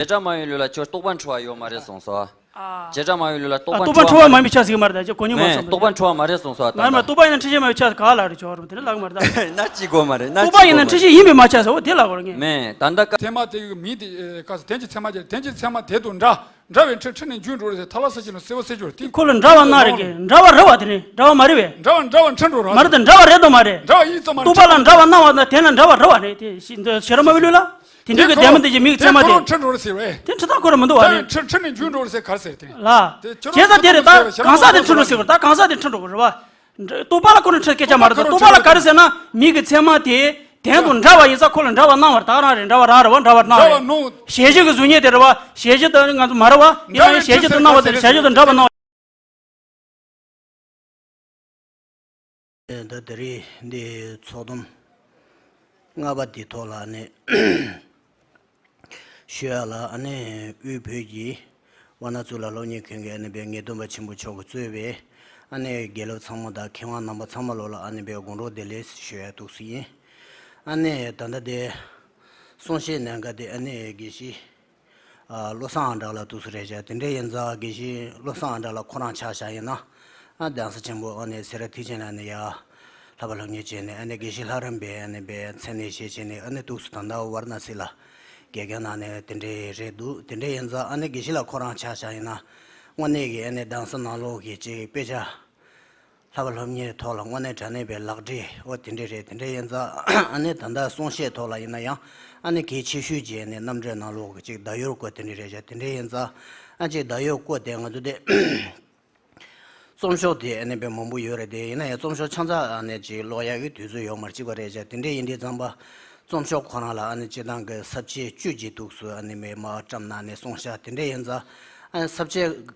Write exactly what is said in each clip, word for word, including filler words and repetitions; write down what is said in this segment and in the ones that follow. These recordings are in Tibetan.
བྱེ་བྲག་སྨྲ་བའི་ལུགས་ལ་ཁྱོད་རྟོག་པ་འཁྲུལ་བ་ཡོད་མ་རེད་གསུངས་སོ། ཨ། བྱེ་བྲག་སྨྲ་བའི་ལུགས་ལ་རྟོག་ཨ། པ་རྟོག་པ་འཁྲུལ་བ་མ་མི་ཆགས་ཟིག་མ་རེད། ད་ཅི་གོ་ཉི་མ་མེད། སོང་རྟོག་པ་འཁྲུལ་བ་མ་རེད་གསུངས་སོ། ད་མ་མ་ད་རྟོག་པ་ཡིན་ན་འཁྲུལ་ཆ་མ་ཆགས་ག་ལ་རེད། ཆོག་རུ་དེ་ནི་ལག་མ་རེད། ད་ན་ཅི་གོ་མ་རེད། ན་རྟོག་པ་ཅི་ཡིན་ན་གོ་མ་འཁྲུལ་རེད། ཆ་ཡིན་པས་མ་ཆགས་སོ། དེ་ལ་གོ་ར་ངས། མེད་ད་ད་ཀ་ཚད་མ་དེ་ཡི་མིང་དེ་ཀ་ས་དེ་ཅི་ཚད་མ་དེ་དེ་ཅི་ཚད་མ་དེ་དང་འདྲ། འདྲ་བའི་འཁྲུལ་འཁྲུལ་ནས་འཇུག་འགྲོ་རེད་ཟེར། ཐ་ལ་ས་ཅི་ནོ་སེ་བ་སེ་ཅོར་ཏི། ཁོ་ལ་འདྲ་བ་སྣང་རེད་གི། འདྲ་བ་རེད་བ། དེ་ནི་འདྲ་བ་མ་རེད་བས། འདྲ་བ་འདྲ་བ་འཁྲུལ་འགྲོ་ར། མ་རེད་དང་འདྲ་བ་རེད་དང་མ་རེད། འདྲ་བ་ཡིན་ཙམ་མ་རེད། རྟོག་པ་ལ་འདྲ་བ་སྣང་བ་དང་དེ་ལ་འདྲ་བ་རེད་བ་རེད། དེ་ཤི་འདི་ཤེས་རབ་སྨྲ་བའི་ལུགས་ལ། དེ་འདྲའི་གི་ལྡན་མིན་དེ་ཅི་མིང་ཚད་མ་དེ། འཁྲུལ་རོ་ཟེར་བས། དེ་འཁྲུལ་སྟངས་ཁོ་ར་མི་འདུག་བ་རེད། འཁྲུལ་འཁྲུལ་ནས་འཇུག་འགྲོ་རེད་ཟེར་ག་རེ་ཟེར་དེ། ལ། དེ་ཁྱོད་བྱས་ཙང་དེ་རེད། ད་གང་ཟག་དེ་འཁྲུལ་རོ་ཟེར་བ། ད་གང་ཟག་དེ་འཁྲུལ་འགྲོ་གི་རེད་བ། རྟོག་པ་ལ་ཁོ་རང་འཁྲུལ་སྐད་ཆ་མ་རེད། ད་རྟོག་པ་ལ་ག་རེ་ཟེར་ན་མིང་གི་ཚད་མ་དེ་དོན་དང་འདྲ་བ་ཡིན་ཙང་ཁོ་ལ་འདྲ་བ་སྣང་བར་ད་ག་རང་རེད། འདྲ་བ་རང་རེད་བ། འདྲ་བར་སྣང་རེད། ཞལ་བཞེས་ཀྱི་གཟུགས་བརྙན་དེ་རེད་བ། ཞལ་བཞེས་དང་ང་ཚོ་མ་རེད་བ། ཡིན་ན་ཡང་ཞལ་བཞེས་དང་སྣང་བ་དེ་ཞལ་བཞེས་དང་འདྲ་བ་སྣང་བ། ད་དེ་རིང་འདི་ཚོགས་འདུ་ལྔ་པ་འདི་ཐོག་ལ་ནི་ཞུ་ཡ་ལ་ཨ་ནི་དབུས་བོད་ཀྱི་དབུ་ནག་གཙུག་ལག་སློབ་གཉེར་ཁང་གི་ཨ་ནི་པའི་ངེས་སྟོན་པ་ཆེན་པོ་མཆོག་གིས་གཙོས་པའི་ཨ་ནི་དགེ་སློབ་ཚང་མ་དང་མཁས་དབང་རྣམ་པ་ཚང་མ་ལོ་ལ་ཨ་ནི་པའི་དགོང་དྲོ་བདེ་ལེགས་ཞུ་ཡ་འདུག་སེ་ཡིན། ཨ་ནི་ད་ལྟ་དེ་གསུང་བཤད་གནང་མཁན་དེ་ཨ་ནི་དགེ་བཤེས་ཨ་བློ་བཟང་ཨ་འགྲག་ལགས་འདུག་སེ་རེད་བྱས། དེ་འདྲ་ཡིན་ཙང་དགེ་བཤེས་བློ་བཟང་ཨ་འགྲག་ལགས་ཁོ་རང་ཆ་བཞག་ཡིན་ན་ཨ་གདན་ས་ཆེན་པོ་ཨ་ནི་སེ་ར་ཐེག་ཆེན་ལ་ནི་ཡ་བསླབ་པ་སློབ་གཉེར་བྱས་ནས་ཨ་ནི་དགེ་བཤེས་ལྷ་རམས་པའི་ཨ་ནི་པའི་མཚན་གནས་བཞེས་བྱས་ནས་ཨ་ནི་འདུག་སེ་ད་ལྟ་ཝཱ་ར་ཎ་སི་ལ་དགེ་རྒན་གནང་ནས་དེ་འདྲ་རེད་འདུག་དེ་འདྲ་ཡིན་ཙང་ཨ་ནི་དགེ་བཤེས་ལགས་ཁོ་རང་ཆ་བཞག་ཡིན་ན་དངོས་གནས་ཀྱི་ཨ་ནི་གདན་ས་ནང་ལོགས་ཀྱི་ཅིག་དཔེ་ཆ་བསླབ་པ་སློབ་གཉེར་ཐོག་ལ་དངོས་གནས་དྲང་གནས་པའི་ལག་འབྲེལ་འོ་དེ་འདྲ་རེད། དེ་འདྲ་ཡིན་ཙང་ཨ་ནི་ད་ལྟ་གསུང་བཤད་ཐོག་ལ་ཡིན་ན་ཡང་ཨ་ནི་གལ་ཆེ་ཤོས་ཀྱི་ཨ་ནི་རྣམ་འགྲེལ་ནང་ལོགས་ཀྱི་ཅིག་བརྡ་ཡོལ་སྐོར་དེ་འདྲ་རེད་བྱས། དེ་འདྲ་ཡིན་ཙང་ཨ་ཅིག་བརྡ་ཡོལ་སྐོར་དེ་ང་ཚོ་དེ་རྩོམ་ཤོག་དེ་ཨ་ནི་དཔེ་མང་པོ་ཡོད་རེད། དེ་ཡིན་ན་ཡང་རྩོམ་ཤོག་ཆ་ཚང་ཨ་ནི་ཅིག་ཀློག་ཡག་གི་དུས་ཚོད་ཡོད་མ་རེད། གཅིག་པ་རེད་བྱས། དེ་འདྲ་ཡིན་དུས་ཙམ་པ་རྩོམ་ཤོག་ཁོ་རང་ལ་ཨ་ནི་སྤྱིར་བཏང་གི་ས་བཅད་བཅུ་ཅིག་འདུག་སེ་ཨ་ནི་མེ་མ་བཀྲམ་གནང་ནས་གསུངས་ཤག་དེ་འདྲ་ཡིན་ཙང་ཨ་ནི་ས་བཅད་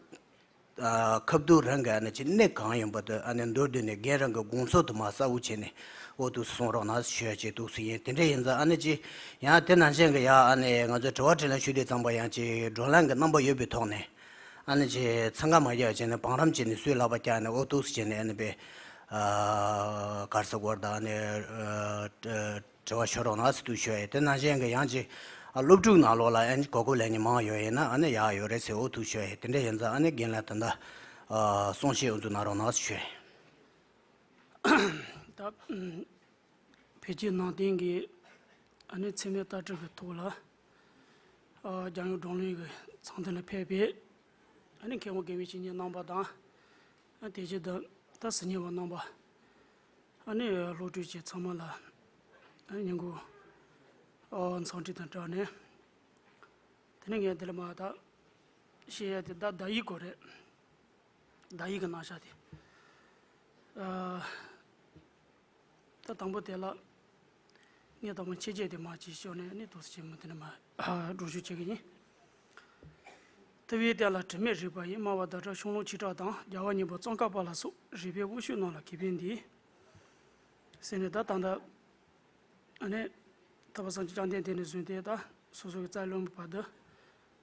ཨ་ཁ་བསྡུ་རང་གི་ཨ་ནི་ཅིག་གནད་གང་ཡིན་པ་དེ་ཨ་ནི་མདོར་བསྡུས་ནས་རྒན་རང་གི་དགོངས་ཚུལ་དུ་མ་གསལ་བོ་བྱས་ནས་འོ་འདུག་སེ་གསུང་རོགས་གནང་ཞུ་ཡ་ཅིག་འདུག་སེ་ཡིན། དེ་འདྲ་ཡིན་ཙང་ཨ་ནི་ཅིག་ཡང་དེ་ནང་བཞིན་གྱི་ཡང་ཨ་ནི་ང་ཚོས་དྲི་བ་དྲིས་ལན་ཞུ་དུས་ཙམ་པ་ཡང་ཅིག་བགྲོ་གླེང་གི་རྣམ་པ་ཡོད་པའི་ཐོག་ནས་ཨ་ནི་ཅིག་འཚང་ཁ་མ་རྒྱག་བྱས་ནས་བང་རིམ་བྱས་ནས་སུས་ལག་པ་བཀྱགས་ནས་འོ་འདུག་སེ་བྱས་ནས་ཨ་ནི་པའི་ཨ་ག་རེ་ཟེར་དགོས་རེད། ད་ཨ་ནི་ཨ་དྲི་བ་ཞུ་རོགས་གནང་ཟེར་འདུག་ཞུ་ཡ་ཡིན། དེ་ནང་བཞིན་གྱི་ཡང་ཅིག་ཨ་སློབ་ཕྲུག་ནང་ལོགས་ལ་ཨ་ནི་གོ་སྐབས་ལེན་མཁན་མང་ཡོད་ཡིན་ན་ཨ་ནི་ཡག་ཡོད་རེད་ཟེར་འོ་འདུག་ཞུ་ཡ་ཡིན། དེ་འདྲ་ཡིན་ཙང་ཨ་ནི་རྒན་ལགས་ད་ལྟ་ཨ་གསུང་བཤད་འོ་འདུག་གནང་རོགས་གནང་ཟེར་ཞུ་ཡ་ཡིན། ད་ཨ་བོད་ཀྱི་ནང་བསྟན་གྱི་ཨ་ནི་ཚད་མའི་ལྟ་གྲུབ་ཀྱི་ཐོག་ལ་ཨ་རྒྱལ་ཡོངས་བགྲོ་གླེང་གི་ཚོགས་འདུ་ལ་ཕེབས་པའི་ཨ་ནི་མཁས་དབང་དགེ་བའི་བཤེས་གཉེན་རྣམ་པ་དང་ཨ་དེ་བཞིན་དུ་ད་ཟུར་ཉན་པ་རྣམ་པ། ཨ་ནི་སློབ་ཕྲུག་ཅིག་ཚང་མ་ལ་ཨ་ནི་སྙིང་ཁོང་འཚམས་འདྲི་དང་སྦྲགས་ནས། དེ་ནས་ངས་འདི་ལ་མ་ད་བཤད་ཡ་དེ་ད་བརྡ་ཡིག་སྐོར་རེད། བརྡ་ཡིག་གི་རྣམ་གཞག་དེ། ཨ་ད་དང་པོ་དེ་ལ་ངས་དང་པོ་མཆན་བརྗོད་དེ་མ་བྱས་ཤོར་ནས་ཨ་ནི་འདུག་སེ་བྱས་མི་འདི་ནས་མ་སྒྲོག་སྦྱང་བྱེད་ཀྱི་ཡིན། ཐུབ་པའི་གཏེར་ལ་དྲི་མེད་རིག་པ་ཡི། སྨྲ་བ་བརྡ་སྤྲོད་ཤོང་ལོང་ཆོས་གྲགས་དང་། རྒྱལ་བ་མཉན་པ་ཙོང་ཁ་པ་ལ་སོགས། རིག་པའི་དབང་ཕྱུག་རྣམས་ལ་གུས་པས་འདུད། ཟེར་ནས་ད་ད་ལྟ་ཨ་ནི་ཐར་པ་སངས་རྒྱས་བཅོམ་ལྡན་འདས་ནས་བཟུང་སྟེ་ད་སོ་སོ་གི་རྩ་བའི་བླ་མ་བར་དུ་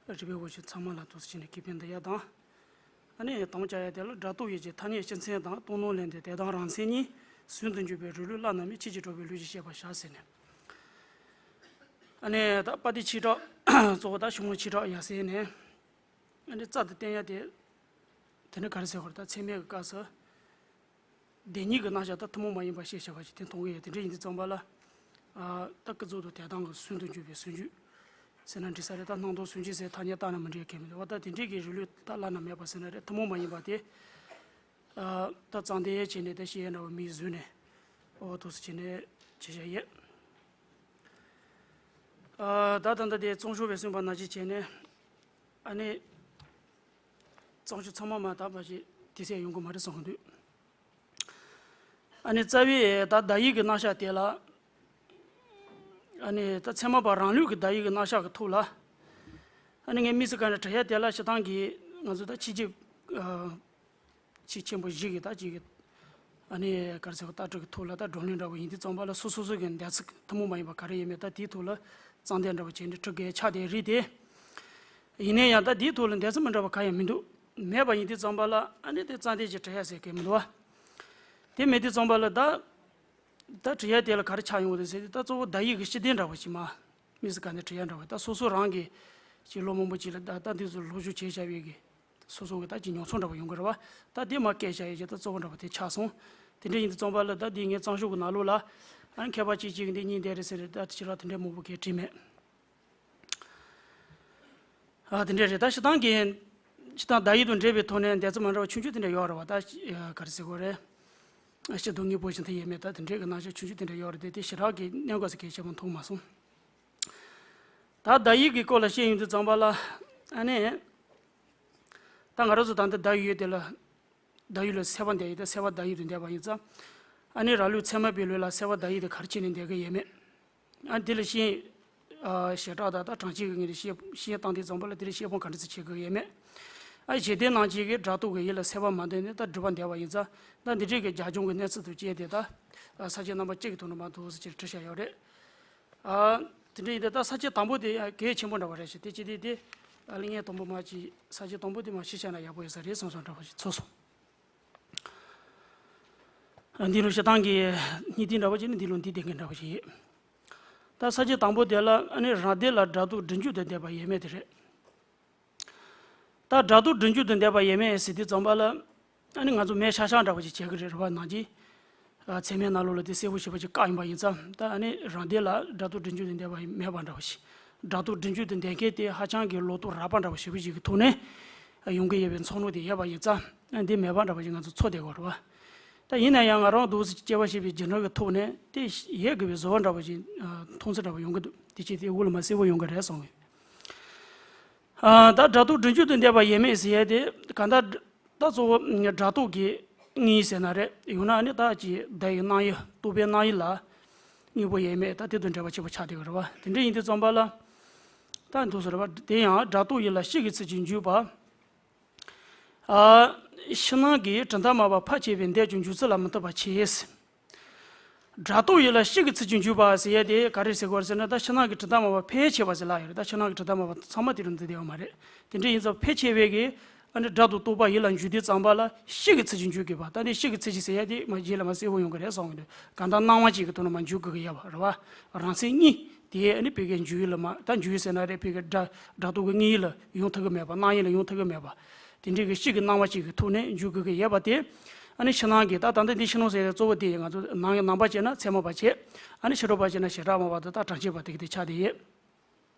རིག་པའི་དབང་ཕྱུག་ཚང་མ་ལ་འདུག་སེ་བྱས་ནས་གུས་པས་འདུད་ཡ་དང་། ཨ་ནི་དང་པོ་བྱ་ཡ་དེ་ལ་སྒྲ་རྟོག་ཡིད་ཀྱི་ཐ་སྙད་སྤྱི་མཚན་དང་། སྟོང་ལོང་ལས་འདས་དེ་དག་རང་མཚན་ཉིད། ཟུང་དུ་འཇུག་པའི་རིགས་ལུགས་བླ་ན་མེད། ཆོས་ཀྱི་གྲགས་པའི་ལུགས་ཀྱི་བཤད་པར་བྱ་ཟེར་ནས། ཨ་ནི་ད་པ་ཏི་ཆོས་གྲགས་གཙོ་བོ་ད་ཤོང་ལོང་ཆོས་གྲགས་ཡ་ཟེར་ནས། ཨ་ནི་རྩ་དེ་བསྟན་ཡ་དེ། དེ་ནི་ག་རེ་ཟེར་དགོས་རེད། ད་ཚད་མའི་གི་སྐབས་སུ། བདེན་གཉིས་ཀྱི་རྣམ་གཞག་ད་ཐུན་མོང་མ་ཡིན་པ་ཤེས་བྱ་བ་ཞིག་དེ་མཐོང་གི་ཡོད། དེ་འདྲ་ཡིན་དུས་ཙམ་པ་ལ། ཨ་ད་ཀུན་རྫོབ་ཏུ་དེ་དང་གི་ཟུང་དུ་འཇུག་པའི་ཟུང་འཇུག་ཟེར་ན་འགྲིག་ས་རེད། ད་སྣང་སྟོང་ཟུང་འཇུག་ཟེར་ཐ་སྙད་བཏགས་ན་མི་འགྲིག་གི་མི་འདུག་བ། ད་དེ་འདྲའི་གི་རིགས་ལུགས་ད་བླ་ན་མེད་པ་ཟེར་ན་རེད། ཐུན་མོང་མ་ཡིན་པ་དེ། ཨ་ད་ཙང་དེ་བྱས་ནས་ད་ཤེས་ཡ་འདྲ་བ་མིང་བཟོས་ནས་འོ་འདུག་སེ་བྱས་ནས་བྱས་བཞག་ཡོད། ཨ་ད་ད་ལྟ་དེ་རྩོམ་ཤོག་བས་གསུངས་པ་ནང་བཞིན་བྱས་ནས་ཨ་ནི་རྩོམ་ཤོག་ཚང་མ་མ་དག་པ་ཞིག་དུས་ཚོད་ཡོང་གི་མ་རེད་བསམ་གི་འདུག་ཨ་ནི་རྩ་བའི་ད་བརྡ་ཡིག་གི་རྣམ་གཞག་དེ་ལ། ཨ་ནི་ད་ཚད་མ་པ་རང་ལུགས་ཀྱི་བརྡ་ཡིག་གི་རྣམ་གཞག་གི་ཐོག་ལ། ཨ་ནི་ངས་དམིགས་སུ་བཀར་ནས་བྲིས་ཡ་དེ་ལ་སྤྱིར་བཏང་གི་ང་ཚོ་ད་ཕྱི་རྒྱལ་ཨ་ཕྱི་ཆེན་པོ་བཞི་གི་ད་ཅིག་གི་ཨ་ནི་ག་རེ་ཟེར་བ་ལྟ་གྲུབ་ཀྱི་ཐོག་ལ་ད་བགྲོ་གླེང་འདྲ་བོ་ཡིན་དུས་ཙམ་པ་ལ་སོ་སོ་སོ་གི་འདོད་ཚུལ་ཐུན་མོང་མ་ཡིན་པ་ག་རེ་ཡོད་མེད་ད་དེའི་ཐོག་ལ་ཙང་དན་འདྲ་བོ་བྱས་ནས་འབྲི་དགོས་ཆགས་བསྡད་རེད་དེ། ཡིན་ན་ཡང་ད་དེའི་ཐོག་ལ་འདོད་ཚུལ་མི་འདྲ་བ་གང་ཡང་མི་འདུག་མེད་པ་ཡིན་དུས་ཙམ་པ་ལ་ཨ་ནི་དེ་ཙང་དན་ཅིག་བྲིས་ཡ་ཟེར་མཁན་མི་འདུག་བ། དེ་མེད་དུས་ཙམ་པ་ལ་ད། ད་བྲིས་ཡ་དེ་ལ་ག་རེ་ཆགས་ཡོང་བ་རེད་ཟེར་དུས་ད་གཙོ་བོ་བརྡ་ཡིག་གི་སྤྱི་དོན་འདྲ་བོ་ཞིག་མ། དམིགས་སུ་བཀར་ནས་བྲིས་ཡ་འདྲ་བོ་ད་སོ་སོ་རང་གི་ ཅིག་ལོ་མང་པོ་ཅིག་ལ་ད་ལྟ་འདི་ཚོ་སློབ་སྦྱོང་བྱས་བཞག་པའི་གི་སོ་སོ་གི་ད་ཅིག་མྱོང་ཚོར་འདྲ་པོ་ཡོང་གི་རེད་བ། ད་འདི་མ་སྐད་བཞག་ཡས་ཀྱི་ད་གཙོ་བོ་འདྲ་པོ་དེ་ཆགས་སོང་། དེ་འདྲ་ཡིན་དུས་ཙམ་པ་ལ་ད་འདི་ངའི་གཙང་ཤོག་གི་ནང་ལོགས་ལ་ཨ་མཁས་པ་གཅིག་གཅིག་གིས་འདི་གཉིས་འདི་རེད་ཟེར་ད་ཕྱི་ལ་དེ་འདྲའི་མང་པོ་གས་བྲིས་མེད། ཨ་དེ་འདྲ་རེད། ད་སྤྱིར་བཏང་གི་སྤྱིར་བཏང་བརྡ་ཡིག་དང་འབྲེལ་བའི་ཐོག་ནས་འདས་ཚོད་མ་འདྲ་བ་ཆུང་ཆུང་དེ་འདྲ་ཡོད་རེད་བ། ད་ག་རེ་ཟེར་དགོས་རེད། སྤྱི་དང་དངོས་པོ་བཞིན་དུ་ཡོད་མེད་ད་དེ་འདྲའི་གི་རྣམ་གཞག་ཆུང་ཆུང་དེ་འདྲ་ཡོད་རེད་དེ། དེ་ཞེ་དྲག་གི་གནད་འགག་ཟེར་མཁན་ཆེན་པོ་མཐོང་མ་སོང་། ད་བརྡ་ཡིག་གི་སྐོར་ལ་བཤད་ཡོང་དུས་ཙམ་པ་ལ་ཨ་ནི། ད་ང་རང་ཚོ་ད་ལྟ་བརྡ་ཡིག་ཡོད་དེ་ལ་བརྡ་ཡིག་ལ་གསལ་བ་འདེབས་ཡིག་དང་གསལ་བ་བརྡ་ཡིག་ཏུ་འདེབས་པ་ཡིན་ཙང་། ཨ་ནི་རང་ལུགས་ཚད་མ་པའི་ལུགས་ལ་གསལ་བ་བརྡ་ཡིག་དེ་ག་རེ་བྱས་ནས་འདེབས་ཀྱི་ཡོད་མེད། ཨ་འདི་ལ་ཤེས། ཨ་བྱེ་བྲག་དང་ད་གྲངས་ཀྱི་ངོས་ནས་བཤད་བཤད་སྟངས་དེ་ཙམ་པ་ལ་དེ་ལ་བཤད་སྤོང་ག་འདྲ་ཅིག་བྱེད་དགོས་ཡོད་མེད། ཨ་ཞེ་དེ་ནང་བཞིན་གྱི་སྒྲ་རྟོག་གི་ཡུལ་ལ་གསལ་བ་མ་འདོད་ནས་ད་སྒྲུབ་པ་འདེབས་པ་ཡིན་ཙང་། ད་འདི་འདྲའི་གི་རྒྱབ་ལྗོངས་ཀྱི་གནས་ཚུལ་དང་བཅས་ཏེ་ད་ས་བཅད་རྣམ་པ་གཅིག་གི་ཐོག་ནས་མར་འདུག་ཟེར་ཅིག་བྲིས་བཞག་ཡོད་རེད། ཨ་དེ་འདྲ་ཡིན་ཏེ་ད་ས་བཅད་དང་པོ་དེ་ཡང་གལ་ཆེན་པོ་འདྲ་བ་རེད་ཤག་དེ་ཅི་སྟེ་དེ་ཨ་ལས་ངས་དང་པོ་མ་ཅིག་ས་བཅད་དང་པོ་དེ་མར་ཕྱི་བཤད་ན་ཡག་པོ་ཡོད་ས་རེད་བསམ་བསམ་འདྲ་བ་ཞིག་ཚོར་སོང་། འདི་ལོ་བཤད་སྟངས་ཀྱི་སྙིང་སྟེང་འདྲ་བོ་ཅིག་ནི་འདི་ལོ་འདི་བསྟན་མཁན་འདྲ་བོ་ཞིག་ཡིན། ད་ས་བཅད་དང་པོ་དེ་ལ་ཨ་ནི་རང་སྡེ་ལ་སྒྲ་རྟོག་སྒྲིབ་འཇུག་ཏུ་བསྡད་པ་ཡོད་མེད་དེ་རེད། ད་སྒྲ་རྟོག་སྒྲིབ་འཇུག་ཏུ་བསྡད་པ་ཡོད་མེད་ཟེར་དུས་ཙམ་པ་ལ་ཨ་ནི་ང་ཚོ་མེད་ཤག་ཤག་འདྲ་བོ་ཅིག་བྱེད་ཀྱི་རེད། རེད་བ། ནང་གི་ཚད་མའི་ནང་ལོགས་ལ་དེ་གསལ་པོ་ཞེ་པོ་ཅིག་བཀག་ཡིན་པ་ཡིན་ཙང་། ད་ཨ་ནི་རང་སྡེ་ལ་སྒྲ་རྟོག་སྒྲིབ་འཇུག་ཏུ་བསྡད་པ་མེད་པ་འདྲ་བོ་ཞིག་སྒྲ་རྟོག་སྒྲིབ་འཇུག་ཏུ་བསྡད་མཁན་དེ་ཧ་ཅང་གི་ལོག་རྟོག་རགས་པ་འདྲ་བོ་ཞེ་པོ་ཅིག་གི་ཐོག་ནས་ཡོང་གི་ཡོད་པའི་ཚོར་སྣང་དེ་ཡོད་པ་ཡིན་ཙང་། འདི་མེད་པ་འདྲ་བ་ཞིག་ང་ཚོ་ཚོར་བསྡད་ཡོད་རེད་བ། ད་ཡིན་ན་ཡང་ང་རང་འདུག་སེ་དཔྱད་པ་བྱས་པའི་རྒྱུ་འབྲས་ཀྱི་ཐོག་ནས་དེ་ཡོད་དགོས་པའི་བཟོ་བ་འདྲ་བ་ཞིག་མཐོང་ཚུལ་འདྲ་བ་ཡོང་གི་འདུག་དེ་ཅི་སྟེ་དབུ་ལ་མ་གསལ་པོ་ཡོང་གི་རེད་བསམ་གི། ཨ་ད་སྒྲ་རྟོག་སྒྲིབ་འཇུག་ཏུ་བསྡད་པ་ཡོད་མེད་ཟེར་ཡས་དེ་གང་ལྟར་ད་གཙོ་བོ་སྒྲ་རྟོག་གི་དངོས་ཡུལ་ཟེར་ན་རེད། ཡང་ན་ནི་ད་ཅིག་བརྡ་ཡི་སྣང་ཡུལ། རྟོག་པའི་སྣང་ཡུལ་ལ་དངོས་པོ་ཡོད་མེད་ད་དེ་དང་འབྲེལ་བ་ཆེན་པོ་ཆགས་བསྡད་ཀྱི་རེད་བ། དེ་འདྲ་ཡིན་དུས་ཙམ་པ་ལ་ད་འདུག་སེ་རེད་བ། དེ་ཡང་སྒྲ་རྟོག་ཡུལ་ལ་གཤིས་ཀྱི་ཚུལ་གྱིས་འཇུག་པ། ཨ། ཕྱི་ནང་གི་གྲུབ་མཐའ་སྨྲ་བ་ཕལ་ཆེ་བས་འདོད་ཀྱང་འཇུག་ཚུལ་ལ་མི་མཐུན་པ་མཆིས། སྒྲ་རྟོག་ཡུལ་ལ་གཤིས་ཀྱི་ཚུལ་གྱིས་འཇུག་པ་ཟེར་ཡས་དེ་ག་རེ་ཟེར་དགོས་རེད་ཟེར་ན། ད་ཕྱི་ནང་གི་གྲུབ་མཐའ་སྨྲ་བ་ཕལ་ཆེ་བ་ཟེར་ལབ་ཡོད་རེད། ད་ཕྱི་ནང་གི་གྲུབ་མཐའ་སྨྲ་བ་ཚང་མ་དེ་རུ་འཛུལ་བསྡད་ཡོད་མ་རེད། དེ་འདྲ་ཡིན་ཙང་ཕལ་ཆེ་བས་ཀྱི་ཨ་ནི་སྒྲ་དང་རྟོག་པ་ཡུལ་ལ་འཇུག་དུས་ཙམ་པ་ལ་གཤིས་ཀྱི་ཚུལ་གྱིས་འཇུག་དགོས་པ། ད་འདི་གཤིས་ཀྱི་ཚུལ་གྱིས་ཟེར་ཡས་དེ་མ་རྗེས་ལ་མ་གསལ་པོ་ཡོང་གི་རེད་བསམ་གི་འདུག་གང་ལྟར་སྣང་བ་གཅིག་གི་ཐོག་ནས་མ་འཇུག་དགོས་ཀྱི་ཡོད་པ་རེད་བ། རང་མཚན་གཉིས་དེ་ཨ་ནི་ཕ་གིའི་འཇུག་ཡུལ་ལ་མ། ད་འཇུག་ཡུལ་ཟེར་ན་རེད། ཕ་གིའི་སྒྲ་སྒྲ་རྟོག་གི་དངོས་ཡུལ་ལ་ཡོང་ཐུབ་ཀྱི་མེད་པ། སྣང་ཡུལ་ལ་ཡོང་ཐུབ་ཀྱི་མེད་པ། དེ་འདྲའི་གི་གཤིས་ཀྱི་སྣང་བ་གཅིག་གི་ཐོག་ནས་འཇུག་དགོས་ཀྱི་ཡོད་པ་དེ། ཨ་ནི་ཕྱི་ནང་གི་ད་ད་ལྟ་འདི་ཕྱི་ནང་ཟེར་ཡས་གཙོ་བོ་དེ་ང་ཚོ་ནང་གི་ནང་པ་བྱས་ན་ཚད་མ་པ་བྱས། ཨ་ནི་ཕྱི་རོལ་པ་བྱས་ན་བྱེ་བྲག་སྨྲ་བ་དང་ད་གྲངས་ཅན་པ་དེ་གི་དེ་ཆགས་བསྡད་ཡོད།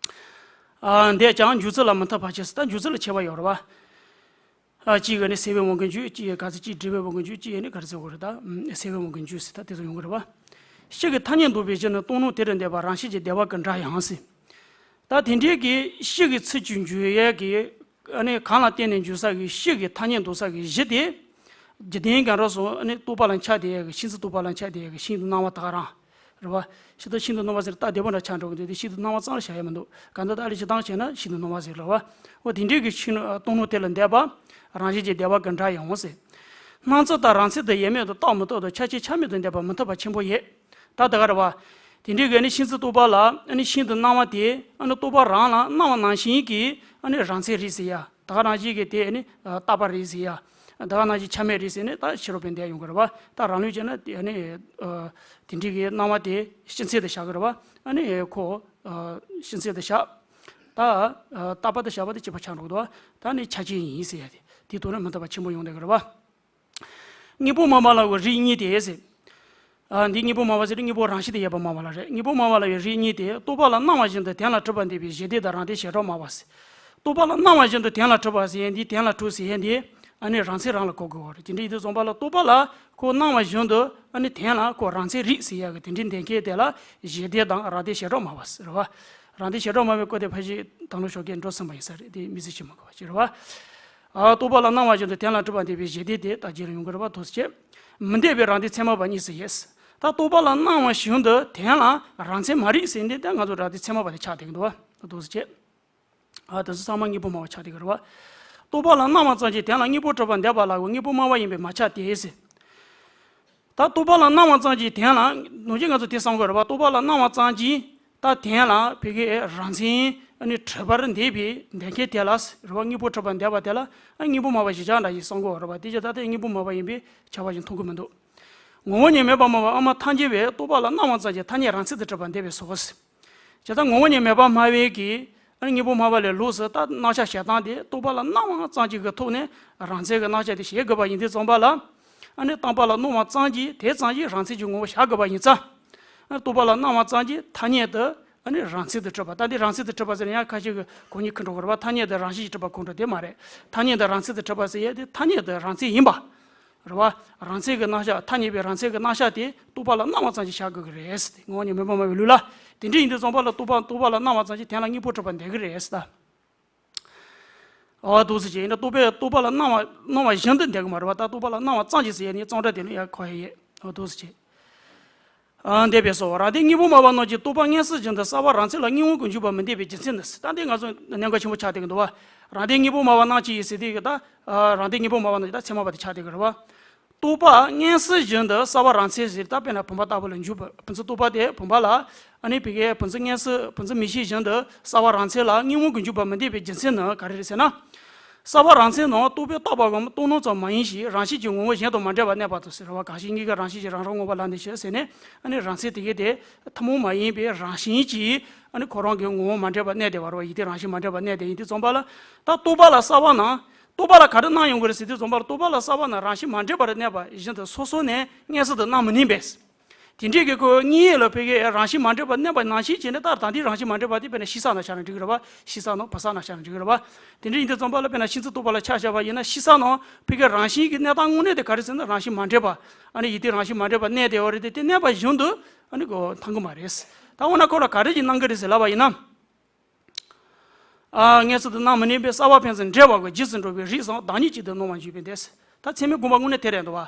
ཨ་འདས་ཀྱང་འཇུག་ཚུལ་ལ་མི་མཐུན་པ་བྱས་སོ། ད་འཇུག་ཚུལ་ལ་ཁྱད་པར་ཡོད་རེད་བ། ཨ་གཅིག་གིས་ནི་སེལ་བའི་དབང་གིས་འཇུག་གཅིག་གིས་ག་ཚོད་གཅིག་སྒྲིབ་པའི་དབང་གིས་འཇུག་གཅིག་གིས་ནི་ག་རེ་ཟེར་དགོས་རེད། ད་སེལ་བའི་དབང་གིས་འཇུག་ཟེར། ད་དེ་ཚོ་ཡོང་གི་རེད་བ། གཤིས་ཀྱི་ཐ་སྙད་འདོགས་པའི་གཞི་ནི་སྟོང་ཉིད་དེ་རུ་འདོད་པ། རང་བཞིན་གྱིས་བདེ་བ་ཀུན་བྲལ་ཡང་ཟེར། ད་དེ་འདྲའི་གི་གཤིས་ཀྱི་ཚུལ་གྱིས་འཇུག་ཡས་ཀྱི་ཨ་ནི་གང་ལ་བརྟེན་ནས་འཇུག་ས་གི་གཤིས་ཀྱི་ཐ་སྙད་འདོགས་ས་གི་གཞི་དེ། འཇིག་རྟེན་གང་རོ་སོང་ཨ་ནི་རྟོག་པ་ལ་འཆར་བསྡད་ཡས་ཀྱི་ཤིན་ཏུ་རྟོག་པ་ལ་འཆར་བསྡད་ཡས་ཀྱི་ཤིན་ཏུ་སྣང་བ་དག་རང་རེད་བ། ཤིན་ཏུ་ཤིན་ཏུ་སྣང་བ་ཟེར་སྟབས་བདེ་པོ་འདྲ་ཆགས་འགྲོ་གི་འདུག་དེ་ཤིན་ཏུ་སྣང་བ་ཙམ་ལ་བཞག་ཡས་མི་འདུག་གང་ལྟར་ད་ཨ་ལས་ཅི་བཏང་བྱས་ན་ཤིན་ཏུ་སྣང་བ་ཟེར་རེད་བ། འོ་དེ་འདྲའི་གི་ཤིན་ཨ་སྟོང་ཉིད་དེ་རུ་འདོད་པ། རང་བཞིན་གྱིས་བདེ་བ་ཀུན་བྲལ་ཡང་ཟེར། སྣང་ཚུལ་དང་རང་མཚན་དུ་ཡོད་མེད་དུ་རྟག་མི་རྟག་ཏུ་ཆ་ཤས་ཆ་མེད་དུ་འདོད་པ་མི་མཐུན་པ་ཆེན་པོ་ཡོད། ད་ད་ག་རེད་བ། དེ་འདྲའི་གི་ཨ་ནི་ཤིན་ཏུ་རྟོག་པ་ལ་ཨ་ནི་ཤིན་ཏུ་སྣང་བ་དེ་ཨ་ནི་རྟོག་པ་རང་ལ་སྣང་བ་ནང་བཞིན་གྱི་ཨ་ནི་རང་མཚན་རེད་ཟེར་ཡ། ད་ག་ནང་བཞིན་གྱི་དེ་ཨ་ནི་ཨ་རྟག་པ་རེད་ཟེར་ཡ། ད་ག་ནང་བཞིན་ཆ་མེད་རེད་ཟེར་ནས་ད་ཕྱི་རོལ་པའི་འདོད་ཡོང་གི་རེད་བ། ད་རང་ལུགས་བྱས་ན་དེ་ཨ་ནི་ཨ་དེ་འདྲའི་གི་སྣང་བ་དེ་སྤྱི་མཚན་དུ་བཞག་གི་རེད་བ། ཨ་ནི་ཁོ་ཨ་སྤྱི་མཚན་དུ་བཞག་ད་ཨ་རྟག་པ་དུ་བཞག་པ་དེ་གཅིག་པ་ཆགས་འགྲོ་གི་འདུག་ད་ནི་ཆ་ཅན་ཡིན་ཟེར་ཡ་དེ། དེའི་ཐོག་ནས་མི་མཐུན་པ་ཆེན་པོ་ཡོང་བསྡད་ཀྱི་རེད་བ། དངོས་པོ་སྨྲ་བ་ལ་ཡོད་རིགས་གཉིས་ཏེ་ཟེར། ཨ་འདི་དངོས་པོ་སྨྲ་བ་ཟེར་དངོས་པོ་རང་བཞིན་དུ་ཡོད་པ་སྨྲ་བ་ལ་རེད། དངོས་པོ་སྨྲ་བ་ལ་ཡོད་རིགས་གཉིས་ཏེ། རྟོག་པ་ལ་སྣང་བ་བཞིན་དུ་དོན་ལ་གྲུབ་པ་འདོད་པའི་གཞི་རྟེན་དང་རང་རྟེན་བྱེ་བྲག་སྨྲ་བ་ཟེར། རྟོག་པ་ལ་སྣང་བ་བཞིན་དུ་དོན་ལ་གྲུབ་པ་ཟེར་ཡས་འདི། དོན་ལ་གྲུབ་ཟེར་ཡས་འདི་ཨ་ནི་རང་མཚན་རང་ལ་གོ་དགོས་པ་རེད། དེ་འདྲ་ཡིན་དུས་ཙམ་པ་ལ་རྟོག་པ་ལ་ཁོ་སྣང་བ་བཞིན་དུ་ཨ་ནི་དོན་ལ་ཁོ་རང་མཚན་རིག་ཟེར་ཡ་གི་དེ་འདྲའི་འདོད་མཁན་དེ་ལ་གཞི་རྟེན་དང་རང་རྟེན་བྱེ་བྲག་སྨྲ་བ་ཟེར་བ། རང་རྟེན་བྱེ་བྲག་སྨྲ་བའི་སྐོར་དེ་ཕལ་ཆེར་དང་པོ་ཞོགས་ཀས་འགྲོ་ཟིན་པ་ཡིན་ས་རེད། དེ་མི་ཚེ་ཕྱི་མ་གོ་བ་ཅིག་རེད་བ། ཨ་རྟོག་པ་ལ་སྣང་བ་བཞིན་དུ་དོན་ལ་གྲུབ་པ་འདོད་པའི་གཞི་རྟེན་དེ་ད་རྗེས་ལ་ཡོང་གི་རེད་བ། དོགས་སུ་བྱེད། མི་འདོད་པའི་རང་རྟེན་ཚད་མ་པ་གཉིས་སུ་དབྱེ། ད་རྟོག་པ་ལ་སྣང་བ་བཞིན་དུ་དོན་ལ་རང་མཚན་མ་རིག་ཟེར་འདི་ད་ང་ཚོ་རང་རྟེན་ཚད་མ་པ་དེ་ཆགས་བསྡད་ཀྱི་འདུག་བ། དོགས་སུ་བྱེད། ཨ་དེ་ཚོ་ཚང་མ་དངོས་པོ་སྨྲ་བ་ཆགས་བསྡད་ཀྱི་རེད་བ། རྟོག་པ་ལ་སྣང་བ་ཙམ་གྱིས་དོན་ལ་དངོས་པོ་གྲུབ་པར་འདོད་པ་ལ་དངོས་པོ་སྨྲ་བ་ཡིན་པས་མ་ཁྱབ་སྟེ་ཟེར། ད་རྟོག་པ་ལ་སྣང་བ་ཙམ་གྱིས་དོན་ལ་ནང་བཞིན་ང་ཚོ་དེ་བསམ་དགོས་རེད་བ། རྟོག་པ་ལ་སྣང་བ་ཙམ་གྱིས་ད་དོན་ལ་ཕ་གིའི་རང་མཚན་ཨ་ནི་གྲུབ་པར་འདོད་པའི་འདོད་མཁན་དེ་ལ་རེད་བ། དངོས་པོ་གྲུབ་པར་འདོད་པ་དེ་ལ་ཨ་དངོས་པོ་སྨྲ་བ་གཞི་ཆགས་འདྲ་ཞིག་བསམ་དགོས་རེད་བ། དེ་ཅི་ད་ལྟ་དངོས་པོ་སྨྲ་བ་ཡིན་པས་ཁྱབ་པ་ཞིག་མཐོང་གི་མི་འདུག་ངོ་བོ་ཉིད་མེད་པར་སྨྲ་བའི་དབུ་མ་ཐམས་ཅད་པས་རྟོག་པ་ལ་སྣང་བ་ཙམ་གྱིས་ཐ་སྙད་རང་མཚན་དུ་གྲུབ་པར་འདོད་པས་སོ། ཇི་ལྟར་ངོ་བོ་ཉིད་མེད་པར་སྨྲ་བའི་གི་ ཨ་ནི་དངོས་པོ་སྨྲ་བ་ལས་ལོགས་སུ་ད་རྣམ་གཞག་བྱེད་སྟངས་དེ་རྟོག་པ་ལ་སྣང་བ་ཙམ་གྱི་གི་ཐོག་ནས་རང་མཚན་གྱི་རྣམ་གཞག་དེ་བྱེད་དགོས་པ་ཡིན་དུས་ཙམ་པ་ལ། ཨ་ནི་རྟོག་པ་ལ་སྣང་བ་ཙམ་གྱིས་དེ་ཙམ་གྱིས་རང་མཚན་གྱི་ངོ་བོ་བཞག་དགོས་པ་ཡིན་ཙང་། ཨ་རྟོག་པ་ལ་སྣང་བ་ཙམ་གྱིས་ཐ་སྙད་དུ་ཨ་ནི་རང་མཚན་དུ་གྲུབ་པ། ད་འདི་རང་མཚན་དུ་གྲུབ་པ་ཟེར་ན་ཡང་ཁ་ཤས་ཀྱིས་གོ་ཉིད་ཁུར་འགྲོ་གི་རེད་པ། ཐ་སྙད་དུ་རང་བཞིན་གྱིས་གྲུབ་པ་གོ་འགྲོ་དེ་མ་རེད། ཐ་སྙད་དུ་རང་མཚན་དུ་གྲུབ་པ་ཟེར་ཡས་དེ་ཐ་སྙད་དུ་རང་མཚན་ཡིན་པ། རེད་བ། རང་མཚན་གྱི་རྣམ་གཞག་ཐ་སྙད་པའི་རང་མཚན་གྱི་རྣམ་གཞག་དེ་རྟོག་པ་ལ་སྣང་བ་ཙམ་གྱིས་བཞག་དགོས་ཀྱི་རེད་ཟེར་ཏེ། ངོ་བོ་ཉིད་མེད་པར་སྨྲ་བའི་ལུགས་ལ། དེ་འདྲ་ཡིན་དུས་ཙམ་པ་ལ་རྟོག་པ་རྟོག་པ་ལ་སྣང་བ་ཙམ་གྱིས་དོན་ལ་དངོས་པོ་གྲུབ་པ་འདོད་ཀྱི་རེད་ཟེར་ད། འོ་འདུག་སེ་བྱས་ཡིན་ན་རྟོག་པས་རྟོག་པ་ལ་སྣང་བ་སྣང་བ་བཞིན་དུ་འདོད་ཀྱི་མ་རེད་བ། ད་རྟོག་པ་ལ་སྣང་བ་ཙམ་གྱིས་ཟེར་ཡས་ནི་ཙམ་སྒྲ་དེ་ནི་ཡང་གོ་ཡས་ཡས། འོ་འདུག་སེ་བྱས། ཨ་འདས་པས་སོ། རང་སྡེ་དངོས་པོ་སྨྲ་བ་རྣམས་ཀྱིས་རྟོག་པ་མངོན་སུམ་བཞིན་དུ་གསལ་བ་རང་མཚན་ལ་དངོས་པོ་གི་འཇུག་པ་མི་འདོད་པའི་རྒྱུ་མཚན་ནི། ད་འདི་ང་ཚོ་གནད་འགག་ཆེན་པོ་ཆགས་བསྡད་ཀྱི་འདུག་བ། རང་སྡེ་དངོས་པོ་སྨྲ་བ་རྣམས་ཀྱིས་ཟེར་དུས་ཀྱི་ད། ཨ་རང་སྡེ་དངོས་པོ་སྨྲ་བ་རྣམས་ཀྱི་ད་ཚད་མ་པ་དེ་ཆགས་བསྡད་ཀྱི་རེད་བ། རྟོག་པ་མངོན་སུམ་བཞིན་དུ་གསལ་བ་རང་མཚན་ཟེར་ད་དཔེར་ན་བུམ་པ་ལྟ་བུ་ལ་འཇུག་པ། བུམ་འཛིན་རྟོག་པ་དེ་བུམ་པ་ལ། ཨ་ནི་བི་གའི་བུམ་འཛིན་མངོན་སུམ་བུམ་འཛིན་མིག་ཤེས་བཞིན་དུ་གསལ་བ་རང་མཚན་ལ་དངོས་པོ་གི་འཇུག་པ་མི་འདོད་པའི་རྒྱུ་མཚན་ནི་ག་རེ་རེད་ཟེར་ན། གསལ་བ་རང་མཚན་ནི་རྟོག་པས་བཏགས་པའམ་རྟོག་སྣང་ཙམ་མ་ཡིན་ཞིང་རང་བཞིན་གྱིས་ངོ་བོ་གཞན་དང་མ་འདྲེས་པར་གནས་པ་དང་ཟེར་བ། གང་ཞིག་གཉིས་ཀའི་རང་བཞིན་གྱིས་རང་རང་ངོ་བོ་ལ་ནི་ཞེས་ཟེར་ནས། ཨ་ནི་རང་མཚན་དེ་གའི་དེ་ཐུན་མོང་མ་ཡིན་པའི་རང་བཞིན་གྱིས་ཨ་ནི་ཁོ་རང་གི་ངོ་བོ་མ་འདྲེས་པར་གནས་བསྡད་པ་རེད་བ། ཡིད་དེ་རང་བཞིན་མ་འདྲེས་པར་གནས་བསྡད་ཡིན་དུས་ཙམ་པ་ལ། ད་རྟོག་པ་ལ་གསལ་བ་ན། རྟོག་པ་ལ་ག་རེ་སྣང་ཡོང་གི་རེད་ཟེར་དུས་ཙམ་པ་ལ་རྟོག་པ་ལ་གསལ་བ་ན་རང་བཞིན་མ་འདྲེས་པར་གནས་པ་བཞིན་དུ་སོ་སོ་ནས་མངོན་སུམ་དུ་སྣང་མི་ནུས་པས། དེ་འདྲའི་གི་ཁོ་དངོས་ཡོད་ལ་ཕ་གིའི་རང་བཞིན་མ་འདྲེས་པར་གནས་པ་ནང་བཞིན་བྱས་ནས། ད་ད་འདིའི་རང་བཞིན་མ་འདྲེས་པ་དེ་དཔེར་ན་ཕྱི་གསལ་ནང་བཞག་ན་འགྲིག་གི་རེད་བ། ཕྱི་གསལ་ནང་བུམ་གསལ་ནང་བཞག་ན་འགྲིག་གི་རེད་བ། དེ་འདྲ་ཡིན་དུས་ཙམ་པ་ལ་དཔེར་ན་ཤིན་རྩི་རྟོག་པ་ལ་ཆ་བཞག་པ་ཡིན་ན། ཕྱི་གསལ་ནང་ཕ་གིའི་རང་བཞིན་གྱི་གནས་སྟངས་དངོས་གནས་དེ་ག་རེ་ཟེར་ན་རང་བཞིན་མ་འདྲེས་པ། ཨ་ནི་ཡིད་དེ་རང་བཞིན་མ་འདྲེས་པ་གནས་བསྡད་པ་རེད་དེ། དེ་གནས་པ་བཞིན་དུ་ཨ་ནི་གོ་མཐོང་གི་མ་རེད། ད་འོ་ན་ཁོ་ལ་ག་རེ་ཞིག་སྣང་གི་རེད་ཟེར་ལབ་པ་ཡིན་ན། ཨ་མངོན་སུམ་དུ་སྣང་མི་ནུས་པས་གསལ་བ་ཕན་ཚུན་འདྲེས་པ་གི་རྗེས་སུ་འགྲོ་བའི་རིགས་སམ་བདག་ཉིད་གཅིག་ཏུ་སྣང་བ་འཇུག་པས་འདས། ད་ཚད་མའི་དགོངས་པ་དངོས་གནས་དེ་རེད་འདུག་བ།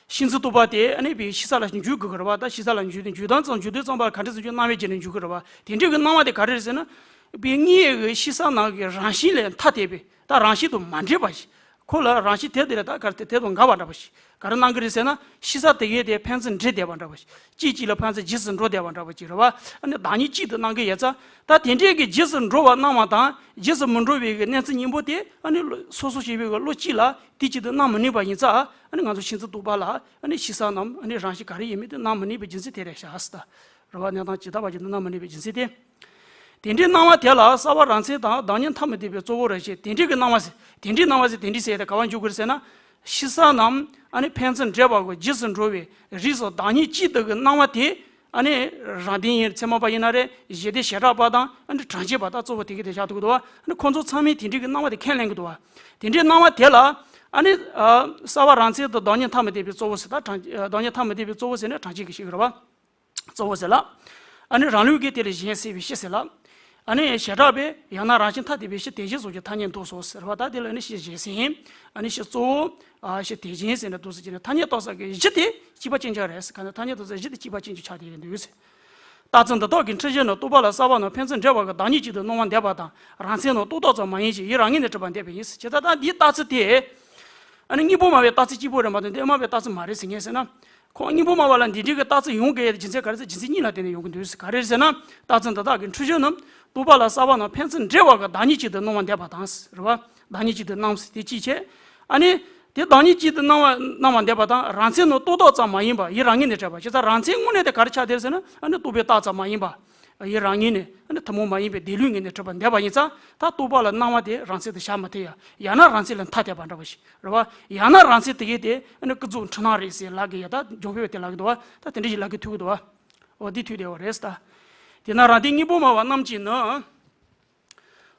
ཤིན་རྩི་རྟོག་པ་དེ་ཨ་ནི་བི་ཕྱི་གསལ་ལ་འཇུག་དགོས་ཀྱི་རེད་བ། ད་ཕྱི་གསལ་ལ་འཇུག་དུས་འཇུག་སྟངས་ཙམ་འཇུག་དུས་ཙམ་པ་ག་འདྲ་ཟེར་ན་སྣང་བའི་རྗེས་ནས་འཇུག་གི་རེད་བ། དེ་འདྲའི་གི་སྣང་བ་དེ་ག་རེ་རེད་ཟེར་ན། བི་དངོས་ཀྱི་ཕྱི་གསལ་ནང་གི་རང་བཞིན་ལས་ཐ་དད་པའི་ད་རང་བཞིན་དུ་མ་འདྲེས་པ་ཞིག་ཁོ་ལ་རང་བཞིན་དེ་དེ་ལས་ད་གར་དེ་དེ་དང་འགལ་བ་འདྲ་པོ་ཞིག་ག་རེ་སྣང་གི་རེད་ཟེར་ན། ཕྱི་གསལ་དེ་གའི་དེ་ཕན་ཚུན་འདྲེས་བསྡད་པ་འདྲ་པོ་ཞིག་གཅིག་གཅིག་ལ་ཕན་ཚུན་རྗེས་སུ་འགྲོ་བསྡད་པ་འདྲ་པོ་ཅིག་རེད་བ། ཨ་ནི་བདག་ཉིད་གཅིག་ཏུ་སྣང་གི་ཡོད་ཙང་། ད་དེ་འདྲའི་གི་རྗེས་སུ་འགྲོ་བ་སྣང་བ་དང་རྗེས་སུ་མི་འགྲོ་བའི་གི་གནས་ཚུལ་གཉིས་པོ་དེ་ཨ་ནི་བློ་སོ་སོ་ཞེས་པའི་གི་བློ་གཅིག་ལ་དེ་གཅིག་ཏུ་སྣང་མི་ནུས་པ་ཡིན་ཙང་། ཨ་ནི་ང་ཚོ་ཤིན་རྩི་རྟོག་པ་ལ་ཨ་ནི་ཕྱི་གསལ་ནམ་ཨ་ནི་རང་བཞིན་ག་རེ་ཡིན་མིན་དེ་སྣང་མི་ནུས་པའི་རྒྱུ་མཚན་དེ་རེད་ཤག་ཟེར་ད། རེད་བ། གནས་སྟངས་ཇི་ལྟ་བ་བཞིན་དུ་སྣང་མི་ནུས་པའི་རྒྱུ་མཚན་དེ། དེ་འདྲའི་སྣང་བ་དེ་ལ་གསལ་བ་རང་མཚན་དང་བདག་ཉིད་ཐ་མི་དད་པའི་གཙོ་བོར་བཤད། དེ་འདྲའི་གི་སྣང་བ་ཟེར། དེ་འདྲའི་སྣང་བ་ཟེར། དེ་འདྲའི་ཟེར་ཡ་དེ་ག་པར་འཇུག་དགོས་རེད་ཟེར་ན། ཕྱི་གསལ་ནམ་ཨ་ནི་ཕན་ཚུན་འདྲེས་པ་གི་རྗེས་སུ་འགྲོ་བའི་རིགས་སུ་བདག་ཉིད་གཅིག་ཏུ་གི་སྣང་བ་དེ། ཨ་ནི་རང་སྡེ་ཡིན། ཚད་མ་པ་ཡིན་ན་རེད། གཞི་སྡེ་བྱེ་བྲག་པ་དང་ཨ་ནི་གྲངས་ཅན་པ་དང་གཙོ་བོ་དེ་གི་དེ་བཞག་ཐུབ་ཀྱི་འདུག་བ། ཨ་ནི་ཁོང་ཚོ་ཚང་མས་དེ་འདྲའི་གི་སྣང་བ་དེ་ཁས་ལེན་གྱི་འདུག་བ། དེ་འདྲའི་སྣང་བ་དེ་ལ་ཨ་ནི་གསལ་བ་རང་མཚན་དང་བདག་ཉིད་ཐ་མི་དད་པའི་གཙོ་བོ་ཟེར། ད་གྲངས་བདག་ཉིད་ཐ་མི་དད་པའི་གཙོ་བོ་ཟེར་ན་གྲངས་ཅན་གྱི་ཞིག་རེད་བ། གཙོ་བོ་ཟེར་ལ། ཨ་ནི་རང་ལུགས་ཀྱིས་དེ་ལ་གཞན་སེལ་བའི་ཕྱིར་ཟེར་ལ། ཨ་ནི་བྱེ་བྲག་པས་ཡང་ན་རང་བཞིན་ཐ་དད་པའི་ཕྱིར་དེ་གཞན་གསུམ་གྱི་ཐ་སྙད་འདོགས་སོ་ཟེར་བ། ད་དེ་ལ་ཨ་ནི་ཕྱིར་གཞན་སེལ། ཨ་ནི་ཕྱིར་གཙོ་བོ། ཨ་ཕྱིར་དེ་གཞན་ཟེར་ནས་འདོགས་སོ་ཅེ་ན། ཐ་སྙད་བཏགས་ས་གི་གཞི་དེ་གཅིག་པ་ཅན་ཅིག་རེད་ཟེར། ག་ནས་ཐ་སྙད་བཏགས་ས་གཞི་དེ་གཅིག་པ་ཅན་གྱི་ཆ་དེ་ཡིན་འདུག་ཟེར། རྟགས་ཚུལ་འདི་དག་གི་འཁྲུལ་གཞི་ནི་རྟོག་པ་ལ་གསལ་བ་རྣམས་ཕན་ཚུན་འདྲེས་པ་གི་བདག་ཉིད་གཅིག་ཏུ་སྣང་བ་འདོད་པ་དང་། རང་མཚན་ནི་རྟོག་བཏགས་ཙམ་མ་ཡིན་ཞིང་ཡུལ་རང་ངོས་ནས་གྲུབ་པ་འདོད་པས་ཡིན་ཟེར། ཇི་ལྟར་ད་འདིའི་རྟགས་ཚུལ་དེ། ཨ་ནི་དངོས་པོ་སྨྲ་བའི་རྟགས་ཚུལ་གཅིག་པོ་རེད་མ་གཏོགས་འདི་སྨྲ་བའི་རྟགས་ཚུལ་མ་རེད་ཟེར་ངེས་ཟེར་ན། ཁོང་དངོས་པོ་སྨྲ་བ་ལ་འདི་འདྲའི་གི་རྟགས་ཚུལ་ཡོང་དགོས་ཡ་རྒྱུ་མཚན་ག་རེ་ཟེར། རྒྱུ་མཚན་གཉིས་ལ་བརྟེན་ནས་ཡོང་གི་འདུག་ཟེར། ག་རེ་ཟེར་ན། རྟགས་ཚུལ་འདི་དག་གི་འཁྲུལ་གཞི་ནི་རྟོག་པ་ལ་གསལ་བ་རྣམས་ཕན་ཚུན་འདྲེས་པ་གི་བདག་ཉིད་གཅིག་ཏུ་སྣང་བ་འདོད་པ་དང་ཟེར་བ། བདག་ཉིད་གཅིག་ཏུ་སྣང་ཟེར་དེ་གཅིག་བྱས། ཨ་ནི། དེ་བདག་ཉིད་གཅིག་ཏུ་སྣང་བ་སྣང་བ་འདོད་པ་དང་། རང་མཚན་ནི་རྟོག་བཏགས་ཙམ་མ་ཡིན་པ་ཡུལ་རང་ངོས་ནས་གྲུབ་པ། བྱས་ཙང་རང་མཚན་དངོས་གནས་དེ་ག་རེ་ཆགས་བསྡད་ཟེར་ན། ཨ་ནི་རྟོག་པས་བཏགས་ཙམ་མ་ཡིན་པ། ཡུལ་རང་ངོས་ནས། ཨ་ནི་ཐུན་མོང་མ་ཡིན་པའི་སྡེ་ལུས་ངོས་ནས་གྲུབ་པ་འདོད་པ་ཡིན་ཙང་། ད་རྟོག་པ་ལ་སྣང་བ་དེ་རང་མཚན་དུ་བཞག་མ་ཐུབ་ཡ། ཡང་ན་རང་མཚན་ལས་ཐ་དད་པ་འདྲ་བ་ཞིག་རེད་བ། ཡང་ན་རང་མཚན་དེ་གའི་དེ་ཨ་ནི་ཀུན་རྫོབ་འཁྲུལ་སྣང་རེད་ཟེར་ལབ་གི་ཡ། ད་འཇོག་པའི་དེ་ལབ་གི་འདུག་བ། ད་དེ་འདྲ་ཞིག་ལབ་གི་ཐུབ་གི་འདུག་བ། འོ་འདི་ཐུབ་བསྡད་པ་རེད་ད། དེས་ན་རང་སྡེ་དངོས་པོ་སྨྲ་བ་རྣམས་ཀྱིས་ནི།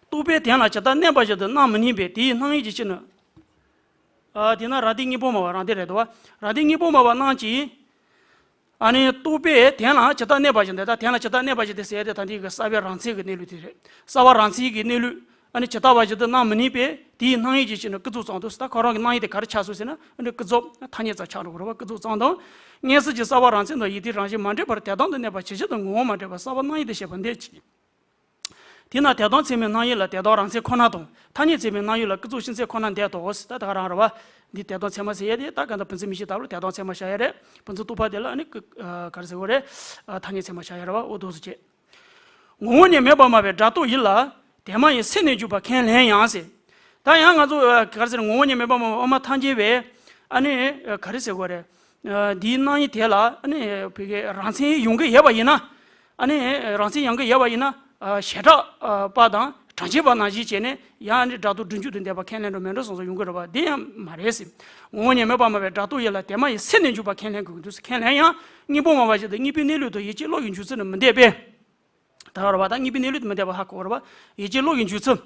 རྟོག་པས་དོན་ལ་ཇི་ལྟར་གནས་པ་བཞིན་དུ་སྣང་མི་ནུས་པས་དེའི་སྣང་ཡུལ་གྱི་ཕྱིར་ནི། ཨ་དེས་ན་རང་སྡེ་དངོས་པོ་སྨྲ་བ། རང་སྡེ་རེད་དོ། རང་སྡེ་དངོས་པོ་སྨྲ་བ་རྣམས་ཀྱིས། ཨ་ནི་རྟོག་པས་དོན་ལ་ཇི་ལྟར་གནས་པ་བཞིན་དུ། ད་དོན་ལ་ཇི་ལྟར་གནས་པ་བཞིན་དུ་ཟེར་ཡ་དེ་ད་འདི་གི་གསལ་བའི་རང་མཚན་གྱི་གནས་ལུགས་དེ་རེད། གསལ་བ་རང་མཚན་གྱི་གནས་ལུགས་ཨ་ནི་ཇི་ལྟ་བ་བཞིན་དུ་སྣང་མི་ནུས་པས་དེའི་སྣང་ཡུལ་གྱི་ཕྱིར་ནི་ཀུན་རྫོབ་ཙམ་དུ་ཟེར། ད་ཁོ་རང་གི་སྣང་ཡུལ་དེ་ག་རེ་ཆགས་སོང་ཟེར་ན། ཨ་ནི་ཀུན་རྫོབ་ཐ་སྙད་ཙམ་ཆགས་འགྲོ་གི་རེད་བ། ཀུན་རྫོབ་ཙམ་དང་། མངོན་སུམ་གྱི་གསལ་བ་རང་མཚན་དང་ཡིད་མཐུན་རང་བཞིན་མ་འདྲེས་པར་དོན་དམ་དུ་གནས་པ་ཇི་བཞིན་དུ་ངོ་བོ་མ་འདྲེས་པར་གསལ་བར་སྣང་ཡུལ་དུ་བྱེད་པ་འདོད་ཀྱི། དེས་ན་དོན་དམ་ཚད་མའི་སྣང་ཡུལ་ལ་དོན་དམ་རང་མཚན་ཁོ་ན་དང་། ཐ་སྙད་ཚད་མའི་སྣང་ཡུལ་ལ་ཀུན་རྫོབ་ཤེས་ཚད་ཁོ་ན་འདོད་དོ་ཟེར། ད་ད་ག་རང་རེད་བ། འདི་དོན་དམ་ཚད་མ་ཟེར་ཡས་དེ་ད་ག་འདྲ་བུམ་འཛིན་མིག་ཤེས་ལྟ་བུ་ལ་དོན་དམ་ཚད་མ་བཞག་ཡས་རེད། བུམ་འཛིན་རྟོག་པ་དེ་ལ་ཨ་ནི་ཀུ་ཨ་ག་རེ་ཟེར་དགོས་རེད། ཨ་ཐ་སྙད་ཚད་མ་བཞག་ཡས་རེད་བ། འོ་འདུག་སེ་བྱས། ངོ་བོ་ཉིད་མེད་པར་སྨྲ་བའི་སྒྲ་རྟོག་ཡུལ་ལ། དོན་སྨྲ་ཡི་སེམས་ནི་འཇུག་པ་ཁས་ལེན་ཡང་ཟེར། ད་ཡང་ང་ཚོ་ཨ་ག་རེ་ཟེར། ངོ་བོ་ཉིད་མེད་པར་སྨྲ་བའི་དབུ་མ་ཐལ་འགྱུར་བས་ཨ་ནི་ཨ་ག་རེ་ཟེར་དགོས་རེད། ཨ་འདིའི་སྣང་ཡུལ་དེ་ལ་ཨ་ནི་བི་གའི་རང་མཚན་ཡོང་གི་ཡོད་པ་ཡིན་ན། ཨ་ནི་རང་མཚན་ཡོང་གི་ཡོད་པ་ཡིན་ན། ཨ་བྱེ་བྲག་ཨ་པ་དང་ གྲངས་ཅན་པ་ནང་བཞིན་བྱས་ནས་ཡང་ནི་སྒྲ་རྟོག་སྒྲུབ་འཇུག་ཏུ་འདས་པ་ཁས་ལེན་འགྲོ་མེད་འགྲོ་སོང་སོང་ཡོང་གི་རེད་པ། དེ་ཡང་མ་རེད་ཟེར། ངོ་བོ་ཉིད་མེད་པར་སྨྲ་བའི་སྒྲ་རྟོག་ཡིད་ལ་དེ་མ་ཡིན་སེམས་ནས་འཇུག་པ་ཁས་ལེན་དགོས་ཀྱི་འདུག་ཟེར། ཁས་ལེན་ཡང་གཉེན་པོ་སྨྲ་བ་ཞིག་དང་གཉིས་པོའི་གནས་ལུགས་དང་ཡིད་ཀྱི་བློ་ཡི་འཇུག་ཚུལ་ནི་མི་འདས་པས། ད་ག་རེད་པ། ད་གཉིས་པོའི་གནས་ལུགས་དེ་མི་འདས་པ་ཧ་གོ་རེད་པ། ཡིད་ཀྱི་བློ་ཡི་འཇུག་ཚུལ།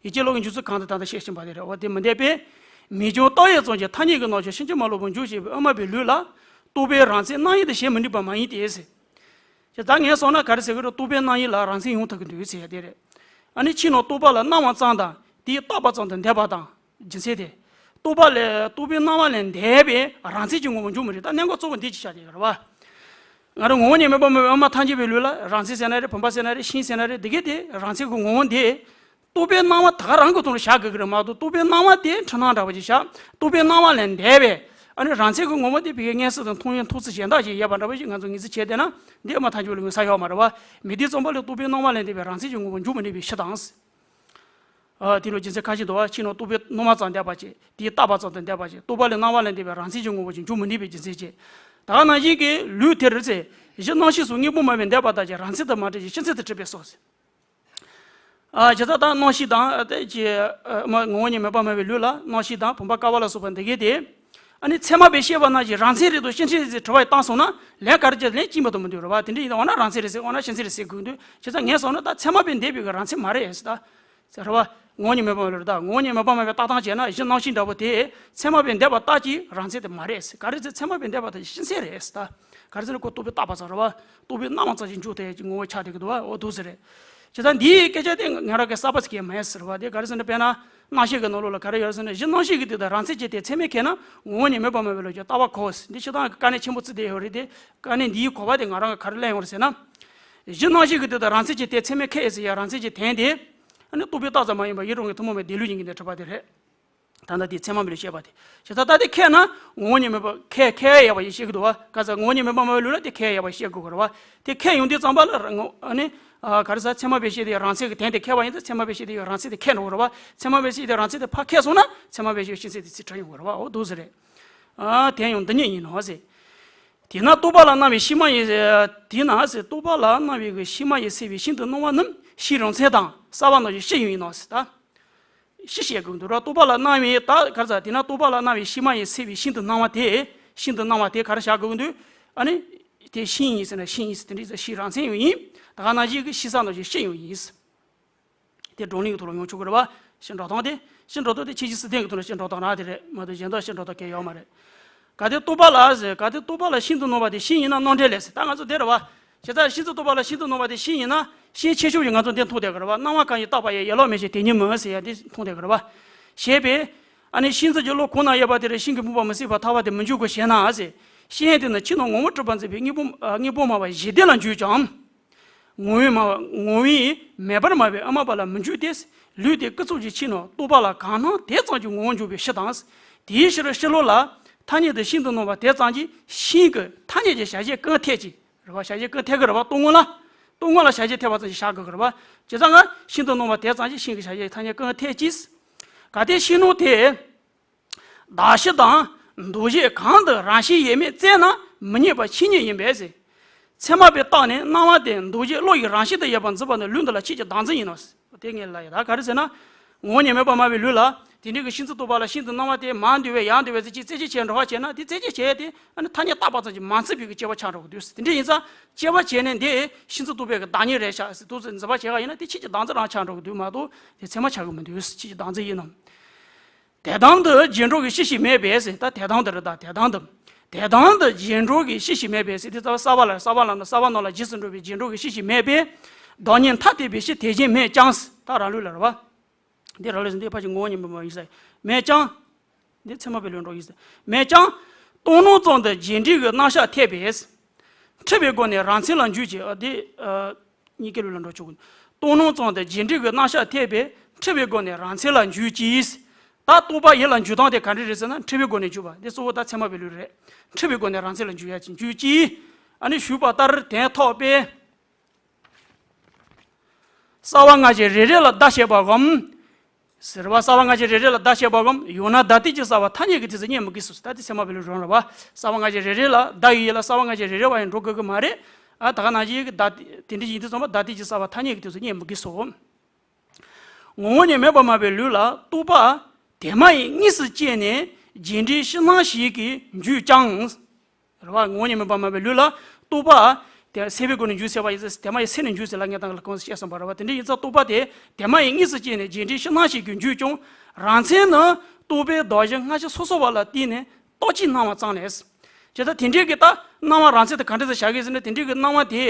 ཡིད་ཀྱི་བློ་ཡི་འཇུག་ཚུལ་གང་དང་གང་དུ་བཤད་བཞིན་པ་དེ་རེད། འོ་དེ་མི་འདས་པས། མིང་རྐྱང་བརྟགས་ཡས་ཙམ་གྱིས་ཐ་སྙད་ཀྱི་རྣམ་གཞག་ཕྱིན་ཅི་མ་ལོག་པར་འཇོག་བྱེད་པའི་དབུ་མ་པའི་ལུགས་ལ། རྟོག་པའི་རང་མཚན་རྣམ་དབྱེ་དེ་བྱེད་མི་ནུས་པ་མ་ཡིན་ཏེ་ཟེར། ཅེས་ད་ངས་སོང་ན་ག་རེ་ཟེར་གི་རེད། རྟོག་པའི་རྣམ་དབྱེ་ལ་རང་མཚན་ཡོང་ཐུབ་ཀྱི་འདུག་ཟེར་ཡ་དེ་རེད། ཨ་ནི་ཕྱི་ནང་རྟོག་པ་ལ་སྣང་བ་ཙམ་དང་དེས་བཏགས་པ་ཙམ་དུ་འདས་པ་དང་། རྒྱུ་མཚན་དེ། རྟོག་པ་ལས་རྟོག་པའི་སྣང་བ་ལས་འདས་པའི་རང་མཚན་གྱི་ངོ་བོ་འཇོག་མི་རིགས། ད་གནད་འགག་གཙོ་བོ་འདི་ཅིག་བཞག་དེ་རེད་པ། ང་རང་ངོ་བོ་ཉིད་མེད་པར་སྨྲ་བའི་དབུ་མ་ཐལ་འགྱུར་བའི་ལུགས་ལ་རང་མཚན་ཟེར་ན་རེད། བུམ་པ་ཟེར་ན་རེད། ཤིང་ཟེར་ན་རེད། འདི་གས་དེ་རང་མཚན་གྱི་ངོ་བོ་འདི། རྟོག་པའི་སྣང་བ་ད་ག་རང་གི་ཐོག་ནས་བཞག་དགོས་ཀྱི་རེད་མ་གཏོགས། རྟོག་པའི་སྣང་བ་དེ་འཁྲུལ་སྣང་འདྲ་བོ་ཅིག་བཞག་རྟོག་པའི་སྣང་བ་ལས་འདས་པའི། ཨ་ནི་རང་མཚན་གྱི་ངོ་བོ་དེ་བི་གའི་མངོན་གསལ་དང་མཐོང་ཡུལ་མཐོང་ཚུལ་གཞན་དག་ཅིག་ཡོད་པ་འདྲ་བོ་ཞིག་ང་ཚོ་ངེས་འཛིན་བྱས་བསྡད་ན། འདི་དབུ་མ་ཐལ་འགྱུར་བའི་ལུགས་ས་ཡོད་མ་རེད་པ། མི་དེ་ཙམ་པ་ལས་རྟོག་པའི་སྣང་བ་ལས་འདས་པའི་རང་མཚན་གྱི་ངོ་བོ་འཇོག་མི་ནུས་པའི་ཕྱིར་དང་། ཨ། དེ་ལ་རྒྱུ་མཚན་ཁ་ཤས་འདུག་པ། ཕྱི་ནང་རྟོག་པའི་སྣང་བ་ཙམ་འདས་པ་བྱས། དེས་བཏགས་པ་ཙམ་དུ་འདས་པ་བྱས། རྟོག་པ་ལས་སྣང་བ་ལས་འདས་པའི་རང་མཚན་གྱི་ངོ་བོ་ཞིག་འཇོག་མི་ནུས་པའི་རྒྱུ་མཚན་བྱས། ད་ག་ནང་བཞིན་གྱི་ལུགས་དེར་ཚེ་གཞི་རྣམ་ཤེས་སོགས་དངོས་པོ་སྨྲ་བས་འདས་པ་དག་ཀྱང་རང་མཚན་དུ་མ་གྲུབ་ཅིང་ཕྱི་མཚན་དུ་གྲུབ་པས་སོ་ཟེར། ཨ། ཇི་ལྟར་ད་རྣམ་ཤེས་དང་། ཨ། དེ་ཀྱི། ཨ། མ་ངོ་བོ་ཉིད་མེད་པར་སྨྲ་བའི་ལུགས་ལ་རྣམ་ཤེས་དང་བུམ་པ་ཀ་པ་ལ་སོགས་པ་འདི་གས་དེ། ཨ་ནི་ཚད་མ་པས་བཤད་པ་ནང་བཞིན་རང་མཚན་རེད་དམ་ཕྱི་མཚན་རེད་ཟེར་དྲི་བ་ཞིག་བཏང་སོང་ན། ལན་ག་རེ་བྱས་ལན་གཅིག་མ་གཏོགས་མི་འདུག་རེད་པ། དེ་འདྲ་ཡིན་ན་འོ་ན་རང་མཚན་རེད་ཟེར། འོ་ན་ཕྱི་མཚན་རེད་ཟེར་དགོས་འདུག་བྱས་ཙང་ངས་སོང་ན་ད་ཚད་མ་པས་འདས་པའི་གི་རང་མཚན་མ་རེད་ཟེར་ད། ཟེར་བ། ངོ་བོ་ཉིད་མེད་པར་སྨྲ་བའི་ལུགས་ད། ངོ་བོ་ཉིད་མེད་པར་སྨྲ་བའི་ལྟ་སྟངས་བྱས་ན་གཞི་རྣམ་ཤེས་འདྲ་པོ་དེ་ཚད་མ་པས་འདས་པ་ལྟ་ཅི་རང་མཚན་དེ་མ་རེད་ཟེར། ག་རེ་ཟེར། ཚད་མ་པས་འདས་པ་དེ་ཕྱི་མཚན་རེད་ཟེར་ད། ག་རེ་ཟེར་ན་ཁོ་རྟོག་པས་བཏགས་པ་ཙམ་རེད་པ། རྟོག་པའི་སྣང་བ་ཙམ་ཞིག་འཇོག་ཐུབ་ཡ་གི་ངོ་བོ་ཆགས་བསྡད་ཀྱི་འདུག་པ། འོ་འདུག་ཟེར་རེད། བྱས་ཙང་འདིའི་སྐད་ཆ་དེ་ང་རང་གི་གསར་པ་ཟེར་གྱི་མ་ཡིན་ཟེར་བ་དེ། ག་རེ་ཟེར་ན་དཔེར་ན་རྣམ་ཤེས་ཀྱི་ནང་ལོགས་ལ་ག་རེ་ཡོད་ཟེར་ན། གཞི་རྣམ་ཤེས་ཀྱི་དུས་དང་རང་མཚན་གྱི་དེ་ཚད་མས་ཁེགས་ན་ངོ་བོ་ཉིད་མེད་པར་སྨྲ་བའི་ལུགས་ཀྱི་ལྟ་བ་ཁེགས་ཟེར། འདི་སྤྱིར་བཏང་གི་དཀའ་གནད་ཆེན་པོ་བརྩིས་བསྡད་ཡོད་རེད་དེ། དཀའ་གནད་འདིའི་གོ་བ་དེ་ང་རང་གི་ག་རེ་ལེན་ཡོང་རེད་ཟེར་ན། གཞི་རྣམ་ཤེས་ཀྱི་དུས་དང་རང་མཚན་གྱི་དེ་ཚད་མས་ཁེགས་ཟེར་ཡ་རང་མཚན་གྱི་དོན་དེ། ཨ་ནི་རྟོག་པས་བཏགས་ཙམ་མ་ཡིན་པར་ཡེ་རང་གི་ཐུན་མོང་བའི་བདེན་ལུགས་ཡིན་གྱི་འདི་གྲུབ་པ་དེ་རེད། ད་ལྟ་དེ་ཚད་མ་པའི་ལུགས་བཤད་པ་དེ། བྱས་ཙང་ད་དེ་ཁེགས་ན་ངོ་བོ་ཉིད་མེད་པར་ཁེགས་ཁེགས་ཡོད་པ་ཞིག་བཤད་ཀྱི་འདུག་པ། ག་ས་ངོ་བོ་ཉིད་མེད་པར་སྨྲ་བའི་ལུགས་ལ་དེ་ཁེགས་ཡོད་པ་ཞིག་བཤད་དགོས་རེད་པ། དེ་ཁེགས་ཡོང་དུས་ཙམ་པ་ལ་ངོ་ཨ་ནི། ཨ། ག་རེ་ཟེར། ཚད་མ་པས་བཤད་དེ་རང་མཚན་གྱི་དོན་དེ་ཁེགས་པ་ཡིན་ཙང་ཚད་མ་པས་བཤད་དེ་རང་མཚན་དེ་ཁེགས་འགྲོ་གི་རེད་པ། ཚད་མ་པས་བཤད་དེ་རང་མཚན་དེ་ཕར་ཁེགས་སོང་ན་ཚད་མ་པས་བཤད་ཕྱི་མཚན་དེ་ཚིག་གྲུབ་ཡོང་གི་རེད་པ། འོ་འདུག་ཟེར་རེད། ཨ། དེ་ཡང་འདི་ཉིད་ཡིན་ནོ་ཟེར། དེས་ན་རྟོག་པ་ལ་སྣང་བའི་ཕྱི་མ་ཡི། དེས་ན་ཟེར། རྟོག་པ་ལ་སྣང་བའི་གི་ཕྱི་མ་ཡིས་སེལ་བའི་ཤིན་ཏུ་སྣང་བ་རྣམས་ཕྱིའི་རང་མཚན་དང་གསལ་བ་རྣམས་ཀྱི་སྤྱི་ཡོངས་ཡིན་ནོ་ཟེར་ད། སྤྱི་བཤད་དགོས་འདུག་ར། རྟོག་པ་ལ་སྣང་བའི་ད་ག་རེ་ཟེར། དེས་ན་རྟོག་པ་ལ་སྣང་བའི་ཕྱི་མ་ཡིས་སེལ་བའི་ཤིན་ཏུ་སྣང་བ་དེ། ཤིན་ཏུ་སྣང་བ་དེ་ག་རེ་བཞག་དགོས་འདུག་ཨ་ནི། དེ་ཤིང་ཡིན་ཟེར་ན་ཤིང་ཡིན་ཟེར། དེ་འདྲའི་ཕྱིའི་རང་མཚན་ཡང་ཡིན། ད་ག་ནང་བཞིན་གྱི་ཕྱི་གསལ་ནང་བཞིན་སྤྱི་ཡང་ཡིན་ཟེར། དེ་བགྲོ་གླེང་གི་ཐོག་ལ་ཡོང་ཆོག་གི་རེད་པ། ཕྱི་འགྲོ་སྟངས་དེ། ཕྱི་འགྲོ་སྟངས་དེ་ཁྱད་ཆོས་སུ་བསྟན་གྱི་ཐོག་ནས་ཕྱི་འགྲོ་སྟངས་རང་དེ་རེད་མ་གཏོགས། གཞན་དག་ཕྱི་འགྲོ་སྟངས་གང་ཡང་ཡོད་མ་རེད། གལ་ཏེ་རྟོག་པ་ལ་ཟེར། གལ་ཏེ་རྟོག་པ་ལ་ཤིན་ཏུ་སྣང་བ་དེ་ཤིང་ཡིན་ན་སྣང་བྲལ་ལས་ཟེར། ད་ང་ཚོ་དེ་རེད་པ། བྱས་ཙང་ཤིན་ཏུ་རྟོག་པ་ལ་ཤིན་ཏུ་སྣང་བ་དེ་ཤིང་ཡིན་ན་ཤིང་ཁྱད་ཆོས་ཀྱིས་ང་ཚོ་འདི་མཐོང་བསྡད་ཀྱི་རེད་པ། སྣང་བ་གང་ཡིན་བཏགས་པ་ཡིན། ཡན་ལག་མེད་ཅིང་དེ་ཉིད་མིན་ཟེར་ཡ་འདི་མཐོང་བསྡད་ཀྱི་རེད་པ། ཞེས་པས། ཨ་ནི་ཤིང་ཚིག་གི་བློ་གང་ན་ཡོད་པ་དེར་ཤིང་གི་སྨུག་པ་མི་སྲིད་པར་ཐལ་བ་དེ་མི་འཇུག་གོ་ཞེ་ན་ཟེར། ཤིང་དེ་ནི་ཕྱི་ནང་ངོ་བོ་གྲུབ་པར་འཛིན་པའི་དངོས་པོ། ཨ། དངོས་པོ་སྨྲ་བ་གཞི་དེ་ལ་འཇུག་ཀྱང་། ངོ་བོས་སྨྲ་བ། ངོ་བོས་མེད་པར་སྨྲ་བའི་དབུ་མ་པ་ལ་མི་འཇུག་སྟེ། ལུགས་དེ་ཀུན་རྫོབ་ཀྱི་ཕྱི་ནང་རྟོག་པ་ལ་གང་སྣང་དེ་ཙམ་གྱིས་ངོ་བོ་འཇོག་པའི་ཕྱིར་དང་། དེའི་ཕྱིར་ཕྱི་ལོགས་ལ་ཐ་སྙད་དུ་ཤིན་ཏུ་སྣང་བ་དེ་ཙམ་གྱིས་ཤིང་གི་ཐ་སྙད་ཀྱི་བྱ་བྱེད་ཀུན་འཐད་ཅིང་། རེད་པ། བྱ་བྱེད་ཀུན་འཐད་ཀྱི་རེད་པ། རྟོག་ངོ་ལ། རྟོག་ངོ་ལ་བྱ་བྱེད་འཐད་པ་ཙམ་ཞིག་བཞག་དགོས་ཀྱི་རེད་པ། བྱས་ཙང་ང་ཤིན་ཏུ་སྣང་བ་དེ་ཙམ་གྱིས་ཤིང་གི་བྱ་བྱེད་ཐ་སྙད་ཀུན་འཐད་ཅིང་། གལ་ཏེ་ཕྱི་སྣང་དེ། གདགས་གཞི་དང་འདོགས་གཞི་གང་དུ་རང་བཞིན་ཡོད་མེད་བཙལ་ན་མི་རྙེད་པ་ཆོས་ཉིད་ཡིན་པས་ཟེར། ཚད་མ་པས་བརྟགས་ནས་སྣང་བ་དེ་འདོགས་གཞི་བློ་ཡི་རང་བཞིན་དུ་ཡོད་པར་འཛིན་པ་ནི་ལུགས་འདི་ལ་ཆོས་ཀྱི་བདག་འཛིན་ཡིན་ནོ། དེ་ངས་ལབ་ཡ་ད་ག་རེ་ཟེར་ན། ངོ་བོ་ཉིད་མེད་པར་སྨྲ་བའི་ལུགས་ལ་དེ་འདྲའི་གི་ཤིང་ཚིག་རྟོག་པ་ལ་ཤིན་ཏུ་སྣང་བ་དེ་མར་འདོད་པས་ཡར་འདོད་པས་ཟེར་ཅིག་རྩད་གཅོད་བྱས་འགྲོ་བ་བྱས་ན། དེ་རྩད་གཅོད་བྱས་ཏེ་ཨ་ནི་ཐ་སྙད་བཏགས་པ་ཙམ་གྱིས་མ་ཚིམ་པའི་གི་དཔྱད་པ་ཆགས་འགྲོ་གི་འདུག་དེ་འདྲ་ཡིན་ཙང་དཔྱད་པ་བྱས་ནས་འདི་ཤིང་ཚིག་རྟོག་པའི་གི་བདག་ཉིད་རེད་ཤག་ཟེར་འདུག་ཟེར་འཛིན་པ་བྱེད་ག་ཡིན་ན་དེ་ཆོས་ཀྱི་བདག་འཛིན་རང་ཆགས་འགྲོ་གི་འདུག་མ་གཏོགས་དེ་ཚད་མ་ཆགས་གི་མི་འདུག་ཆོས་ཀྱི་བདག་འཛིན་ཡིན་ནམ། དེ་དང་དུ་རྗེས་འགྲོ་གི་སྤྱི་ཞིག་མེད་པས་ཟེར། ད་དེ་དང་དུ་རེད། ད་དེ་དང་དུ། དེ་དང་དུ་རྗེས་འགྲོ་གི་སྤྱི་ཞིག་མེད་པས་ཟེར། དེ་རྩ་བ་གསལ་བ་ལ། གསལ་བ་ལ་ནི་གསལ་བ་རྣམས་ལ་རྗེས་སུ་འགྲོ་བའི་རྗེས་འགྲོ་གི་སྤྱི་ཞིག་མེད་པས། བདག་ཉིད་ཐ་དད་པའི་སྤྱི་དེ་བཞིན་མེད་ཀྱང་ཟེར། ད་རང་ལུགས་ལ་རེད་པ། འདི་རང་ལུགས་ཟེར། འདི་ཕར་ཕྱིན་ངོ་བོ་ཉིད་མེད་པ་ཡིན་ཟེར། མེད་ཀྱང་། འདི་ཚད་མ་པའི་ལུགས་འགྲོ་ཡིན་ཟེར། མེད་ཀྱང་། རྟོག་སྣང་ཙམ་དུ་རྗེས་འབྲེལ་གྱི་རྣམ་གཞག་འཐད་པས། འཁྲུལ་པའི་སྒོ་ནས་རང་མཚན་ལ་འཇུག་ཅིང་། ཨ། འདི། ཨ། གཉིས་ཀའི་ལུགས་ལ་འགྲོ་ཆོག་གི། རྟོག་སྣང་ཙམ་དུ་རྗེས་འབྲེལ་གྱི་རྣམ་གཞག་འཐད་པས་འཁྲུལ་པའི་སྒོ་ནས་རང་མཚན་ལ་འཇུག་ཅིང་། ད་རྟོག་པ་ཡིད་ལ་འཇུག་སྟངས་དེ་ག་འདྲ་རེད་ཟེར་ན། འཁྲུལ་པའི་སྒོ་ནས་འཇུག་པ་འདི་གཙོ་བོ་ད་ཚད་མ་པའི་ལུགས་རེད། འཁྲུལ་པའི་སྒོ་ནས་རང་མཚན་ལ་འཇུག་ཡ་ཅིག་འཇུག་ཅིང་། ཨ་ནི་ཞུས་པ་ལྟར་དོན་ཐོབ་པས། གསལ་བ་སྔ་ཕྱི་རེ་རེ་ལ་བརྡ་བྱེད་པའམ། ཟེར་བ། གསལ་བ་སྔ་ཕྱི་རེ་རེ་ལ་བརྡ་བྱེད་པའམ། ཡང་ན་བརྡ་དུས་ཀྱི་གསལ་བ་ཐ་སྙད་ཀྱི་དུས་སུ་རྙེད་མི་དགོས་སོ། ད་དེ་ཚད་མ་པའི་ལུགས་རང་རེད་པ། གསལ་བ་སྔ་ཕྱི་རེ་རེ་ལ། བརྡ་ཡི་ཡུལ་ལ་གསལ་བ་སྔ་ཕྱི་རེ་རེ་བ་ཡང་འགྲོ་དགོས་ཀྱི་མ་རེད། ཨ། ད་ག་ནང་བཞིན་གྱི་བརྡ་དེ་འདྲ་ཡིན་དུས་ཙམ་པ་བརྡ་དུས་ཀྱི་གསལ་བ་ཐ་སྙད་ཀྱི་དུས་སུ་རྙེད་མི་དགོས་སོ། ངོ་བོ་ཉིད་མེད་པར་སྨྲ་བའི་ལུགས་ལ་རྟོག་པ་དེ་མ་ཡིན་གཉིས་སུ་སྐྱེས་ནས་རྗེས་འབྲེལ་ཕྱི་སྣང་ཞིག་གིས་འཇུག་ཀྱང་། རེད་བ། ངོ་བོ་ཉིད་མེད་པར་སྨྲ་བའི་ལུགས་ལ་རྟོག་པ་དེ་སེལ་བའི་སྒོ་ནས་འཇུག་ཟེར་བ་ཡིན་ཙང་དེ་མ་ཡིན་སེལ་ནས་འཇུག་ཟེར་ལ་ངས་ད་ལ་གོང་དུ་བཤད་སོང་བ་རེད་བ། དེ་འདྲ་ཡིན་ཙང་རྟོག་པ་དེ་དེ་མ་ཡིན་གཉིས་སུ་སྐྱེས་ནས་རྗེས་འབྲེལ་ཕྱི་སྣང་ཞིག་གིས་འཇུག་ཀྱང་རང་མཚན་ནི་རྟོག་པས་གདགས་གཞི་སྔ་ཕྱི་སོ་སོ་བ་ལ་བརྟེན་ནས་རྟོག་བཅས་སྣང་བ་ཙམ་ལས། བྱས་ཙང་དེ་འདྲའི་གི་ད་སྣང་བ་རང་མཚན་དེ་ག་འདྲ་ཟེར་བཞག་གི་ཟེར་ན། དེ་འདྲའི་གི་སྣང་བ་དེ་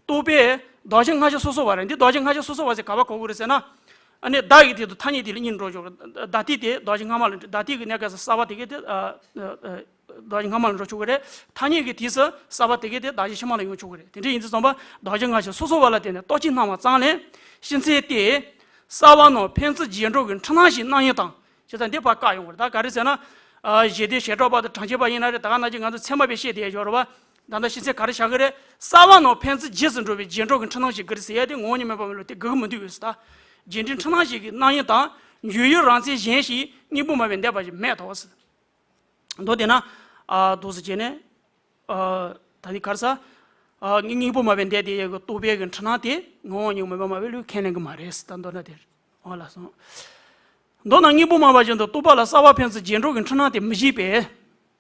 རྟོག་པས་གདགས་གཞི་སྔ་ཕྱི་སོ་སོ་བ་རེད། འདི་གདགས་གཞི་སྔ་ཕྱི་སོ་སོ་བ་ཟེར་ག་པར་གོ་དགོས་རེད་ཟེར་ན། ཨ་ནི་བརྡ་ཡི་དུས་སུ་ཐ་སྙད་དེ་ལ་གཉིས་འགྲོ་ཆོག་གི། བརྡ་དེ་དེ་གདགས་གཞི་སྔ་མ་ལ། བརྡ་དེ་གི་གནས་སྐབས་སུ་གསར་བ་དེ་གས་དེ་ཨ་ཨ་གདགས་གཞི་སྔ་མ་ལ་འགྲོ་ཆོག་གི་རེད། ཐ་སྙད་ཀྱི་དུས་སུ་གསར་བ་དེ་གས་དེ་གདགས་གཞི་ཕྱི་མ་ལ་ཡོང་ཆོག་གི་རེད། དེ་འདྲ་ཡིན་དུས་ཙམ་པ་གདགས་གཞི་སྔ་ཕྱི་སོ་སོ་བ་ལ་བརྟེན་ནས་རྟོག་བཅས་སྣང་བ་ཙམ་ལས། ཕྱི་མཚན་དེ་གསར་བ་རྣམས་ཕན་ཚུན་རྗེས་འགྲོ་གི་འཁྲུལ་སྣང་ཞིག་སྣང་ཡུལ་དང་། བྱས་ཙང་འདི་ཕར་བཀག་ཡོང་བ་རེད། ད་ག་རེ་ཟེར་ན། ཨ་ཞེ་འདོད་བྱེ་བྲག་པ་དང་གྲངས་ཅན་པ་ཡིན་ན་རེད། ད་ག་ནང་བཞིན་ང་ཚོ་ཚད་མ་པས་བཤད་བསྡད་ཡོད་རེད་བ། ད་ལྟ་ཕྱི་མཚན་ག་རེ་བཞག་གི་རེད། གསར་བ་རྣམས་ཕན་ཚུན་རྗེས་སུ་འགྲོ་བའི་རྗེས་འགྲོ་གི་འཁྲུལ་སྣང་ཞིག་གི་རེད་ཟེར་ཡ་དེ་ངོ་བོ་ཉིད་མེད་པར་སྨྲ་ལུགས་དེ་དགོས་ཀྱི་མི་འདུག་ཟེར། ད་རྗེས་འབྲེལ་འཁྲུལ་སྣང་ཞིག་གི་སྣང་ཡུལ་དང་འཇུག་ཡུལ་རང་མཚན་གཞན་ཞིག་དངོས་པོ་སྨྲ་བས་འདས་པ་ཞིག་མེད་དོ་ཟེར། མདོ་དེ་ན། ཨ་འདུག་སེ་བྱས་ནས། ཨ་ད་ནི་ག་རེ་ཟ། ཨ་དངོས་པོ་སྨྲ་བས་འདས་དེ་ཡོད་ཀྱི་རྟོག་པའི་གི་འཁྲུལ་སྣང་དེ་ངོ་བོ་ཉིད་མེད་པར་སྨྲ་བའི་ལུགས་ཁས་ལེན་གྱི་མ་རེད་ཟེར། ད་མདོར་ན་དེ་རེད། འོ་ལགས་སོ། མདོར་ན་དངོས་པོ་སྨྲ་བ་བཞིན་དུ་རྟོག་པ་ལ་གསར་བ་ཕན་ཚུན་རྗེས་འགྲོ་གི་འཁྲུལ་སྣང་དེ་མི་བཞེད་པས།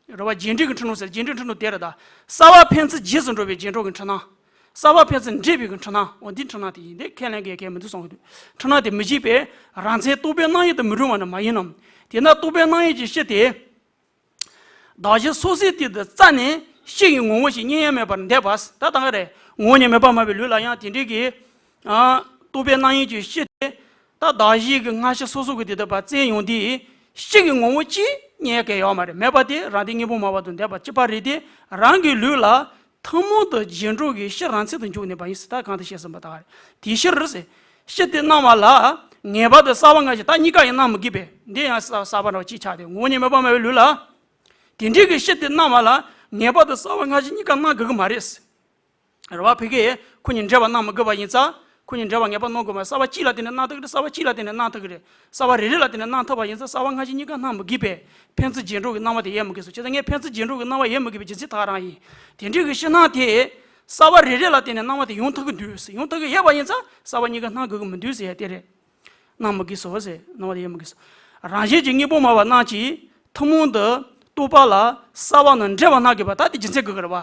རེད་བ། རྗེས་འབྲེལ་གྱི་འཁྲུལ་སྣང་ཟེར། རྗེས་འབྲེལ་འཁྲུལ་སྣང་དེ་རེད་ད། གསར་བ་ཕན་ཚུན་རྗེས་སུ་འགྲོ་བའི་རྗེས་འགྲོ་གི་འཁྲུལ་སྣང་། གསར་བ་ཕན་ཚུན་འདྲེས་པའི་གི་འཁྲུལ་སྣང་། འོ་འདིའི་འཁྲུལ་སྣང་དེ་ཡིན་ཏེ་ཁས་ལེན་གྱི་གལ་མི་འདུག་གསུང་གི་འདུག། འཁྲུལ་སྣང་དེ་མི་བཞེད་པས་རང་མཚན་རྟོག་པའི་སྣང་ཡུལ་དུ་མི་རུང་བ་ནི་མ་ཡིན་ནམ། དེས་ན་རྟོག་པའི་སྣང་ཡུལ་གྱི་སྤྱི་དེ། གདགས་གཞི་སོ་སོའི་སྟེང་དུ་རྩ་ནས་སྤྱི་ཡི་ངོ་བོ་ཞིག་རྙེད་ཡ་མེད་པར་འདས་པ། ད་ད་ག་རེད། ངོ་བོ་ཉིད་མེད་པར་སྨྲ་བའི་ལུགས་ལ་ཡང་དེ་འདྲའི་གི། ཨ་རྟོག་པའི་སྣང་ཡུལ་གྱི་སྤྱི་དེ། ད་གདགས་གཞི་གི་སྔ་ཕྱི་སོ་སོ་གི་དེ་དག་པ་བཙལ་ཡོང་དུས་སྤྱི་གི་ངོ་བོ་ཅིག་རྙེད་ཀྱི་ཡོད་མ་རེད། མེད་པ་དེ་རང་སྟེང་དངོས་པོ་སྨྲ་བ་དང་འདས་པ་གཅིག་པ་རེད་དེ། རང་གི་ལུགས་ལ་ཐུན་མོང་དུ་རྗེས་འགྲོ་གི་སྤྱི་རང་མཚན་དུ་འཇོག་ནུས་པ་ཡིན་ཟེར། ད་གང་དུ་བཤད་ཟིན་པ་ལྟར་དེའི་ཕྱིར་ཟེར། སྤྱི་དེ་སྣང་བ་ལ་ངེས་པར་དུ་གསར་བ་སྔ་ཕྱི་ད་གཉིས་ཀ་ཡང་སྣང་མི་དགོས་པས། འདི་ཡང་གསར་གསར་བ་འདྲ་བ་གཅིག་ཆགས་ཏེ་ངོ་བོ་ཉིད་མེད་པར་སྨྲ་བའི་ལུགས་ལ། དེ་འདྲའི་གི་སྤྱི་དེ་སྣང་བ་ལ་ངེས་པར་དུ་གསར་བ་སྔ་ཕྱི་གཉིས་ཀ་སྣང་དགོས་ཀྱི་མ་རེད། རེད་བ། ཕ་གིར་ཁོ་གཉིས་འདྲེས་པ་སྣང་མི་དགོས་པ་ཡིན་ཙང་། ཁོ་གཉིས་འདྲེས་པ་ངེས་པར་སྣང་དགོས་མ། གསར་བ་གཅིག་ལ་བརྟེན་ནས་སྣང་ཐུབ་ཀྱི་རེད། གསར་བ་གཅིག་ལ་བརྟེན་ནས་སྣང་ཐུབ་ཀྱི་རེད། གསར་བ་རེ་རེ་ལ་བརྟེན་ནས་སྣང་ཐུབ་པ་ཡིན་ཙང་གསར་བ་སྔ་ཕྱི་གཉིས་ཀ་སྣང་མི་དགོས་པས་ཕན་ཚུན་རྗེས་འགྲོ་གི་སྣང་བ་དེ་ཡལ་མི་དགོས་སོ། བྱས་ཙང་ངས་ཕན་ཚུན་རྗེས་འགྲོ་གི་སྣང་བ་ཡལ་མི་དགོས་པའི་རྒྱུ་མཚན་ད་ག་རང་ཡིན། དེ་འདྲའི་གི་ཕྱི་སྣང་དེ་གསར་བ་རེ་རེ་ལ་བརྟེན་ནས་སྣང་བ་དེ་ཡོང་ཐུབ་ཀྱི་འདུག་ཟེར། ཡོང་ཐུབ་ཀྱི་ཡོད་པ་ཡིན་ཙང་གསར་བ་གཉིས་ཀ་སྣང་དགོས་ཀྱི་མི་འདུག་ཟེར་ཡ་དེ་རེད། སྣང་མི་དགོས་སོ་ཟེར། སྣང་བ་དེ་ཡལ་མི་དགོས་སོ། རང་བཞིན་གྱིས་དངོས་པོ་སྨྲ་བ་རྣམས་ཀྱིས་ཐུན་མོང་དུ་རྟོག་པ་ལ་གསར་བ་རྣམས་འདྲེས་པ་སྣང་དགོས་པ། ད་དེ་རྒྱུ་མཚན་དགོས་ཀྱི་རེད་བ།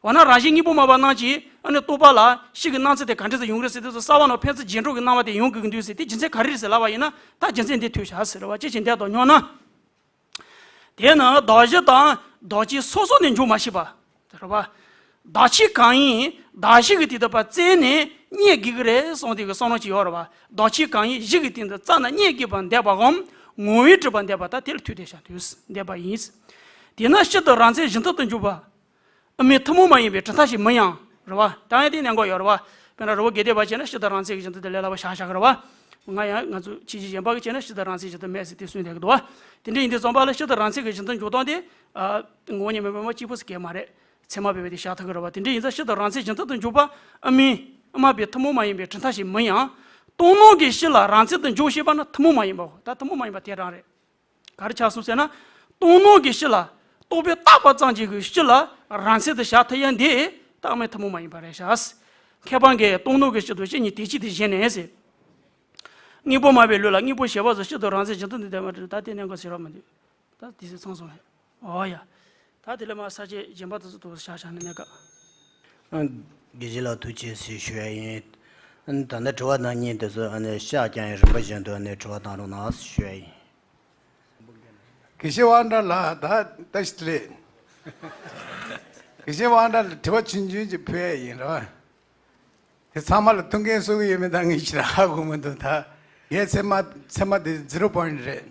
འོ་ན་རང་བཞིན་དངོས་པོ་སྨྲ་བ་རྣམས་ཀྱིས་ཨ་ནི་རྟོག་པ་ལ་སྤྱི་གི་སྣང་ཚུལ་དེ་ག་འདྲ་ཟེར་ཡོང་གི་རེད་ཟེར་དུས་སུ་གསར་བ་རྣམས་ཕན་ཚུན་རྗེས་འགྲོ་གི་སྣང་བ་དེ་ཡོང་དགོས་ཀྱི་འདུག་ཟེར། དེ་རྒྱུ་མཚན་ག་རེ་རེད་ཟེར་ལབ་པ་ཡིན་ན། ད་རྒྱུ་མཚན་འདི་ཐོས་བཞག་ཟེར་བ། ཅི་ཕྱིར་འདི་ལྟར་སྨྱོ་ན། དེས་ན་གདགས་གཞི་དང་གདགས་ཆོས་སོ་སོ་ནས་འཇོག་མ་ཤེས་པ། རེད་བ། གདགས་ཆོས་གང་ཡིན་གདགས་གཞི་གི་སྟེང་དུ་ཕར་བཙལ་ནས་རྙེད་དགོས་ཀྱི་རེད་གསུངས་དེ་གི་བསམ་བློ་ཅིག་ཡོད་རེད་བ། གདགས་ཆོས་གང་ཡིན་གཞི་གི་སྟེང་དུ་རྩ་ནས་རྙེད་དགོས་པར་འདོད་པའམ་ངོ་བོས་གྲུབ་པར་འདོད་པ་ད་དེ་ལ་ཐུག་བསྡད་བཞག་དུས་འདོད་པ་ཡིན། དེས་ན་སྤྱི་དང་རང་མཚན་གཞན་དག་ཏུ་འཇོག་པ། དབུ་མའི་ཐུན་མོང་མ་ཡིན་པའི་གྲུབ་མཐའ་ཞིག་མིན་ཡང་། རེད་བ། ད་ཡང་དེ་གནད་འགག་ཡོད་རེད་བ། དཔེར་ན་རི་བོ་དགེ་ལྡན་པ་བྱས་ན་སྤྱི་དང་རང་མཚན་གྱི་གཞི་མཐུན་དེ་ལས་སླ་བ་ཆགས་བཞག་གི་རེད་བ། ང་ཡང་ང་ཚོ་ཕྱི་རྒྱལ་གཞན་པ་གིས་བྱས་ན་སྤྱི་དང་རང་མཚན་གཞི་མཐུན་མེད་ཟེར་དེ་གསུངས་བསྡད་ཀྱི་འདུག་བ། དེ་འདྲ་ཡིན་དུས་ཙམ་པ་ལ་སྤྱི་དང་རང་མཚན་གྱི་གཞི་མཐུན་འཇོག་སྟངས་དེ། ཨ་ངོ་བོ་ཉིད་མེད་པར་སྨྲ་བ་གཅིག་པུ་ཟེར་གྱི་མ་རེད། ཚད་མ་སྦས་པས་དེ་བཞག་ཐུབ་ཀྱི་རེད་བ། དེ་འདྲ་ཡིན་ཙང་སྤྱི་དང་རང་མཚན་གཞི་མཐུན་དུ་འཇོག་པ་དབུ་མའི་དབུ་མ་པའི་ཐུན་མོང་མ་ཡིན་པའི་གྲུབ་མཐའ་ཞིག་མིན་ཡང་། སྟོང་ལོག་གི་སྤྱི་ལ་རང་མཚན་དུ་འཇོག་ཤེས་པ་ནི་ཐུན་མོང་མ་ཡིན་པའོ། ད་ཐུན་མོང་མ་ཡིན་པ་དེ་རང་རེད། ག་རེ་ཆགས་སོང་ཟེར་ན། སྟོང་ལོག་གི་སྤྱི་ལ། རྟོག་པས་བཏགས་པ་ཙམ་གྱི་གི་སྤྱི་ལ་རང་མཚན་དུ་བཞག་ཐུབ་ཡ་འདི་ད་དབུ་མའི་ཐུན་མོང་མ་ཡིན་པ་རེད་ཤག། མཁས་པ་འགས་སྟོང་ལོག་གི་སྤྱི་དང་སྤྱི་གཉིས་དེ་གཅིག་ཏུ་བཞེད་ནས་ཟེར། དངོས་པོ་སྨྲ་བའི་ལུགས་ལ་དངོས་པོ་ཞེས་པ་སོགས་སྤྱི་དང་རང་མཚན་གཞི་མཐུན་དུ་འདོད་པ་རེད། ད་དེ་གནད་འགག་ཟེར་བ་མི་འདུག། ད་དེ་ཚོ་ཚང་སོང་། ཨོ་ཡ། ད་དེ་ལས་མར་ས་བཅད་གཞན་པ་དེ་ཚོ་ཐོག་བཞག་བཞག་ནས་གནད་འགག། ཨ། དགེ་བཤེས་ལགས་ཐུགས་རྗེ་ཆེ་ཞུ་ཡ་ཡིན། ཨ་ནི་ད་ལྟ་དྲི་བ་དང་གཉིས་དེ་ཚོ་ཨ་ནི་བཤད་ཀྱང་རིམ་པ་བཞིན་དུ་ཨ་ནི་དྲི་བ་གནང་རོགས་གནང་ཞུ་ཡ་ཡིན། དགེ་བཤེས་དབང་གྲགས་ལགས་ད་ལྟ་ཞིག་ལས། དགེ་བཤེས་དབང་གྲགས་ལ་དྲི་བ་ཆུང་ཆུང་ཅིག་ཕུལ་ཡ་ཡིན་ར། དེ་ཚང་མ་ལ་ཐུགས་འགན་གསོ་གི་ཡོད་མེད་ད་ངས་ཞེ་དྲག་ཧ་གོ་མི་འདུག། ད་ངའི་ཚད་མ་ཚད་མ་དེ་ཛི་རོ་པོ་ཡིན་ཊི་རེད།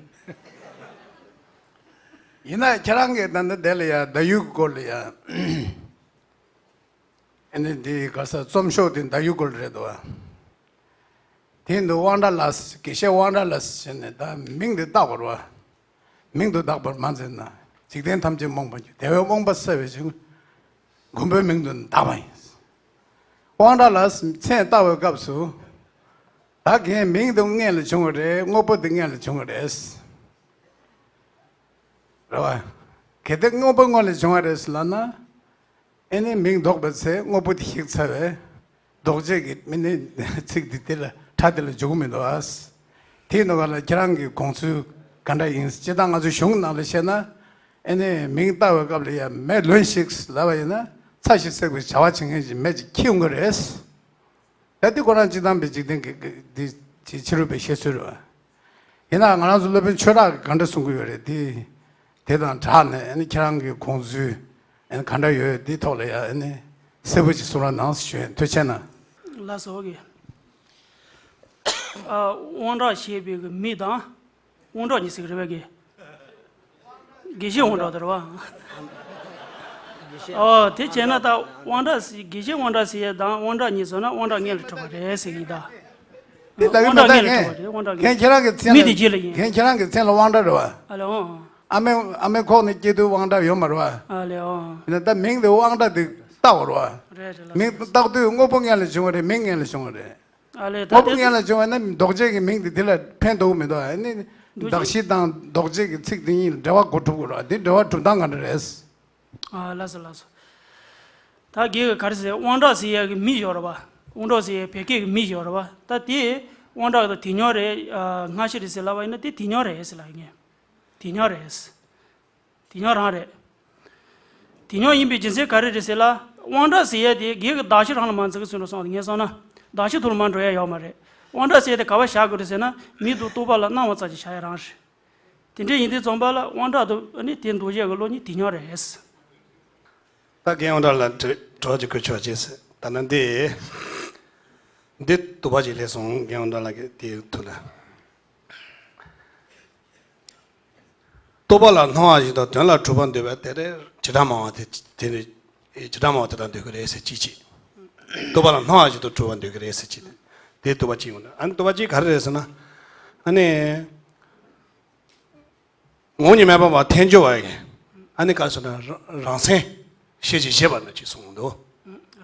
ཡིན་ན་ཁྱེད་རང་གིས་ད་ལྟ་དེ་ལ་ཡ་ཟླ་འོད་སྐོར་ལ་ཡ། ཨ་ནི་འདི་ག་ས་རྩོམ་ཤོག་དེ་ཟླ་འོད་སྐོར་རེད་འདུག་བ། དེ་འདུག། དབང་གྲགས་ལགས། དགེ་བཤེས་དབང་གྲགས་ལགས་ཟེར་ནས་ད་མིང་དེ་བཏགས་པ་རེད་བ། མིང་དུ་བཏགས་པར་མ་འཛིན་ན། འཇིག་རྟེན་ཐམས་ཅད་རྨོངས་པར་འགྱུར། དེ་བས་རྨོངས་པ་སེལ་བའི་ཕྱིར། མགོན་པོའི་མིང་དུ་བཏགས་པ་ཡིན། དབང་གྲགས་ལགས་མཚན་བཏགས་པའི་སྐབས་སུ། ད་གིན་མིང་དེ་སྔོན་ལ་བྱུང་བ་རེད། དངོས་པོ་དེ་སྔོན་ལ་བྱུང་བ་རེད། རེད་བ། གལ་ཏེ་དངོས་པོ་སྔོན་ལ་བྱུང་བ་རེད་ཟེར་ལབ་ན། ཨེ་ནི་མིང་འདོགས་པའི་ཚེ་དངོས་པོ་དེ་ཞིག་ཚར་བས། ལྡོག་བྱེད་ཀྱི་མི་ནི་ཚིག་འདི་དེ་ལ་ཕྲ་དེ་ལ་འཇུག་མི་འདུག་ཨ། དེའི་ནང་ལ་ཁྱེད་རང་གི་དགོངས་ཚུལ་ག་འདྲ་ཡིན། སྤྱིར་བཏང་ང་ཚོའི་གཞུང་ནང་ལ་བཤད་ན། ཨེ་ནས་མིང་བཏགས་པའི་སྐབས་ལ་ཡ་མེ་ལོན་ཞིག་ལབ་པ་ཡིན་ན། ཚ་ཞིག་བསྲེགས་པའི་བྱ་བ་བྱེད་མཁན་ཞིག་མེ་ཅིག་འཁྱེར་ཡོང་གི་རེད། ད་འདི་ཁོ་རང་སྤྱིར་བཏང་པའི་འཇིག་རྟེན་གྱི་འདི་ཕྱི་རོལ་པའི་བཤད་སྲོལ་རེད་བ། ཡིན་ནའང་ང་རང་ཚོ་སློབ་དཔོན་ཆོས་གྲགས་ཀྱིས་ག་འདྲ་གསུང་གི་ཡོད་རེད། དེ་དེ་དང་སྦྲགས་ནས་ཨ་ནི་ཁྱེད་རང་གི་དགོངས་ཚུལ་ཨ་ནི་ག་འདྲ་ཡོད། དེའི་ཐོག་ལ་ཡ་ཨ་ནི་གསལ་པོ་ཅིག་གསུང་རོགས་གནང་ཞུ་ཡིན། ཐུགས་རྗེ་གནང་། ལགས་སོ། ཨ། དབང་དྲག་ཞེས་པའི་གི་མི་དང་། དབང་དྲག་གཉིས་ཟེར་གི་རེད་པས་གི། དགེ་བཤེས་དབང་དྲག་དེ་རེད་བ། ཨོ་དེ་བྱས་ན་ད་དབང་དྲག་ཟེར། དགེ་བཤེས་དབང་དྲག་ཟེར་ཡས་དང་དབང་དྲག་གཉིས་ཟེར་ན་དབང་དྲག་སྔོན་ལ་གྲུབ་པ་རེད་ཟེར་གི་ཡིན་ད། དེ་ལྟ་གི་མེད། ད་ངས་ངས་ཁྱེད་རང་གི་མཚན་མི་ལ་དེ་རྗེས་ལ་ཡིན། ངས་ཁྱེད་རང་གི་མཚན་ལ་དབང་དྲག་རེད་བ། ཨ་ལེ་ཨོ། ཨ་མའི་ཨ་མའི་ཁོག་ནས་སྐྱེས་དུས་དབང་དྲག་ཡོད་མ་རེད་བ། ཨ་ལེ་ཨོ། ཡིན་ན་ད་མིང་དེ་དབང་དྲག་དེ་བཏགས་པ་རེད་བ། རེད་རེད། ལགས་མིང་སོ། བཏགས་དུས་དངོས་པོ་སྔོན་ལ་བྱུང་བ་རེད། མིང་སྔོན་ལ་བྱུང་བ་རེད། ཨ་ལེ་ད་དངོས་པོ་དེ་སྔོན་ལ་བྱུང་བ་ན་ལྡོག་བྱེད་ཀྱི་མིང་དེ་དེ་ལ་ཕན་ཐོགས་མི་འདུག་ཨ་ནི་ལྡོག་བྱེད། གདགས་གཞི་དང་ལྡོག་བྱེད་ཀྱི་ཚིག་དེ་གཉིས་ལ་འབྲེལ་བ་གོ་གྲུབ་དགོས་རེད་བ། དེ་འབྲེལ་བ་གྲུབ་སྟངས་ག་འདྲ་རེད། ཨ་ལགས་སོ་ལགས་སོ། ད་གིས་ག་རེ་ཟེར། དབང་དྲག་ཟེར་ཡས་ཀྱི་མི་ཡོད་རེད་བ། དབང་དྲག་ཟེར་ཡས་བོད་སྐད་ཀྱི་མི་ཡོད་རེད་བ། ད་དེ་དབང་དྲག་དང་དེ་ཉོན་རེད། ཨ་སྔ་ཕྱི་རེད་ཟེར་ལབ་པ་ཡིན་ན་དེ་དེ་ཉོན་རེད་ཟེར་ལབ་ཡིན། དེ་ཉོན་རེད། དེ་ཉོན་རང་རེད། དེ་ཉོན་ཡིན་པའི་རྒྱུ་མཚན་ག་རེ་རེད་ཟེར་ལ། དབང་དྲག་ཟེར་ཡས་དེ་གིས་གདགས་གཞི་རང་ལ་མ་འཛིན་གི་ཚུལ་ལ་སོང་། ངས་སོང་ན་གདགས་གཞི་ཐོག་ལ་མ་འགྲོ་ཡས་ཡོད་མ་རེད། དབང་དྲག་ཟེར་ཡས་དེ་ག་པར་བཞག་དགོས་རེད་ཟེར་ན་མི་དང་རྟོག་པ་ལ་སྣང་བ་ཙམ་ཞིག་བཞག་ཡས་རང་རེད། དེ་འདྲ་ཡིན་དུས་ཙམ་པ་ལ་དབང་དྲག་དང་ཨ་ནི་དེ་ལྡོག་བྱེད་ཀྱི་བློ་གཉིས་དེ་ཉོན་རེད། ད་རྒན་དབང་གྲགས་ལ་དྲི་དྲི་བ་ཅིག་བཀོད་ཆོག་ཅེས་ཟེར། ད་ནི་འདི་འདི་དུ་བ་ཅིག་སླེབས་སོང་། རྒན་དབང་གྲགས་ལགས་ཀྱི་དེའི་ཐོག་ལ། རྟོག་པ་ལ་སྣང་བ་བཞིན་དུ་དོན་ལ་གྲུབ་པར་འདོད་པ་དེ་རེད། བྱེ་བྲག་སྨྲ་བ་དེ་དེ་ནི་བྱེ་བྲག་སྨྲ་བ་དེ་དང་འདོད་ཀྱི་རེད་ཟེར་གཅིག་བྱས། རྟོག་པ་ལ་སྣང་བ་བཞིན་དུ་གྲུབ་པར་འདོད་ཀྱི་རེད་ཟེར་གཅིག་དེ་དུ་བ་གཅིག་ཡོང་། ཨ་ནི་དུ་བ་གཅིག་ག་རེ་རེད་ཟེར་ན། ཨ་ནི། ངོ་བོ་ཉིད་མེད་པ་བ་ཐལ་འགྱུར་བ་ཡི། ཨ་ནི་ག་རེ་ཟེར་ན་རང་རང་མཚན་ཞེས་བྱ་བཞེད་པ་ན་ཅིག་གསུངས་འདུག་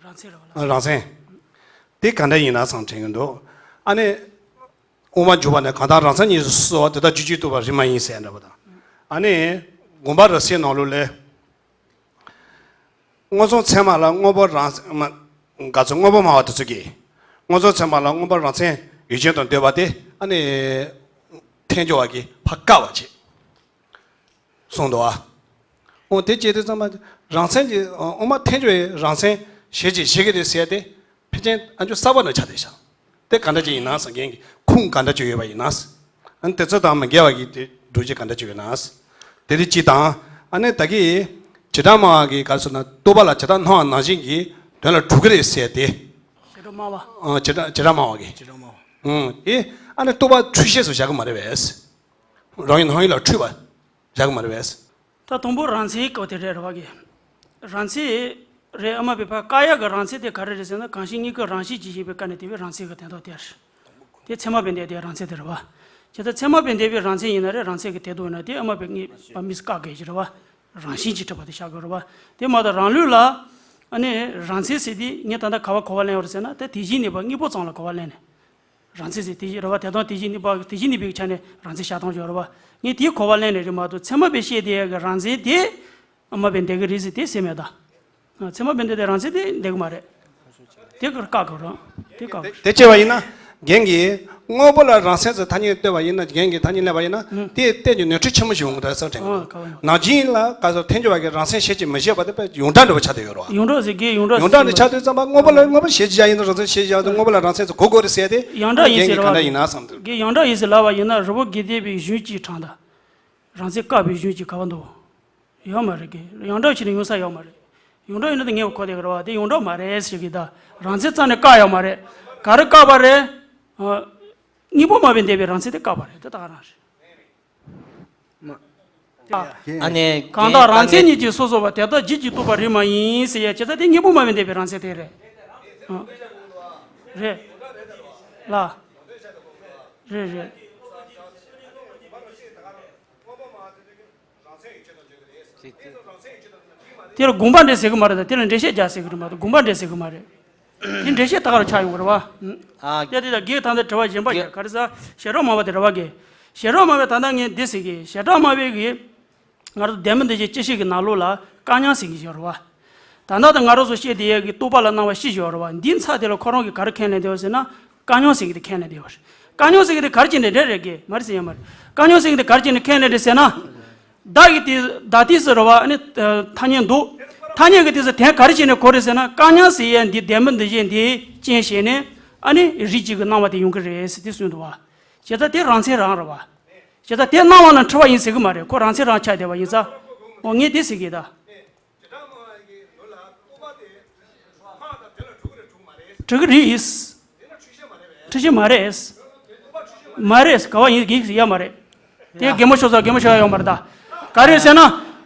རང་མཚན་རེད་བ་ལ། རང་མཚན། དེ་ག་འདྲ་ཡིན་ན་བསམ་དྲན་གྱི་འདུག་ཨ་ནི། དབུ་མ་འཇུག་པ་ནས་གང་དག་རང་མཚན་ཉིད་སུ་གསལ་བ་དེ་དག་རྒྱུད་ཀྱིས་བཏུས་པ་རིགས་མ་ཡིན་ཟེར་འདྲ་པོ་དང་། ཨ་ནི། དགོངས་པ་རབ་གསལ་ནང་ལོགས་ལས། མངོན་སུམ་ཚད་མ་ལ་དངོས་པོ་རང་མཚན་མ། ག་ཚོད་དངོས་པོ་སྨྲ་བ་དེ་ཚོ་གིས། མངོན་སུམ་ཚད་མ་ལ་དངོས་པོ་རང་མཚན་ཡུལ་ཅན་དུ་འདོད་པ་དེ་ཨ་ནི། ཐལ་འགྱུར་བ་གིས་ཕར་བཀག་པ་བྱེད། གསུངས་འདུག་ཨ། འོ་དེ་བྱེད་དུས་ཙམ་པ་རང་མཚན་གྱི་དབུ་མ་ཐལ་འགྱུར་བའི་རང་མཚན་ཞེས་བྱ་བཞེད་ཀྱི་རེད་ཟེར་ཏེ། ཕལ་ཆེར་ཨ་འཇུ་གསར་པ་ནང་ཆགས་བསྡད་ཤག་དེ་ག་འདྲ་ཅིག་ཡིན་ན་ཟེར། རྒན་གྱི་ཁུངས་ག་འདྲ་ཅིག་ཡོད་པ་ཡིན་ན། ཨ་ནི་དེ་ཚོ་དང་མི་འགལ་བ་གི་དེ་སྒྲུབ་བྱེད་ག་འདྲ་ཅིག་ཡོད་ན། དེ་རིགས་གཅིག་དང་། ཨ་ནི་ད་གི་བྱེ་བྲག་སྨྲ་བ་གི་ག་རེ་ཟེར་ན་རྟོག་པ་ལ་བྱེ་བྲག་སྣང་བ་ནང་བཞིན་གྱི་དོན་ལ་གྲུབ་ཀྱི་རེད་ཟེར་ཏེ། བྱེ་བྲག་སྨྲ་བ། ཨ་བྱེ་བྲག་བྱེ་བྲག་སྨྲ་བ་གི། བྱེ་བྲག་སྨྲ་བ། ཨང་། དེ་ཨ་ནི་རྟོག་པ་འཁྲུལ་ཤེས་སུ་བཞག་གི་མ་རེད་པས། རང་ཡུལ་སྣང་ཡུལ་ལ་འཁྲུལ་པ་བཞག་གི་མ་རེད་པས། ད་དང་པོ་རང་མཚན་སྐབས་དེ་རེད་རེད་བ་གི། རང་མཚན་རེད། ཨ་མ་བའི་ཕ་བཀག་ཡག་གི་རང་མཚན་དེ་ག་རེ་རེད་ཟེར་ན། གང་ཞིག་སྙིང་གའི་རང་བཞིན་གྱིས་བཞེད་པའི་སྐབས་ནས་དེ་བས་རང་མཚན་གྱི་དོན་དག་དེ་རེད། དེ་ཚད་མ་དཔེ་འདས་དེ་རང་མཚན་དེ་རེད་བ། ཇི་ལྟར་ཚད་མ་དཔེ་འདས་པའི་རང་མཚན་ཡིན་ན་རེད། རང་མཚན་གྱི་དོན་དུ་ཡིན་ན་དེ་ཨ་མ་བའི་ངེས་པ་མིས་བཀག་དགོས་ཀྱི་རེད་བ། རང་བཞིན་གྱིས་གྲུབ་པ་དེ་བཞག་དགོས་རེད་བ། དེ་མ་གཏོགས་རང་ལུགས་ལ་ཨ་ནི་རང་མཚན་ཟེར་དེ་ངས་ད་ལྟ་ག་པར་གོ་བ་ལེན་པ་རེད་ཟེར་ན། དེ་དེ་བཞིན་གནས་པ་དངོས་པོ་ཙམ་ལ་གོ་བ་ལེན་ནས། རང་མཚན་ཟེར་དེ་བཞིན་རེད་བ། དེ་དང་དེ་བཞིན་གནས་པ་དེ་བཞིན་གནས་པའི་ཆ་ནས་རང་མཚན་བཞག་སྟངས་ཡོད་རེད་བ། ངས་དེའི་གོ་བ་ལེན་ནས་རེད་མ་གཏོགས་ཚད་མ་དཔེ་བཤད་དེ་གི་རང་མཚན་དེ་ཨ་མ་དཔེ་འདས་ཀྱི་རེད་ཟེར་དེ་ཟེར་མེད་ད། ཚད་མ་དཔེ་འདས་དེ་རང་མཚན་དེ་འདས་ཀྱི་མ་རེད། དེ་གར་བཀག་དགོས་རེད། དེ་བཀག་དགོས། དེ་བྱས་པ་ཡིན་ན་རྒན་གྱིས་དངོས་པོ་ལ་རང་མཚན་ཟེར་ཐ་སྙད་བཏོད་པ་ཡིན་ན། རྒན་གྱིས་ཐ་སྙད་ལེན་པ་ཡིན་ན་ཨུ། དེ་གཏན་གྱི་ནོར་འཁྲུལ་ཆེན་པོ་ཞིག་ཡོང་གི་རེད་བསམ་དྲན་གྱི་འདུག་ཨ་ཁ་བ་ནང་བཞིན་ལ་ག་ཚོད་ཐལ་འགྱུར་བ་གི་རང་མཚན་ཞེས་བྱ་མི་བཞེད་པ་དེ་དཔེ་ཡོངས་གྲགས་འདྲ་པོ་ཆགས་བསྡད་ཡོད་རེད་བ། ཡོངས་གྲགས་ཟེར་གི་ཡོངས་གྲགས་ཡོངས་གྲགས་ཟེར་འདི་ཆགས་དུས་ཙམ་པ་དངོས་པོ་ལ་དངོས་པོ་ཞེས་བྱ་ཡིན་ན་རང་མཚན་ཞེས་བྱ་ཡིན་ན་དངོས་པོ་ལ་རང་མཚན་ཟེར་གོ་དགོས་རེད་ཟེར་ཏེ། ཡོངས་གྲགས་ཡིན་ཟེར་རྒན་གྱིས་ག་འདྲ་ཡིན་ན་བསམ་འདུག་གི་ཡོངས་གྲགས་ཡིན་ཟེར་ལབ་པ་ཡིན་ན་རི་བོ་དགེ་ལྡན་པའི་གཞུང་གཅིག་དྲངས་དང་། རང་མཚན་བཀག་པའི་གཞུང་གཅིག་ག་པར་འདུག་ཡོད་མ་རེད་གི། ཡོངས་གྲགས་ཕྱིར་ཡོང་ས་ཡོད་མ་རེད། ཡོངས་གྲགས་ཡིན་ན་ད་ངས་གོ་བསྡད་ཀྱི་རེད་བ། དེ་ཡོངས་གྲགས་མ་རེད་ཟེར་གི། ད་རང་མཚན་རྩ་ནས་བཀག་ཡོད་མ་རེད། ག་རེ་བཀག་པ་རེད། ཨ། དངོས་པོ་སྨྲ་བས་འདས་པའི་རང་མཚན་དེ་བཀག་པ་རེད། དེ་ད་ག་རང་རེད། མ། ཨ་ནི་གང་དག་རང་མཚན་ཉིད་ཀྱིས་སོ་སོ་བ། དེ་དག་རྒྱུད་ཀྱིས་བཏུས་པ་རིགས་མ་ཡིན་ཟེར་ཡ་ཅི་ད་དེ་དངོས་པོ་སྨྲ་བས་འདས་པའི་རང་མཚན་དེ་རེད། ཨ། རེད། ལ། རེད་རེད། དེ་ལ་དགོངས་པ་འགྲེལ་ཟེར་གི་མ་རེད་ད། དེ་ལ་འགྲེལ་བཤད་རྒྱག་ཟེར་གི་མ་རེད། དེ་ལ་དགོངས་པ་འགྲེལ་ཟེར་གི་མ་རེད། དེ་འགྲེལ་བཤད་ད་ག་རང་ཆགས་ཡོང་གི་རེད་བ། ཨ། དེ་དེ་ད་གིས་ད་ལྟ་དྲི་བ་གཞན་པ་རྒྱག་ག་རེ་ཟ། བྱེ་བྲག་སྨྲ་བ་དེ་རེད་བ་གི། བྱེ་བྲག་སྨྲ་བས་ད་ལྟ་ངས་འདི་ཟེར་གི། བྱེ་བྲག་སྨྲ་བས་གི། ང་རང་ཚོ་བདེན་པ་འདི་བཞིན་དཔྱད་ཤེས་ཀྱི་ནང་ལོགས་ལ་བཀག་ཉམས་ཟེར་གི་ཡོད་རེད་བ། ད་ལྟ་ད་ང་རང་ཚོ་བཤད་བསྡད་ཡས་ཀྱི་རྟོག་པ་ལ་སྣང་བ་བཞི་ཡོད་རེད་བ། འདིའི་མཚམས་དེ་ལ་ཁོ་རང་གིས་ག་རེ་ཁས་ལེན་བསྡད་ཡོད་ཟེར་ན། བཀག་ཉམས་ཟེར་གི་དེ་ཁས་ལེན་བསྡད་ཡོད་རེད། བཀག་ཉམས་ཟེར་གི་དེ་ག་རེ་བྱས་ནས་འདྲ་རེད་གི། མ་རེད་ཟེར་ཡ་མ་རེད། བཀག་ཉམས་ཟེར་གི་དེ་ག་རེ་བྱས་ནས་ཁས་ལེན་རེད་ཟེར་ན། བདག་གི་དེ་བདག་དེ་ཟེར་རོ་བ། ཨ་ནི་ཐ་སྙད་འདུག་ཐ་སྙད་གི་དེ་ཟེར་དོན་ག་རེ་བྱས་ནས་གོ་རེད་ཟེར་ན། བཀག་ཉམས་ཟེར་ཡ་འདི་ལྡན་པ་འདི་བཞིན་དེ་རྐྱེན་བྱས་ནས་ཨ་ནི་རིགས་གཅིག་གི་སྣང་བ་དེ་ཡོང་གི་རེད་ཟེར་དེ་གསུངས་འདུག་བ། བྱས་ཙང་དེ་རང་མཚན་རང་རེད་བ། བྱས་ཙང་དེ་སྣང་བ་ལ་འཁྲུལ་བ་ཡིན་ཟེར་གི་མ་རེད། ཁོ་རང་མཚན་རང་ཆགས་བསྡད་པ་ཡིན་ཙང་། འོ་ངས་དེ་ཟེར་གི་ད། འགྲིག་གི་རེད། འཁྲུལ་ཤེས་མ་རེད། མ་རེད། ག་བ་ཡིན་ཡིན་ཡ་མ་རེད། དེ་རྒན་མོ་ཤོག་ས་རྒན་མོ་ཤོག་ཡ་ཡོད་མ་རེད་ད། ག་རེ་ཟེར་ན།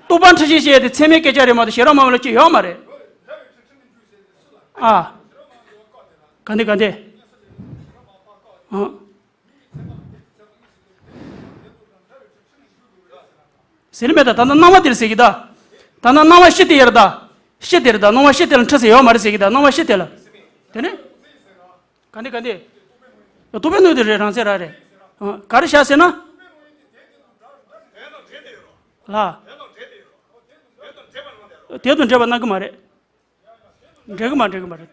རྟོག་པ་འཁྲུལ་ཤེས་ཞེས་དེ་ཚད་མའི་སྐད་ཆ་རེད་མ་གཏོགས་ཞེ་དྲག་མ་བ་ལ་ཅི་ཡོད་མ་རེད། ཨ། ག་འདི་ག་འདི། ཨ། ཟེར་ནི་མེད་ད། ད་ནི་སྣང་བ་དེར་ཟེར་གི་ད། ད་ནི་སྣང་བ་གཞི་དེ་ཡར་ད། གཞི་དེར་ད། སྣང་བ་གཞི་དེ་ལ་འཁྲུལ་ཟེར་ཡོད་མ་རེད་ཟེར་གི་ད། སྣང་བ་གཞི་དེ་ལ། དེ་ནི། ག་འདི་ག་འདི། རྟོག་པའི་སྣང་ཡུལ་དེ་རེད། རང་མཚན་རང་རེད། ཨ། ག་རེ་བྱ་ཟེར་ན། ལ། དེ་དང་འབྲེལ་བ་གནང་གི་མ་རེད། འགྲིག་གི་མ་འགྲིག་གི་མ་རེད།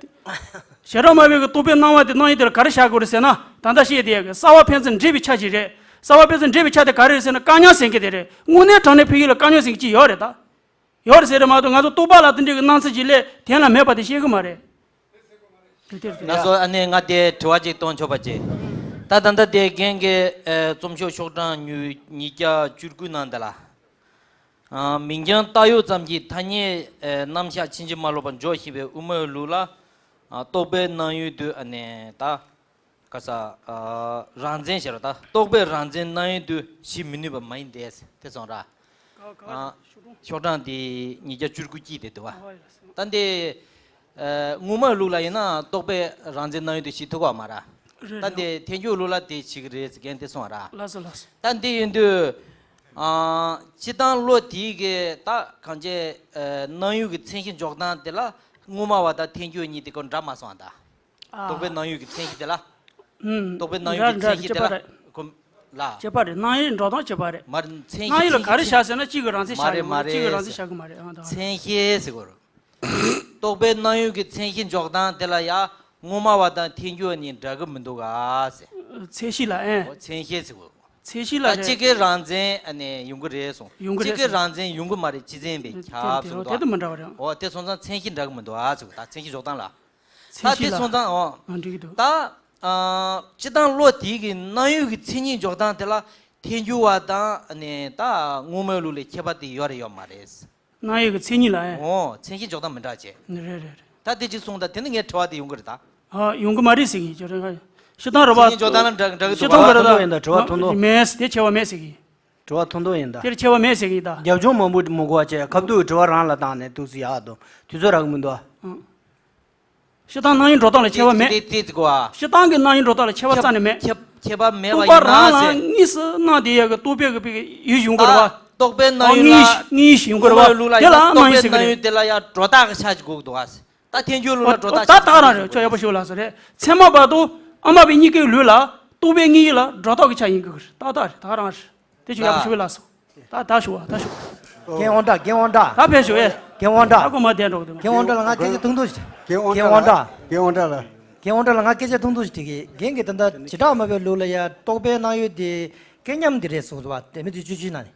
ཞེ་དྲག་མ་བས་ཀྱི་རྟོག་པའི་སྣང་བ་དེ་སྣང་ཡུལ་དེ་ལ་ག་རེ་བཞག་དགོས་རེད་ཟེར་ན། ད་ལྟ་བཤད་དེ་ཡག་གི་གསལ་བ་ཕན་ཚུན་འདྲེས་པའི་ཆ་ཞིག་རེད། གསལ་བ་ཕན་ཚུན་འདྲེས་པའི་ཆ་དེ་ག་རེ་རེད་ཟེར་ན་བཀག་ཉམས་ཟེར་མཁན་དེ་རེད། དངོས་གནས་དྲང་གནས་ཕ་གི་ལ་བཀག་ཉམས་ཟེར་མཁན་ཅིག་ཡོད་རེད་ད། ཡོད་རེད་ཟེར་རེད་མ་གཏོགས་ང་ཚོ་རྟོག་པ་ལ་དེ་འདྲའི་གི་སྣང་ཚུལ་ཅིག་སླེབས་དེ་ལ་མེད་པ་དེ་ཤེས་གི་མ་རེད། དེ་དེར་དེ་ན་སོ་ཨ་ནེ་ང་དེ་དྲི་བ་ཅིག་གཏོང་ཆོག་པ་ཅིག་ད་ད་ལྟ་དེ་རྒན་གྱི་ཨ་རྩོམ་ཤོག་ཤོག་གྲངས་ཉུ་ཉིས་བརྒྱ་བཅུ་དགུ་ནང་དེ་ལ། ཨ། མིང་རྐྱང་བཏགས་ཡོད་ཙམ་གྱིས་ཐ་སྙད་ཨ་རྣམ་གཞག་ཕྱིན་ཅི་མ་ལོག་པར་འཇོག་བཞིན་པའི་དབུ་མའི་ལུགས་ལ། ཨ། རྟོག་པའི་སྣང་ཡུལ་དུ་ཨ་ནི་ད། ག་ས། ཨ། རང་མཚན་ཞེས་ར་ད། རྟོག་པའི་རང་མཚན་སྣང་ཡུལ་དུ་བྱེད་མི་ནུས་པ་མ་ཡིན་ཏེ། དེ་སོང་ར། ཨ། ཤོག་གྲངས་དེ་ཉིས་བརྒྱ་བཅུ་དགུ་གཅིག་དེ་འདུག་བ། ད་འདི། ཨ། དབུ་མའི་ལུགས་ལ་ཡིན་ན་རྟོག་པའི་རང་མཚན་སྣང་ཡུལ་དུ་བྱེད་ཐུབ་པ་མ་ར། རེད། ད་འདི་ཐལ་འགྱུར་ལུགས་ལ་དེ་བྱེད་ཀྱི་རེད་ཟེར་མཁན་དེ་སོང་ར། ལགས་སོ་ལགས་སོ། ད་འདི་ཡིན་དུས། ཨ། སྤྱིར་བཏང་བློ་དེའི་གི་ད་གང་ཅི། ཨ། སྣང་ཡུལ་གྱི་མཚན་གཞི་འཇོག་སྟངས་དེ་ལ་དངོས་སྨྲ་བ་དང་ཐལ་འགྱུར་གཉིས་དེ་ཀོ་འདྲ་མ་སོང་ད། ཨ། རྟོག་པའི་སྣང་ཡུལ་གྱི་མཚན་གཞི་དེ་ལ། ཨུམ། རྟོག་པའི་སྣང་ཡུལ་གྱི་འདྲ་མཚན་གཞི་དེ་འདྲ་ལ་གཅིག་པ་རེད། གོ། ལ། གཅིག་པ་རེད། སྣང་ཡུལ་འགྲོ་སྟངས་གཅིག་པ་རེད། མ་རེད། མཚན་གཞི་སྣང་ཡུལ་ལ་ག་རེ་མཚན་གཞི་བཞག་ཟེར་ན་གཅིག་གི་རང་མཚན་བཞག་གི་མ་རེད། མ་རེད། གཅིག་གི་རང་མཚན་བཞག་གི་མ་རེད། ཨང་། ད་མཚན་གཞི་ཟེར་གོ་རེད། རྟོག་པའི་སྣང་ཡུལ་གྱི་མཚན་གཞི་འཇོག་སྟངས་དེ་ལ་ཡང་དངོས་སྨྲ་བ་དང་ཐལ་འགྱུར་གཉིས་འདྲ་གི་མི་འདུག་ག་ཟེར། མཚན་གཞི་ལ་ཨེ། འོ། མཚན་གཞི་ཟེར་གོ། མཚན་གཞི་ལ་ད་རེད། གཅིག་གི་རང་མཚན་ཨ་ནི་ཡོང་གི་རེད་གསུངས། ཡོང་གི་རེད་གཅིག་གི་གསུངས། རང་མཚན་ཡོང་གི་མ་རེད། སྤྱི་མཚན་པའི་དེ་ཁྱབ་དེ་གསུངས་འདུག་དེ་དུ་མི་འདྲ་བ་རེད། འོ། དེ་སོང་ཙང་མཚན་གཞི་འདྲ་གི་མི་འདུག་ཨ་ཟེར་གོ། ད་མཚན་གཞི་འཇོག་སྟངས་ལ། མཚན་གཞི་ལ། ད་དེ་སོང་ཙང་འོ། ཨ། འགྲིག་གི་འདུག་ད། ཨ། སྤྱིར་བཏང་བློ་དེའི་གི་སྣང་ཡུལ་གྱི་མཚན་ཉིད་འཇོག་སྟངས་དེ་ལ་ཐལ་འགྱུར་བ་དང་ནི་ད་དངོས་སྨྲ་ལུགས་ལ་ཁྱད་པར་དེ་ཡོད་རེད་ཡོད་མ་རེད། སྣང་ཡུལ་གྱི་མཚན་ཉིད་ལ་ཨེ། འོ། མཚན་གཞི་འཇོག་སྟངས་མི་འདྲ་བྱས། རེད་རེད་རེད། ད་དེ་གཅིག་གསུངས། ད་དེ་ནི་ངའི་དྲི་བ་དེ་ཡོང་གི་རེད་ད། ཨ། ཡོང་གི་མ་རེད་ཟེར་གི་ཡིན། ཁྱོད་རང་ཤི་སྟངས་རེད་པ། མཚན་ཉིད་འཇོག་སྟངས་ལ་འདྲ་འདྲ་གི་ཤི་འདུག་སྟངས་ག་ག་རེད་ད། ཐུང་ཐུང་ཡིན་ད། དྲི་བ་ཐུང་ཐུང་། མེད། དེ་ཁྱད་པར་མེད་ཟེར་གི་ཡིན། དྲི་བ་ཐུང་ཐུང་ཡིན་ད། དེར་ཁྱད་པར་མེད་ཟེར་གི་ཡིན་ད། རྒྱབ་ལྗོངས་མང་པོ་མི་དགོས་པ་བྱས། ཁ་ཐུག་ཁ་ཐུག་གི་དྲི་བ་རང་ལ་བཏང་ནས་འདུག་སེ་ཡག་འདུག་དུས་ཚོད་རག་གི་མི་འདུག་ཨ། ཨ། ཤི་སྟངས་སྣང་ཡུལ་འགྲོ་སྟངས་ལ་ཁྱད་པར་མེད། དེ་དེ་དེ་གོ་ཨ། ཤི་སྟངས་ཀྱི་སྣང་ཡུལ་འགྲོ་སྟངས་ལ་ཁྱད་པར་རྩ་ནས་མེད། ཁྱད་ཁྱད་པར་མེད་པ་རྟོག་པ་ཡིན་ན་རང་ཟེར། ལ་དངོས་སུ་སྣང་བསྡད་ཡག་གི་རྟོག་པའི་གི་ཡུལ་ཡོང་གི་རེད་པ། ཨ། རྟོག་པའི་སྣང་ཡུལ་ལ། དངོས་ཡུལ་ཡོང་གི་རེད་པ། དངོས་ཡུལ་ལ་དེ་ལ་ཡང་སྣང་ཡུལ་ཟེར་གི་རེད། རྟོག་པའི་སྣང་ཡུལ་དེ་ལ་ཡང་སྒྲོ་བཏགས་ཀྱི་ཆ་ཅིག་དགོས་ཀྱི་འདུག་ཨ། ད་ཐལ་འགྱུར་ལུགས་ལ་སྒྲོ་བཏགས་ཆ་ཅིག་དགོས་ཀྱི་འདུག་ཨ། ད་ད་རང་རེད། ཁྱོད་ཡག་པོ་ཞུ་ལ་ཟེར་རེད། ཚད་མ་བར་དུ་ཨ་མ་པའི་གཉིས་ཀའི་ལུས་ལ་རྟོག་པའི་དངོས་ཡུལ་ལ་སྒྲོ་བཏགས་ཀྱི་ཆ་ཡིན་དགོས་ཀྱི་རེད། ད་ད་རེད། ད་རང་རེད། དེ་ཁྱོད་ཡག་པོ་ཞུ་བས་ལགས་སོ། ད་ད་ཞུ་བ་ད་ཞུ། རྒན་དབང་གྲགས། རྒན་དབང་གྲགས། ད་ཕེབས་ཞུ་ཨེ། རྒན་དབང་གྲགས། ད་ཁོ་མ་བསྡད་འགྲོ་གི་འདུག་རྒན་དབང་གྲགས་ལ་ང་སྐད་ཆ་ཐུང་ཐུང་ཞིག་རྒན་དབང་གྲགས་ལ། རྒན་དབང་གྲགས་ལ། རྒན་དབང་གྲགས་ལ་ང་སྐད་ཆ་ཐུང་ཐུང་ཞིག་དྲིས་ཀྱི། རྒན་གྱིས་ད་ལྟ་བྱེ་བྲག་སྨྲ་བའི་ལུགས་ལ་ཡ་རྟོག་པའི་སྣང་ཡུལ་དེ་སྐལ་མཉམ་དེ་རེད་གསུངས་སོང་བ། དེ་མི་དེ་བཅུ་བཅུ་ན་ནི།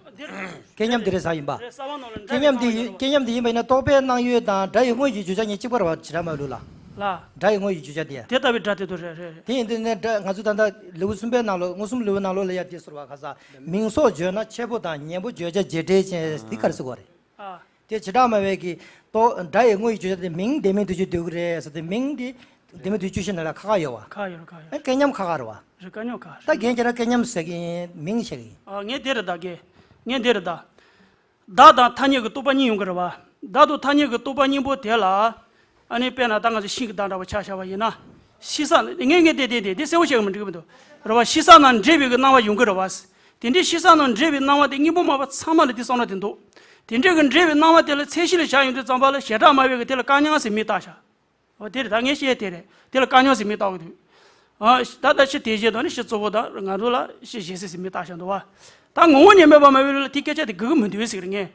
སྐལ་མཉམ་དེ་རེད་ཟེར་ཡིན་པ། སྐལ་མཉམ་དེ་སྐལ་མཉམ་དེ་ཡིན་པ་ཡིན་ན་རྟོག་པའི་སྣང་ཡུལ་དང་སྒྲ་ཡི་དངོས་ཀྱི་བརྗོད་བྱ་གཉིས་གཅིག་པ་རེད་བ། བྱེ་བྲག་སྨྲ་བའི་ལུགས་ལ། ལ། སྒྲ་ཡི་དངོས་ཀྱི་བརྗོད་བྱ་དེ་ཡ། དེ་ལྟ་བུའི་སྒྲ་དེ་ཚོ་རེད་རེད་རེད། དེ་ཡིན་དུས་ནས་སྒྲ་ང་ཚོ་ད་ལྟ་ལེའུ་གསུམ་པའི་ནང་ལོགས། མངོན་སུམ་ལེའུ་ནང་ལོགས་ལ་ཡ་དེ་ཟེར་བ་ག་ས། མིང་སོགས་བརྗོད་ན་ཕྱེད་པོ་དང་ཉེ་པོ་བརྗོད་བྱ་རྗེས་འབྲེལ་ཅན་དེ་ག་རེ་ཟེར་དགོས་རེད། ཨ། དེ་བྱེ་བྲག་སྨྲ་བས་ཀྱི་རྟོག་སྒྲ་ཡི་དངོས་ཀྱི་བརྗོད་བྱ་དེ་མིང་ལྡན་མིན་དུ་ཅིག་འདོད་ཀྱི་རེད་ཟེར་ཏེ། མིང་དེ་ལྡན་མིན་དུ་བཅུ་བཞི་ན་ལ་ཁ་ཁ་ཡོད་བ། ཁ་ཡོད་རེད། ཁ་ཡོད། ཨ། སྐལ་མཉམ་ཁ་ཁ་རེད་བ། རེད། སྐལ་མཉམ་ཁ་ཁ་རེད། ད་རྒན་ཁྱེད་རང་སྐལ་མཉམ་ཟེར་གྱི་ཡིན། མིང་བཤད་ཀྱི་ཡིན། ཨ། ངས་འདི་རེད་ད། རྒན། ངས་འདི་རེད་ད། བདག་དང་ཐ་སྙད་ཀྱི་རྟོག་པ་གཉིས་ཡོང་གི་རེད་བ། བདག་དང་ཐ་སྙད་ཀྱི་རྟོག་པ་གཉིས་པོ་དེ་ལ། ཨ་ནི་དཔེར་ན་ད་ང་ཚོ་ཤིང་གི་བདག་འདྲ་བ་ཆ་བཞག་པ་ཡིན་ན། ཤི་ས་ནི་ངས་ངས་དེ་དེ་དེ་དེ་གསལ་པོ་བཤད་གི་མི་འགྲིག་གི་མི་འདུག་རེད་བ། ཤི་ས་ན་འདྲེས་པའི་གི་སྣང་བ་ཡོང་གི་རེད་བ། དེ་འདྲའི་ཤི་ས་ན་འདྲེས་པའི་སྣང་བ་དེ་སྙིང་པོ་སྨྲ་བ་ཚང་མ་ལ་དེ་བསམ་བློ་དེ་འདུག་དེ་འདྲའི་གི་འདྲེས་པའི་སྣང་བ་དེ་ལ་མཚན་གཞི་ལ་བཞག་ཡོང་དུས་ཙམ་པ་ལ་བྱེ་བྲག་སྨྲ་བས་གི་དེ་ལ་བཀག་ཉམས་ཟེར་མིང་བཏགས་བཞག་འོ་དེ་རེད། ད་ངས་བཤད་དེ་རེད། དེ་ལ་བཀག་ཉམས་ཟེར་མིང་བཏགས་གི་འདུག་ཨ། ད་ལྟ་ཤི་དེ་བཞིན་དུ་ནི་ཤི་གཙོ་བོ་དང་ང་ཚོ་ལ་ཤི་གཞན་སེལ་ཟེར་མིང་བཏགས་བཞག་འདུག་བ། ད་ངོ་བོ་ཉིད་མེད་པར་སྨྲ་བའི་ལུགས་ལ་དེ་སྐད་ཆ་དེ་དགོས་ཀྱི་མི་འདུག་ཟེར་གི་རེད་ངས།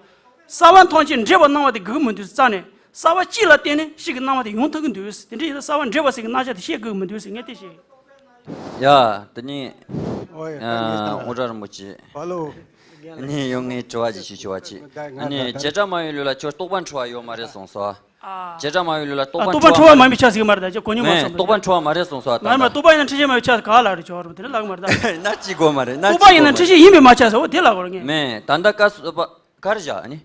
གསལ་བ་མཐོང་ཆོས་འདྲེས་པར་སྣང་བ་དེ་དགོས་ཀྱི་མི་འདུག་རྩ་ནས། གསལ་བ་གཅིག་ལ་བརྟེན་ནས་ཤི་གི་སྣང་བ་དེ་ཡོང་ཐུབ་ཀྱི་འདུག་དེ་འདྲ་ཡིན་ན་གསལ་བ་འདྲེས་པ་ཟེར་གི་རྣམ་གཞག་དེ་བཤད་དགོས་ཀྱི་མི་འདུག་ཟེར་ངས་དེ་བཤད། ཡ། དེ་ནི་ཨོ་ཡ། ཨ། དབང་གྲགས་རིན་པོ་ཆེ། ཧ་ལོ། ཨ་ནི་ཡང་ངས་དྲི་བ་ཅིག་ཞུ་ཆོག་པ་ཅིག་ད་ང་ཨ་ནི་ད་ད་བྱེ་བྲག་སྨྲ་བའི་ལུགས་ལ་ཁྱོད་རྟོག་པ་འཁྲུལ་བ་ཡོད་མ་རེད་གསུངས་སོ། ཨ། བྱེ་བྲག་སྨྲ་བའི་ལུགས་ལ་རྟོག་པ་རྟོག་པ་འཁྲུལ་བ་མ་ཡིན་པའི་ཆ་ཟིག་མ་རེད། ད་ཁྱོད་གོ་མྱོང་མ་མེད། སོང་། རྟོག་པ་འཁྲུལ་བ་མ་རེད་གསུངས་སོ། ད་མ་རེད་མ་རེད། རྟོག་པ་ཡིན་ན་འཁྲུལ་ཆ་མེད་པའི་ཆ་ག་ལ་རེད། ཁྱོད་རེད་དེ་ལ་ལབ་གི་མ་རེད་ད། ན་ཅི་གོ་མ་རེད། ན་རྟོག་པ་ཅི་ཡིན་ན་གོ་འཁྲུལ་ཆ་ཡིན་པའི་མ་ཆ་ཟེར་བ་དེ་ལབ་གོ་ངས། མེད། ད་ལྟ་བཀའ་གསུང་པ་ག་རེ་བཞག་ཨ་ནི།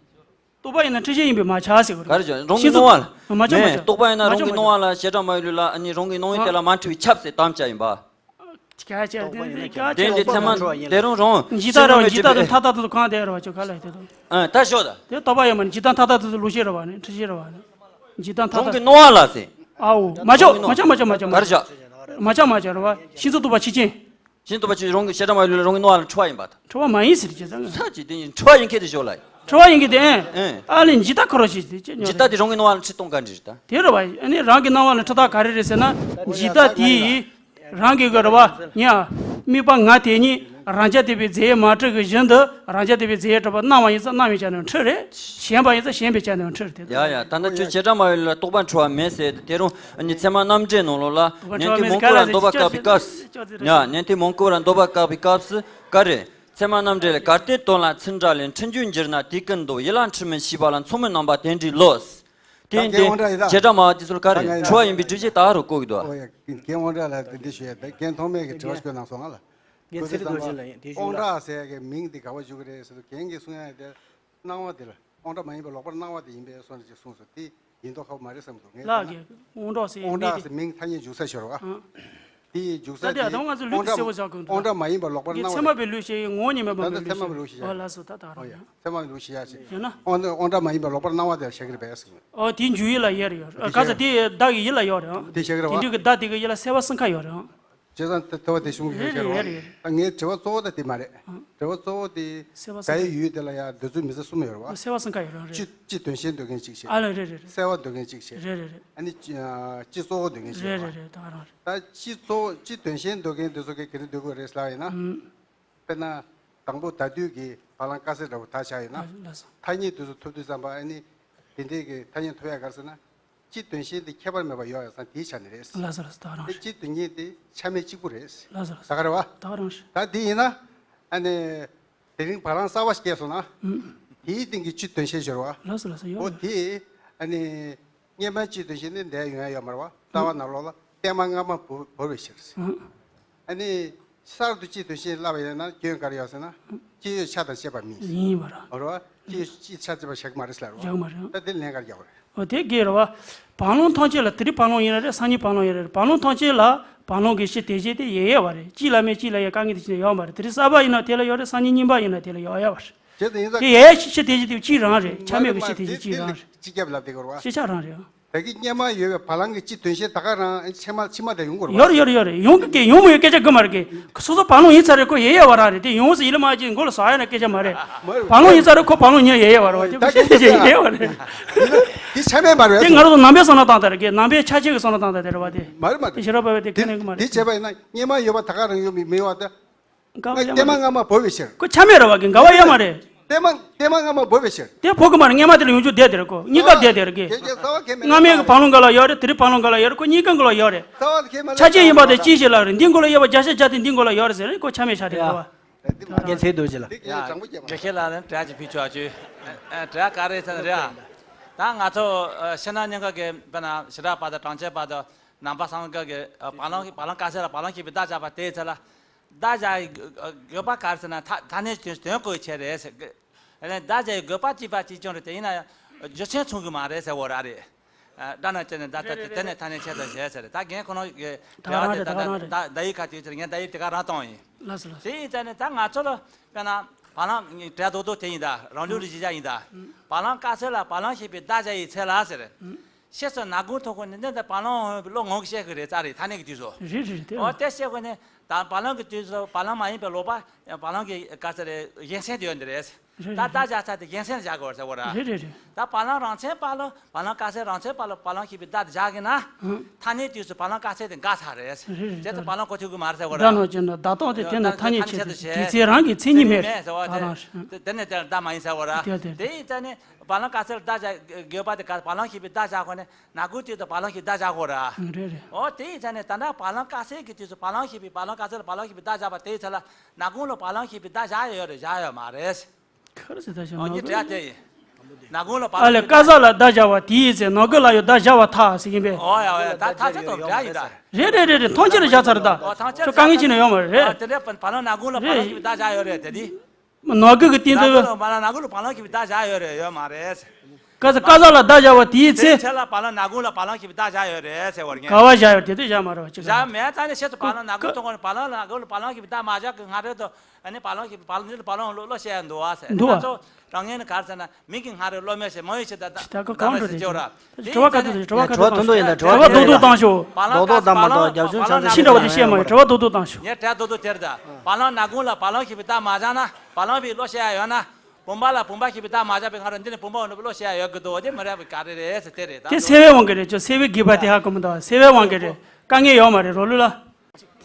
རྟོག་པ་ཡིན་ན་འཁྲུལ་ཆ་ཡིན་པའི་མ་ཆ་ཟེར་གི་རེད། ག་རེ་བྱ། རང་གི་སྣང་བ་ལ། མ་ཆ་མ་མེད། ཆ། རྟོག་པ་ཡིན་ན་མ་རང་གི་ཆ་མ་སྣང་བ་ཆ། ལ་བྱེ་བྲག་སྨྲ་བའི་ལུགས་ལ་ཨ་ནི་རང་གི་སྣང་ཡུལ་དེ་ལ་མ་འཁྲུལ་བའི་ཁྱབ་ཟེར་དམ་བཅའ་ཡིན་པ། ཁྱད་ཆོས་དེ་ནི་ཁྱད་ཆོས། དེ་འདི་ཚད་མ་དེ་རང་རང་། འཇིག་ལྟ་རེད་བ། འཇིག་ལྟ་དང་མཐའ་དག་ཏུ་གང་དེ་རེད་བ། ཁྱོད་ག་ལ་དེ་དང་། ཨ། ད་ཞོག་ད། དེ་རྟོག་པ་ཡོད་མ་ནི་འཇིག་ལྟ་མཐའ་དག་ཏུ་ལུགས་ཤེས་རེད་བ་ནི་འཁྲུལ་ཤེས་རེད་བ་ནི། འཇིག་ལྟ་མཐའ་དག་རང་གི་སྣང་བ་ལ་ཟེར། ཨའོ། མ་ཆོག་མ་ཆོག་མ་ཆོག་མ་ཆོག་མ་ག་རེ་ཆོག་བྱ། མ་ཆོག་མ་ཆོག་རེད་བ། ཤིན་ཏུ་རྟོག་པ་ཕྱིར་ཕྱིན། ཤིན་ཏུ་རྟོག་པ་ཕྱིར་རང་གི་བྱེ་བྲག་སྨྲ་བའི་ལུགས་ལ་རང་གི་སྣང་བ་ལ་འཁྲུལ་བ་ཡིན་པ་དང་། འཁྲུལ་བ་མ་ཡིན་ཟེར་གྱི་ཙང་། ས་ཅིག་དེ་ཡིན་འཁྲུལ་བ་ཡིན་མཁན་དེ་ཞོག་ལ། འཁྲུལ་བ་ཡིན་གྱི་དེ། ཨེ། ཨ་ལས་འཇིག་ལྟ་ཁོ་རང་ཞིག་དེ་ཅི་ཉོ་འཇིག་ལྟ་དེ་རང་གི་སྣང་བ་ལ་འཁྲུལ་གཏོང་ག་འདྲ་རེད་ད། དེ་རེད་བ། ཨ་ནི་རང་གི་སྣང་བ་ལ་འཁྲུལ་སྟངས་ག་རེ་རེད་ཟེར་ན། འཇིག་ལྟ་དེ་ཡིས་རང་གི་གི་རེད་བ། ཉ། དམིགས་པ་ང་དེ་ཉིད་རང་རྐྱ་དེ་པའི་རྫས་མ་གྲུབ་ཀྱི་བཞིན་དུ་རང་རྐྱ་དེ་པའི་རྫས་གྲུབ་པ་སྣང་བ་ཡིན་ཙང་སྣང་བའི་ཆ་ནས་འཁྲུལ་རེད། ཞེན་པ་ཡིན་ཙང་ཞེན་པའི་ཆ་ནས་འཁྲུལ་རེད་དེ། ཡ་ཡ། ད་ལྟ་ཁྱོད་བྱེ་བྲག་སྨྲ་བའི་ལུགས་ལ་རྟོག་པ་འཁྲུལ་བ་མེད་ཟེར་དེ་རང་ཨ་ནི་ཚད་མ་རྣམ་འགྲེལ་ནང་ལོགས་ལ་རྟོག་པ་ཉན་འཁྲུལ་བ་ཐོས་མེད་མང་ཟེར་བཀུར་བ་ག་ལ་འདོད་པ་ཟེར་བཀག་པའི་སྐབས་སུ། ཡ། ཉན་ཐོས་མང་བཀུར་བ་འདོད་པ་བཀག་པའི་སྐབས་སུ་ག་རེ། ཚད་མ་རྣམ་འགྲེལ་ལས་གལ་ཏེ་དོན་ལ་ཚིག་འདྲ་ལས་འཁྲུལ་འགྱུར་འགྱུར་ན་དེ་ཀུན་ཏུ་ཡིད་ལ་འཁྲུལ་མིན་ཤེས་པ་ལ་མཚུངས་མེད་རྣམ་པ་དེ་འདྲའི་བློ། དེ་ད་འདི་རྒན་དབང་གྲགས་ཡིན་ད། བྱེ་བྲག་སྨྲ་བ་དེ་ཚོར་ག་རེ། ད་ང་ཡིན། འཁྲུལ་བ་ཡིན་པའི་སྒྲུབ་བྱེད་ད་རུ་བཀོད་ཀྱི་འདུག་ཨ། ཨོ་ཡ། རྒན་དབང་གྲགས་ལ་འདི་འདྲ་ཞུ་ཡ་ད། རྒན་ཐོགས་མེད་ཀྱིས་དྲི་བ་ཞིག་བཀོད་གནང་སོང་ང་ལ། རྒན་ཚེ་རིང་རྡོ་རྗེ་ལ་ཡིན་དེ་ཞུ་ལ། དབང་གྲགས་ཟེར་ཡ་གི་མིང་འདི་ག་པར་འཇུག་གི་རེད་ཟེར་དུས་རྒན་གྱིས་གསུང་ཡ་དེ། སྣང་བ་དེ་ལ་དབང་གྲགས་མ་ཡིན་པ་ལོག་པར་སྣང་བ་དེ་ཡིན་པས་སོ་ཅེས་གསུངས་སོ། དེ་ཡིན་མདོག་ཁ་པོ་མ་རེད་བསམ་འདུག་ངས་ལགས། བལྟས་ན། རྒན་དབང་གྲགས་ཟེར་དབང་མིང་གྲགས་དེ། ཟེར་མིང་ཐ་སྙད་འཇུག་ས་ཤོར་བ། ཨང་། དེ་ཡི་འཇུག་ས་ད་དེ་དེ་ད་ང་ཚོ་ལུགས་དེ་གསལ་པོ་བཞག་དགོས་འདུག་དབང་གྲགས་མ་ཡིན་པ་ལོག་པར་སྣང་བ་དེ། ཚད་མ་པའི་ལུགས་ཤེས་ངོ་བོ་ཉིད་མེད་པ་མིན་ལུགས་ཤེས། ད་ལྟ་ཚད་མ་པའི་ལུགས་ཤེས་བཞག་ཨོ་ལགས་སོ། ད་ད་རང་ཡང་། ཚད་མ་པའི་ལུགས་ཤེས་བཞག་ཡིན་ན། དབང་དབང་གྲགས་མ་ཡིན་པ་ལོག་པར་སྣང་བ་དེ་ལ་བཞག་གི་རེད་པས་ཟེར། ཨོ་དེ་འཇུག་ཡུལ་ལ་ཡོད་རེད་ཡོད། དེ་ག་ས་བཞག་དེ་བདག་གི་ཡུལ་ལ་ཡོད་རེད་ཨང་། དེ་བཞག་གི་རེད་བ། དེ་འདྲ་གི་བདག་དེ་གི་ཡུལ་ལ་སེལ་བ་གསུམ་ཀ་ཡོད་རེད་ཨང་། བྱས་ཙང་དེ་ཐོས་པ་དེ་གཞུང་གི་རེད་ཡོད་རེད་རེད་རེད། ད་ངའི་དྲི་བ་གཙོ་བོ་ད་དེ་མ་རེད། ཨང་། དྲི་བ་གཙོ་བོ་དེ། སེལ་བ་བདག་གསུམ་ཡི་ཀ་ཡུལ་དེ་ལ་ཡང་འདོད་ཚུལ་མི་འཚེ་གསུམ་ཡོད་རེད་བ། སེལ་བ་གསུམ་ཀ་ཡོད་རེད་རེད། སྤྱི་སྤྱི་དོན་གཞན་འདོད་མཁན་གཅིག་བྱས། ཨ་ལ་རེད་རེད་རེད། སེལ་བ་འདོད་མཁན་གཅིག་བྱས། རེད་རེད་རེད། ཨ་ནི་སྤྱི་ཨ་སྤྱི་གཙོ་བོ་འདོད་མཁན་གཅིག་རེད་ཡོད་རེད་རེད། ད་རང་རེད། ད་སྤྱི་གཙོ་བོ་སྤྱི་དོན་གཞན་འདོད་མཁན་དེ་ཚོ་གིས་ག་རེ་འདོད་དགོས་རེད་ལབ་ཡིན་ན། ཨང་། དཔེར་ན། དང་པོ་ད་དུས་ཀྱི་བ་ལང་དཀར་ཟས་འདྲ་པོ་ད་བཞག་ཡོད་ན། ལགས་སོ། ཐ་སྙད་དེ་ཚོ་ཐོབ་དུས་ཙམ་པ་ཨ་ནི། དེ་འདྲའི་གི་ཐ་སྙད་ཐོབ་ཡ་ག་རེ་ཟེར་ན། སྤྱི་དོན་གཞན་དེ་ཁྱད་པར་མེད་པ་ཡོད་ཡ་ཙང་དེའི་ཆ་ནས་རེད། ལགས་སོ་ལགས་སོ། ད་རང་དེ་རེད། སྤྱི་དོན་གཉིས་དེ་ཆ་མེད་གཅིག་པུ་རེད། ལགས་སོ་ལགས་སོ། ད་ག་རེད་བ། ད་རང་རེད། ད་དེ་ཡིན་ན། ཨ་ནི། དེ་རིང་བ་ལང་གསར་བ་སྐྱེས་སོང་ན། ཨུམ། དེའི་སྟེང་གི་སྤྱི་དོན་གཞན་ཤོར་བ། ལགས་སོ་ལགས་སོ་ཡོད། འོ་དེ། ཨ་ནི། སྔོན་མ་སྤྱི་དོན་གཞན་ནི་འདས་ཡོང་ཡ་ཡོད་མ་རེད་བ། རྩ་བ་ནང་ལོགས་ལ་བརྟན་མ་སྔ་མ་བོར་བོར་བའི་ཕྱིར། ཨུམ། ཨ་ནི། གསར་དུ་སྤྱི་དོན་གཞན་བསླབ་པ་ཡིན་ན་སྐྱོན་ག་རེ་ཡོད་ཟེར་ན། སྤྱི་ཡོད་ཆ་དང་བཅས་པ་མིན། ཡིན་པ་ར། འོ་རེད་བ། སྤྱི་ཡོད་སྤྱི་ཆ་བཅས་པ་བཞག་གི་མ་རེད་ཟེར་ལ་རེད་བ། བཞག་མ་རེད། ད་དེ་ལན་ག་རེ་རྒྱག་དགོས་རེད། འོ་དེ་དགོས་རེད་བ། བ་ལང་ཐམས་ཅད་ལ་དེ་རིང་བ་ལང་ཡིན་ན་རེད། སང་ཉིན་བ་ལང་ཡིན་ན་རེད། བ་ལང་ཐམས་ཅད་ལ་བ་ལང་གི་སྤྱི་དེ་བཞིན་དེ་ཡོད་ཡོད་པ་རེད། གཅིག་ལ་མེད་གཅིག་ལ་ཡོད་དཀའ་ངལ་དེ་བཞིན་ཡོད་མ་རེད། དེ་རིང་གསར་པ་ཡིན་ན་དེ་ལ་ཡོད་རེད། སང་ཉིན་རྙིང་པ་ཡིན་ན་དེ་ལ་ཡོད་ཡོད་པ་རེད། བྱས་ཙང་ཡིན་ཙང་དེ་ཡོད་ཡོད་སྤྱི་དེ་བཞིན་དེ་གཅིག་རང་རེད། ཆ་མེད་པའི་སྤྱི་དེ་བཞིན་གཅིག་རང་རེད། སྤྱི་ཁྱབ་ལབ་དེ་གོ་རེད་བ། སྤྱི་ཁྱབ་རང་རེད། ད་གིན་སྔོན་མ་ཡོད་པའི་བ་ལང་གི་སྤྱི་དོན་གཞན་ད་ག་རང་ཕྱི་མ་ཕྱི་མ་དེ་ཡོང་དགོས་རེད་བ། ཡོད་རེད་ཡོད་རེད་ཡོད་རེད། ཡོང་གི་ཡོང་མི་ཡོད་སྐད་ཆ་དགོས་མ་རེད་གི། སོ་སོ་བ་ལང་ཡིན་ཚར་རེད། ཁོ་ཡོད་ཡོད་པ་རང་རེད། དེ་ཡོང་ཟེར་ཡིད་ལ་མ་བྱེད་མགོ་ལ་ཟ་ཡ་ན་སྐད་ཆ་མ་རེད། བ་ལང་ཡིན་ཚར་རེད། ཁོ་བ་ལང་ཡིན་ཡོད་ཡོད་པ་རེད་བ། དེ་ཁོ་ཤེས་ཤེས་ཡོད་ཡོད་པ་རེད། དེ་ཆ་མེད་མ་རེད། དེ་ང་རང་ཚོ་ནང་པའི་བསམ་བློ་བཏང་སྟངས་རེད་གི། ནང་པའི་ཆ་ཤས་ཀྱི་བསམ་བློ་བཏང་སྟངས་དེ་རེད་བ། དེ་མ་རེད་མ་རེད། དེ་ཞེ་དྲག་པ་བས་དེ་ཁས་ལེན་གི་མ་རེད། དེ་བྱས་པ་ཡིན་ན་སྔོན་མ་ཡོད་པ་ད་ག་རང་ཡོད་མི་མི་ཡོད་པ་ད། འགལ་བ་ཡོད་མ་རེད། བརྟན་མ་སྔ་མ་བོར་བའི་ཕྱིར། ཁོ་ཆ་མེད་རེད་བ་གི། འགལ་བ་ཡོད་མ་རེད། བརྟན་མ་བརྟན་མ་སྔ་མ་བོར་བའི་ཕྱིར། དེ་བོར་གི་མ་རེད། སྔོན་མ་དེ་ལ་ཡོང་རྒྱུ་བསྡད་དེ་རེད་ཁོ། གཉིས་ཀ་བསྡད་དེ་རེད་གི། སྔ་མའི་གི་བ་ལང་འགའ་ལ་ཡོད་རེད། དེ་རིང་བ་ལང་འགའ་ལ་ཡོད་རེད། ཁོ་གཉིས་ཀ་འགའ་ལ་ཡོད་རེད། ཆ་ཤས་ཡིན་པ་དེ་ཅི་ཞིག་ལ་རེད། འདི་འགོ་ལ་ཡོད་པ་བརྒྱ་ཆ་བརྒྱ་དེ་འདི་འགོ་ལ་ཡོད་རེད་ཟེར་རེད། ཁོ་ཆ་མེད་ཤ་དེ་རེད་བ། རྒན་ཚེ་རྡོ་རྗེ་ལགས། ཡ། དགེ་བཤེས་ལགས་ནས་དྲི་བ་ཅིག་ཕུལ་ཆོག་ཨ། ཅོ། དྲི་བ་ག་རེ་ཟེར་ན་རེད་ཨ། ད་ང་ཚོ་ཕྱི་ནང་གཉིས་ཀ་གི་དཔེར་ན་ཞི་དྲག་པ་དང་དྲང་བཅས་པ་དང་ནང་པ་སངས་རྒྱས་ཀྱི་བ་ལང་བ་ལང་དཀར་ཟས་ལ་བ་ལང་ཞེས་པའི་བརྡ་བཞག་པ་དེའི་ཚེ་ལ། བརྡ་བཞག་ཡི་དགོས་པ་ག་རེ་ཟེར་ན་ཐ་ཐ་སྙད་དོན་དོན་གོ་ཡི་ཆེད་རེད་ཟེར་གི། ཨ་ནི་བརྡ་བཞག་ཡི་དགོས་པ་གཅིག་པ་གཅིག་རྐྱང་རེད། དེ་ཡིན་ན་ཡང་རྒྱུ་མཚན་མཚུངས་གི་མ་རེད་ཟེར་བ་ར་རེད། ཨ། བརྡ་ན་བཅད་ནས་བརྡ་རེད་རེད་དེ་ནས་རེད། ཐ་སྙད་ཆེད་དུ་བྱས་ཟེར། ད་རྒན་ཁོ་ན་གི་ད་ག་རང་རེད། ད་ག་རང་རེད། ད་བརྡ་ཡིག་ཁ་ཅིག་ཟེར། ངས་བརྡ་ཡིག་དེ་ག་རང་བཏང་ཡིན། ལགས་སོ་ལགས་སོ། དེ་ཡིན་ཙང་ནས་ད་ང་ཚོ་ལ་དཔེར་ན་བ་ལང་དྲ་རྡོག་རྡོག་དེ་ཡིན་ད། རང་ལུགས་རིག་བྱེད་ཡིན་ད། ཨ། བ་ལང་དཀར་ཟས་ལ་བ་ལང་ཞེས་པའི་བརྡ་བཞག་ཡི་ཚེ་ལ་ཟེར། ཨ། ཤེས་སུ་ནག་གུང་ཐོག་ཁོ་ནི་འདི་འདི་བ་ལང་འོང་བའི་བློ་ངོ་གི་བཤད་གི་རེད་ཙང་རེད། ཐ་སྙད་ཀྱི་དུས་སུ། རེད་རེད་རེད། དེ་འོ་རེད། དེ་བཤད་གོ་ནི་ད་བ་ལང་གི་དུས་སུ་བ་ལང་མ་ཡིན་པའི་ལོག་པ་བ་ལང་གི་ག་ཚད་རེད་གཞན་སེམས་དེ་ཡོད་འདི་རེད། རེད། ད་རེད། བརྡ་བཞག་ཚར་དེ་རྒྱལ་མཚན་བཞག་དགོས་ཟེར་བ་ར། རེད་རེད་རེད། ད་བ་ལང་རང་མཚན་བ་ལང་བ་ལང་དཀར་གསལ་རང་མཚན་བ་ལང་བ་ལང་ཞེས་པའི་བརྡ་དེ་བཞག་གི་ན། ཨང་། ཐ་སྙད་དུས་སུ་བ་ལང་དཀར་གསལ་དེ་འགག་ཚར་རེད། རེད་རེད། དེ་ཚོ་བ་ལང་གོ་ཐུབ་ཀྱི་མ་རེད་ཟེར་བ་ར། སྒྲ་ནང་བཅད་ན་བརྡ་རྟགས་དེ་དེ་ན་ཐ་སྙད་ཆེད་དུ་བྱས། དེ་ཚེ་རང་གི་མཚན་ཉིད་མེད་རེད། མཚན་ཉིད་མེད་ཟེར་བ་ད་རང་རེད། དེ་དེ་ནས་དེར་བརྡ་མ་ཡིན་ཟེར་བ་ར། དེ་དེ་དེ་ཡིན་ཙང་ནི་བ་ལང་དཀར་གསལ་བརྡ་བཞག་དགོས་པ་དེ་ག་བ་ལང་ཞེས་པའི་བརྡ་བཞག་གོ་ནས་ནག་ཁུང་དེ་དུ་བ་ལང་ཞེས་བརྡ་བཞག་གོ་ར། རེད་རེད། ཨོ་དེ་ཡིན་ཙང་ནི་ད་ལྟ་བ་ལང་དཀར་གསལ་གྱི་དུས་སུ་བ་ལང་ཞེས་པའི་བ་ལང་དཀར་གསལ་ལ་བ་ལང་ཞེས་པའི་བརྡ་བཞག་པ་དེའི་ཚེ་ལ་ནག་ཁུང་ལ་བ་ལང་ཞེས་པའི་བརྡ་བཞག་ཡོད་རེད་བཞག་ཡོད་མ་རེད། ག་རེ་ཟེར་ད་ཞོག་ཨོ་ནག་ཉི་ཁུང་དྲ་དེ་ཡིན། ནག་ཁུང་ལ་བ་ཨ་ལས་ལ་ཀ་ས་ལ་བརྡ་བཞག་པ་དེའི་ཚེ་ནག་ཁུང་ལ་ཡོད་བརྡ་བཞག་པ་ཐག་ཟེར་གྱིན་པས། ཨོ་ཡ་ཨོ་ཡ་ད་ཐག་ཆད་དང་འདྲ་ཡིན་ད། རེད་རེད་རེད་རེད། མཐོང་ཆེན་ལ་བཞག་ཚར་ད། ཨོ་ཐག་ཆད་ཁྱོད་དཀའ་ངལ་ཅི་ནས་ཡོང་བ་རེད། ཨ་དེ་འདྲ་བ་ལང་ནག་ཁུང་ལ་བ་ལང་ཞེས་པའི་བརྡ་བཞག་ཡོད་རེད་དེ་དེ། ནག་ཁུང་གི་སྟེང་ནག་དུ་ཁུང་ལ་བ་ལང་ནག་ཁུང་ལ་བ་ལང་ཞེས་པའི་བརྡ་བཞག་ཡོད་རེད་ཡོད་མ་རེད། ཀ་ས་ཀ་ས་ལ་བརྡ་བཞག་པ་དེའི་ཚེ། དེའི་ཚེ་ལ་བ་ལང་ནག་ཁུང་ལ་བ་ལང་ཞེས་པའི་བརྡ་བཞག་ཡོད་རེད་ཟེར་བར་ངས། ག་བ་བཞག་ཡོད་དེ་དུས་བཞག་མ་རེད་བ་ཅི་ག་བཞག་མེད་ཙང་ནས་ཤེས་སུ་བ་ལང་ནག་ཁུང་ཐོག་ནས་བ་ལང་ལ་ནག་ཁུང་ལ་བ་ལང་ཞེས་པའི་བརྡ་མ་བཞག་གི་ང་རེད་དོ། ཨ་ནི་བ་ལང་ཞེས་པའི་བ་ལང་འདི་ལ་བ་ལང་ལོ་ལོ་བཤད་ཡ་འདུག་བ་ཟེར་འདུག་བ། ང་ཚོ་རང་ངན་ནི་ག་རེ་ཟེར་ན་མི་གི་ང་རེ་བློ་མོས་ཤེས་མ་ཡོད་ཤེས་ད་ད་ད་ག་གང་འགྲོ་རེད་ཅེས་ར། དྲི་བ་ག་ཚོད་དྲི་བ་ག་ཚོད་དྲི་བ་ཐུང་ཐུང་ཡིན་ད་དྲི་བ་ག་ཚོད་ཐུང་ཐུང་། བ་ལང་ཁ་ས་བ་ལང་བ་ལང་ཁ་ས་བ་ལང་ཁ་ས་ཕྱི་འདྲ་བ་དེ་བཤད་མ་ཡོད་དྲི་བ་ཐུང་ཐུང་བཏང་ཤོག་ངས་དྲི་བ་ཐུང་ཐུང་དེར་ད། བ་ལང་ནག་ཁུང་ལ་བ་ལང་ཞེས་པའི་བརྡ་མ་བཞག་ན་བ་ལང་བའི་བློ་བཤད་ཡ་ཡོད་ན། བུམ་པ་ལ་བུམ་པ་ཞེས་པའི་བརྡ་མ་བཞག་པའི་ང་རང་འདི་ནི་བུམ་པ་འོ་ན་བློ་བཤད་ཡ་ཡོད་གི་འདུག་དེ་མི་རེད་པའི་ག་རེ་རེད་ཟེར་དེ་རེད་ད། དེ་སེལ་བའི་དབང་གིས་རེད་ཅོ་སེལ་བའི་དགེ་བ་དེ་ཧ་གོ་མི་འདུག་སེལ་བའི་དབང་གིས་རེད་དཀའ་ངལ་ཡོད་མ་རེད་རོ་ལུ་ལ།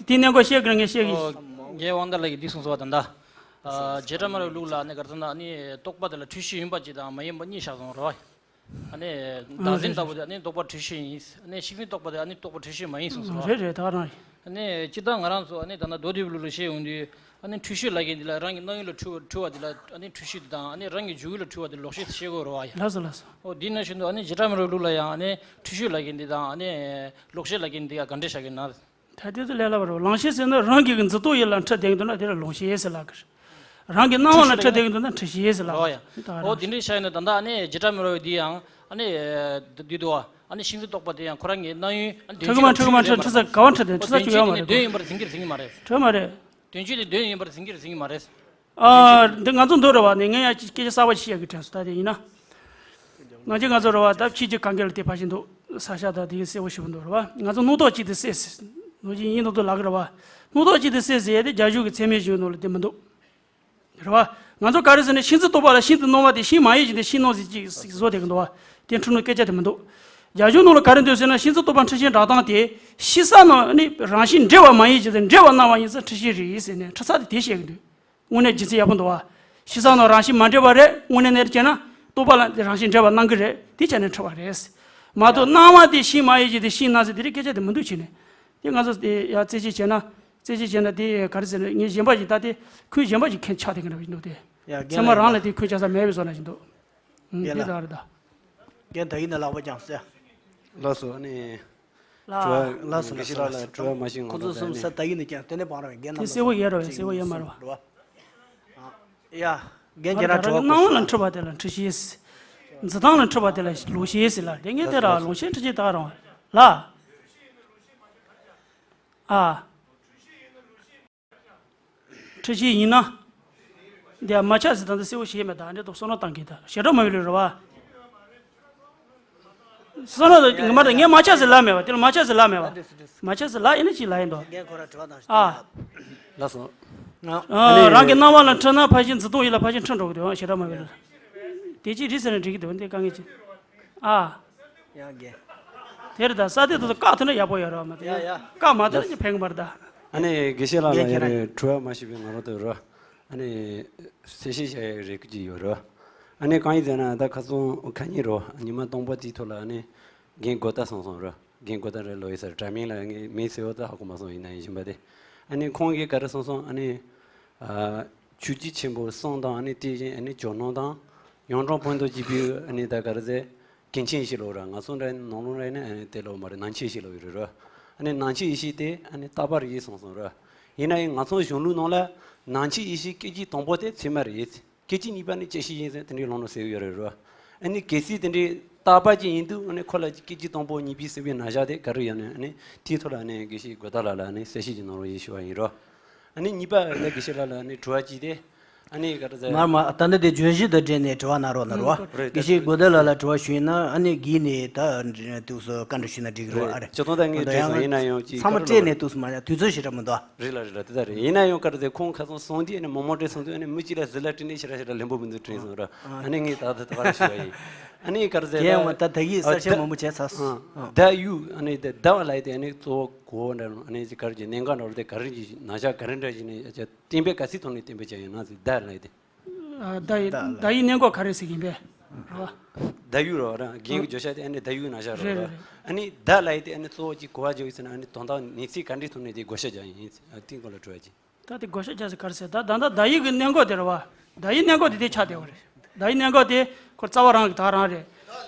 དེ་གནས་སྐོར་བཤད་དགོས་ངས་བཤད་གི། ཨོ། ངས་དབང་རྟགས་ལགས་ཀྱིས་འདི་གསུངས་སོང་བ་ད་ལྟ། བྱེ་བྲག་སྨྲ་བའི་ལུགས་ལ་ནི་ག་རེ་ཟེར་ན་ནི་རྟོག་པ་དེ་ལ་འཁྲུལ་གཞི་ཡིན་པ་གཅིག་དང་མ་ཡིན་པ་གཉིས་བཞག་སོང་རེད་བ། ཨ་ནི་བདག་འཛིན་ལྟ་བུ་དེ་ཨ་ནི་རྟོག་པ་འཁྲུལ་གཞི་ཡིན། ཨ་ནི་ཤིང་འཛིན་རྟོག་པ་དེ་ཨ་ནི་རྟོག་པ་འཁྲུལ་གཞི་མ་ཡིན་གསུངས་སོང་རེད་རེད་རེད་ད་ག་རང་ཡིན། ཨ་ནི་སྤྱིར་བཏང་ང་རང་ཚོ་ཨ་ནི་ད་ལྟ་མདོ་སྡེ་པའི་ལུགས་ལ་བཤད་ཡོང་དུས་ཨ་ནི་འཁྲུལ་གཞི་ལབ་མཁན་འདི་ལ་རང་གི་སྣང་ཡུལ་ལ་འཁྲུལ་བ་འཁྲུལ་བ་འདི་ལ་ཨ་ནི་འཁྲུལ་གཞི་འདི་དང་ཨ་ནི་རང་གི་འཇུག་ཡུལ་ལ་འཁྲུལ་བ་འདི་ལོག་ཤེས་སུ་བཤད་དགོས་རེད་བ་ཡ། ལགས་སོ་ལགས་སོ། ཨོ་འདི་ནང་བཞིན་དུ་ཨ་ནི་བྱེ་བྲག་སྨྲ་བའི་ལུགས་ལ་ཡང་ཨ་ནི་འཁྲུལ་གཞི་ལབ་མཁན་འདི་དང་ཨ་ནི་ལོག་ཤེས་ལབ་མཁན་འདི་ཡང་ག་འདྲ་བཞག་གི་ན། ད་དེ་ཚོ་ལས་སླ་བ་རེད། ལོག་ཤེས་ཟེར་ན་རང་གི་འཛིན་རྟོག་ཡིད་ལ་འཁྲུལ་བསྡད་ཀྱི་འདུག་ན་དེ་ལ་ལོག་ཤེས་ཟེར་ལབ་ཀྱི་རེད། རང་གི་སྣང་བ་ལ་འཁྲུལ་བསྡད་ཀྱི་འདུག་ན་འཁྲུལ་ཤེས་ཟེར་ལབ་ཀྱི་རེད། ཨོ་ཡ། ད་ཨོ་དེ་འདྲའི་ཤ་ཡིན་ན་ད་ལྟ་ཨ་ནི་བྱེ་བྲག་སྨྲ་བའི་འདི་ཡང་ཨ་ནི་འདི་འདུག་བ། ཨ་ནི་ཤིང་འཛིན་རྟོག་པ་དེ་ཡང་ཁོ་རང་གི་སྣང་ཡུལ་ཨ་ནི་འཁྲུལ་གི་མ་འཁྲུལ་གི་མ་འཁྲུལ་གི་མ་འཁྲུལ་ས་བཅུ་ཡོད་མ་རེད། འཁྲུལ་ས་བཅུ་ཡོད་མ་རེད། དོན་ཡིན་པར་འཛིན་གྱི་རེད་འཛིན་གྱི་མ་རེད། འཁྲུལ་མ་རེད། དོན་སྤྱི་དེ་དོན་ཡིན་པར་འཛིན་གྱི་རེད་འཛིན་གྱི་མ་རེད། ཨ། འདི་ང་ཚོ་འདུག་རེད་བ། ནི་ངས་ཡང་སྐད་ཆ་གསར་པ་ཞིག་བཤད་ཀྱི་དྲན་སོང་ད་དེ་ཡིན་ན། ནང་ཆེན་ང་ཚོ་རེད་བ་ད་ཕྱི་རྒྱལ་གང་ག་ལ་དེ་ཕར་ཕྱིན་འདུག་ས་ཆ་དང་དེ་གསལ་པོ་ཞིག་འདུག་རེད་བ། ང་ཚོ་སྣང་རྟོག་གཅིག་དེ་གསལ་ཟེར། ནང་ཆེན་ཡིན་མདོག་མདོག་ལག་གི་རེད་བ། སྣང་རྟོག་གཅིག་དེ་གསལ་ཟེར་ཡས་དེ་རྒྱ་གཞུང་གི་ཚད་མའི་གཞུང་ནང་ལ་དེ་མི་འདུག་རེད་བ། ང་ཚོ་ག་རེ་ཟེར་ན་ཤིང་འཛིན་རྟོག་པ་ལ་ཤིང་དེ་སྣང་བ་དེ་ཤིང་མ་ཡིན་ཅིག་དེ་ཤིང་སྣང་ཟེར་གཅིག་བཟོ་བསྡད་ཀྱི་འདུག་བ། དེ་འཁྲུལ་སྣང་སྐད་ཆ་དེ་མི་འདུག་རྒྱ་གཞུང་ནང་ལ་ག་རེ་འདུག་ཟེར་ན་ཤིང་འཛིན་རྟོག་པ་འཁྲུལ་ཤེས་འགྲོ་སྟངས་དེ་ཤིང་ས་ནང་ནི་རང་བཞིན་འབྲེལ་བ་མ་ཡིན་ཅིག་དེ་འབྲེལ་བ་སྣང་བ་ཡིན་ཙང་འཁྲུལ་ཤེས་རེད་ཟེར་ནས་འཁྲུལ་ས་དེ་དེ་བཤད་ཀྱི་འདུག་དངོས་གནས་རྒྱུ་མཚན་ཡག་པོ་འདུག་བ། ཤིང་ས་ནང་རང་བཞིན་མ་འདྲེས་པ་རེད། དངོས་གནས་ནས་བྱས་ན་རྟོག་པ་ལ་རང་བཞིན་འདྲེས་པ་སྣང་གི་རེད། དེ་བྱས་ནས་འཁྲུལ་བ་རེད། མ་གཏོགས་སྣང་བ་དེ་ཤིང་མ་ཡིན་ཅིག་དེ་ཤིང་སྣང་ཟེར་དེ་རིགས་སྐད་ཆ་དེ་མི་འདུག་བྱས་ནས། དེ་ང་ཚོ་དེ་ཡ་རྩད་གཅོད་བྱས་ན། རྩད་གཅོད་བྱས་ན་དེ་ག་རེ་ཟེར་ན་ངས་གཞན་པ་ཞིག་ད་དེ་ཁུལ་གཞན་པ་ཞིག་མཁན་ཆགས་བསྡད་མཁན་འདྲ་བ་ཞིག་འདུག་སྟེ། ཡ་ཚད་མ་རང་ལ་དེ་ཁུལ་ཆགས་ས་མེད་པའི་བཟོ་འདྲ་ཞིག་འདུག་ཨུམ། རྒན་དེ་ལགས། ད་རེད་ད། རྒན་ད་ཡིན་ན་ལག་པ་བརྐྱངས་སོ། ལགས་སོ་ཨ་ནི། ལགས། དྲི་བ་ལགས་སོ་དགེ་བཤེས་ལགས་ལ་དྲི་བ་མ་ཞིག་ང་ཁོ་ཚོ་ཚོ་གསུམ་ད་ས་ད་ཡིན་ན་ཀྱང་དེ་ནས་བང་ར་བའི་རྒན་རྣམས་ལ་གསལ་པོ་ཡོད་རེད་བས། གསལ་པོ་ཡོད་མ་རེད་བ། ཡ། རྒན་ཁྱེད་རང་དྲི་བ་སྣང་བ་ལ་འཁྲུལ་བ་དེ་ལ་འཁྲུལ་ཤེས། འཛིན་སྟངས་ལ་འཁྲུལ་བ་དེ་ལ་ལོག་ཤེས་ཟེར་ལ་རེད། ངས་དེ་ར་ལོག་ཤེས་འཁྲུལ་ཤེས་ད་རང་ལ། ཨ། འཁྲུལ་ཤེས་ཡིན་ན། འདི་མ་ཆགས་ཟེར་ད་འདི་གསལ་པོ་ཞིག་མེད་ད་འདི་དུ་བསམ་བློ་བཏང་གི་ད་ཞེ་དྲག་མ་ཡོད་ལོས་རེད་བ། བསམ་བློ་ད་ངས་མ་ཆགས་ཟེར་ལབ་མེད་བ། དེ་ལ་མ་ཆགས་ཟེར་ལབ་མེད་བ། མ་ཆགས་ཟེར་ལབ་ཡིན་ན་ཅིག་ལབ་ཡིན་དོ། རྒན་ཁོ་ར་དྲི་བ་དང་ཨ། ལགས་སོ། ཨ། རང་གི་སྣང་བ་ལ་འཁྲུལ་ན་ཕར་ཕྱིན་འཛིན་སྟངས་ཡིད་ལ་ཕར་ཕྱིན་འཁྲུལ་འགྲོ་གི་འདུག་ཞེ་དྲག་མ་ཡོད་ལོས། དེ་ཅིག་རེད་ཟེར་ན་འགྲིག་གི་འདུག་འདི་དཀའ་ངལ་ཅིག་ཨ། ཡང་རྒན། དེར་ད་ས་དེ་དུ་བཀག་ཐུབ་ན་ཡག་པོ་ཡོད་རེད་བ་མ་གཏོགས་ཡ་ཡ། བཀག་མ་ཐུབ་ན་ཕན་གི་མ་རེད་ད། ཨ་ནི་དགེ་བཤེས་ལགས་ལ་རྒན་ཁྱེད་ཡ་རེད་རང་། དྲི་བ་མ་ཞུས་པའི་ང་རང་དུ་རོ། ཨ་ནི་གསལ་བཤད་བྱ་ཡག་རེ་སྐུལ་གྱི་ཡོད་རོ། ཨ་ནི་གང་ཡིན་ཟེར་ན་ད་ཁ་སང་ཁ་ཉིན་རོ་ཉི་མ་སྟོང་པ་དེའི་ཐོག་ལ་ཨ་ནི་རྒན་གོ་ཏ་སོང་སོང་རོ། རྒན་གོ་ཏ་རེད་ལོ་ཡི་སར་དྲ་མིང་ལ་ངས་མིང་གསལ་བོ་ད་ཧ་གོ་མ་སོང་ཡིན་ན་ཡིན་བཞིན་པ་དེ། ཨ་ནི་ཁོང་གིས་ག་རེ་གསུངས་སོང་ཨ་ནི། ཨ། ཆོས་བརྒྱུད་ཆེན་པོ་གསུམ་དང་ཨ་ནི་དེ་བཞིན་ཨ་ནི་ཇོ་ནང་དང་ཡང་ཀྲོང་ཕུན་དུ་སྐྱིད་པའི་ཨ་ནི་ད་ག་རེ་ཟེར་གན་ཆིང་ཡེ་ཤེས་ལོ་ར་ང་ཚོ་འདྲ་ནང་ལོགས་ར་ནི་ཨ་ནི་དེ་ལོ་མ་རེད་ནང་ཆེན་ཡེ་ཤེས་ལོ་ཡོད་རེད་ར། ཨ་ནི་ནང་ཆེན་ཡེ་ཤེས་དེ་ཨ་ནི་རྟག་པ་རེད་གསུངས་སོང་ར། ཡིན་ན་ཡང་ང་ཚོ་གཞུང་ལུགས་ནང་ལ་ནང་ཆེན་ཡེ་ཤེས་སྐད་ཅིག་དང་པོ་དེ་ཚད་མ་རེད། སྐད་ཅིག་གཉིས་པ་ནི་བཅད་ཤེས་ཡིན་ཟེར་དེ་འདྲའི་ལུང་ནང་གསལ་ཡོད་རེད་ར། ཨ་ནི་གལ་སྲིད་དེ་འདྲའི་རྟག་པ་ཅིག་ཡིན་དུས་ཨ་ནི་ཁོ་ལ་སྐད་ཅིག་དང་པོ་གཉིས་པའི་ཟེར་བའི་ན་བཞག་དེ་ག་རེ་ཡོད་ན་ཨ་ནི་དེའི་ཐོག་ལ་ཨ་ནི་དགེ་བཤེས་གོ་ཏ་ལགས་ལ་ཨ་ནི་གསལ་བཤད་ཅིག་གནང་རོགས་ཞེས་ཞུ་བ་ཡིན་རོ། ཨ་ནི་གཉིས་པ་ལ་དགེ་བཤེས་ལགས་ལ་ཨ་ནི་དྲི་བ་གཅིག་དེ་ ཨ་ནི་ག་རེ་ཟེར། ང་མ་ད་ལྟ་དེ་བརྗོད་གཞི་དང་འབྲེལ་ནས་དྲི་བ་གནང་རོགས་གནང་རོགས། རེད། དགེ་བཤེས་སྒོ་བདེ་ལགས་ལ་དྲི་བ་ཞུས་ན་ཨ་ནི་གིས་ནས་ད་དུས་སུ་བཀའ་འདྲི་ཞུས་ན་འགྲིག་གི་རེད། ཨ་རེད། སྤྱིར་བཏང་ད་ངས་ཚང་མ་བྲིས་སོང་། ཡིན་ན་ཡང་ཅིག་ཚང་མ་སྤྲད་ནས་དུས་སུ་མ་ཡ་དུས་ཚོད་ཞེ་དྲག་མི་འདུག་རེད་ལ་རེད་ལ་དེ་ལྟ་རེད། ཡིན་ན་ཡང་ག་རེ་ཟེར་ཁོང་ཁ་སང་སོང་དུས་ཨ་ནི་མོག་མོག་སྤྲད་སོང་དུས་ཨ་ནི་མི་གཅིག་ལ་ཟི་ལ་སྤྲད་ནས་ཞེ་དྲག་ཞེ་དྲག་ལན་པོ་མི་འདུག་དྲན་སོང་ར། ཨ་ནི་ངས་ད་ད་ད་ག་རེ་ཞུ་བ་ཡིན། ཨ་ནི་ག་རེ་ཟེར། ད་ད་ད་ཡིག་གསལ་བཤད་མང་པོ་བྱས་ཚར་སོང་། ད་ཡུག་ཨ་ནི་ད་ད་བ་ལ་ཡི་དེ་ཨ་ནི་གཙོ་བོ་གོ་བ་འདྲ་ཨ་ནི་ག་རེ་ཀྱི་གནད་འགག་འདྲ་བ་དེ་ག་རེ་ཀྱི་ན་ཆ་ག་རེ་འདྲ་ཞིག་ནས་གཏན་འབེབས་ག་ཚིག་ཐོག་ནས་གཏན་འབེབས་བྱས་ཡོད་ན་ཟེར་ད་ལ་ཡི་དེ། ཨ། ད་ཡི་ད་ཡི་གནད་འགག་ག་རེ་ཟེར་གྱིན་པས། རེད་བ། ད་ཡུག་རོ་ར་རྒན་གྱི་བརྗོད་བྱ་དེ་ཨ་ནི་ད་ཡུག་ན་ཆ་རོ་རེད་ར། རེད་རེད། ཨ་ནི་ད་ལ་ཡི་དེ་ཨ་ནི་གཙོ་བོ་གཅིག་གོ་བ་བརྗོད་ཡོད་ཟེར་ན་ཨ་ནི་དོན་དག་ནི་ཚིག་ག་འདྲའི་ཐོག་ནས་དེ་བགོ་བཤའ་རྒྱག་ཡིན་ཨ་དེ་སྐོར་ལ་དྲི་བ་གཅིག་ད་དེ་བགོ་བཤའ་རྒྱག་ཟེར་ག་རེ་ཟེར། ད་ད་ད་ད་ཡིག་གི་གནད་འགག་དེ་རེད་བ། ད་ཡིག་གནད་འགག་དེ་དེ་ཆགས་བསྡད་པ་རེད། ད་ཡིག་གནད་འགག་དེ་ཁོ་རྩ་བ་རང་གི་ད་རང་རེད།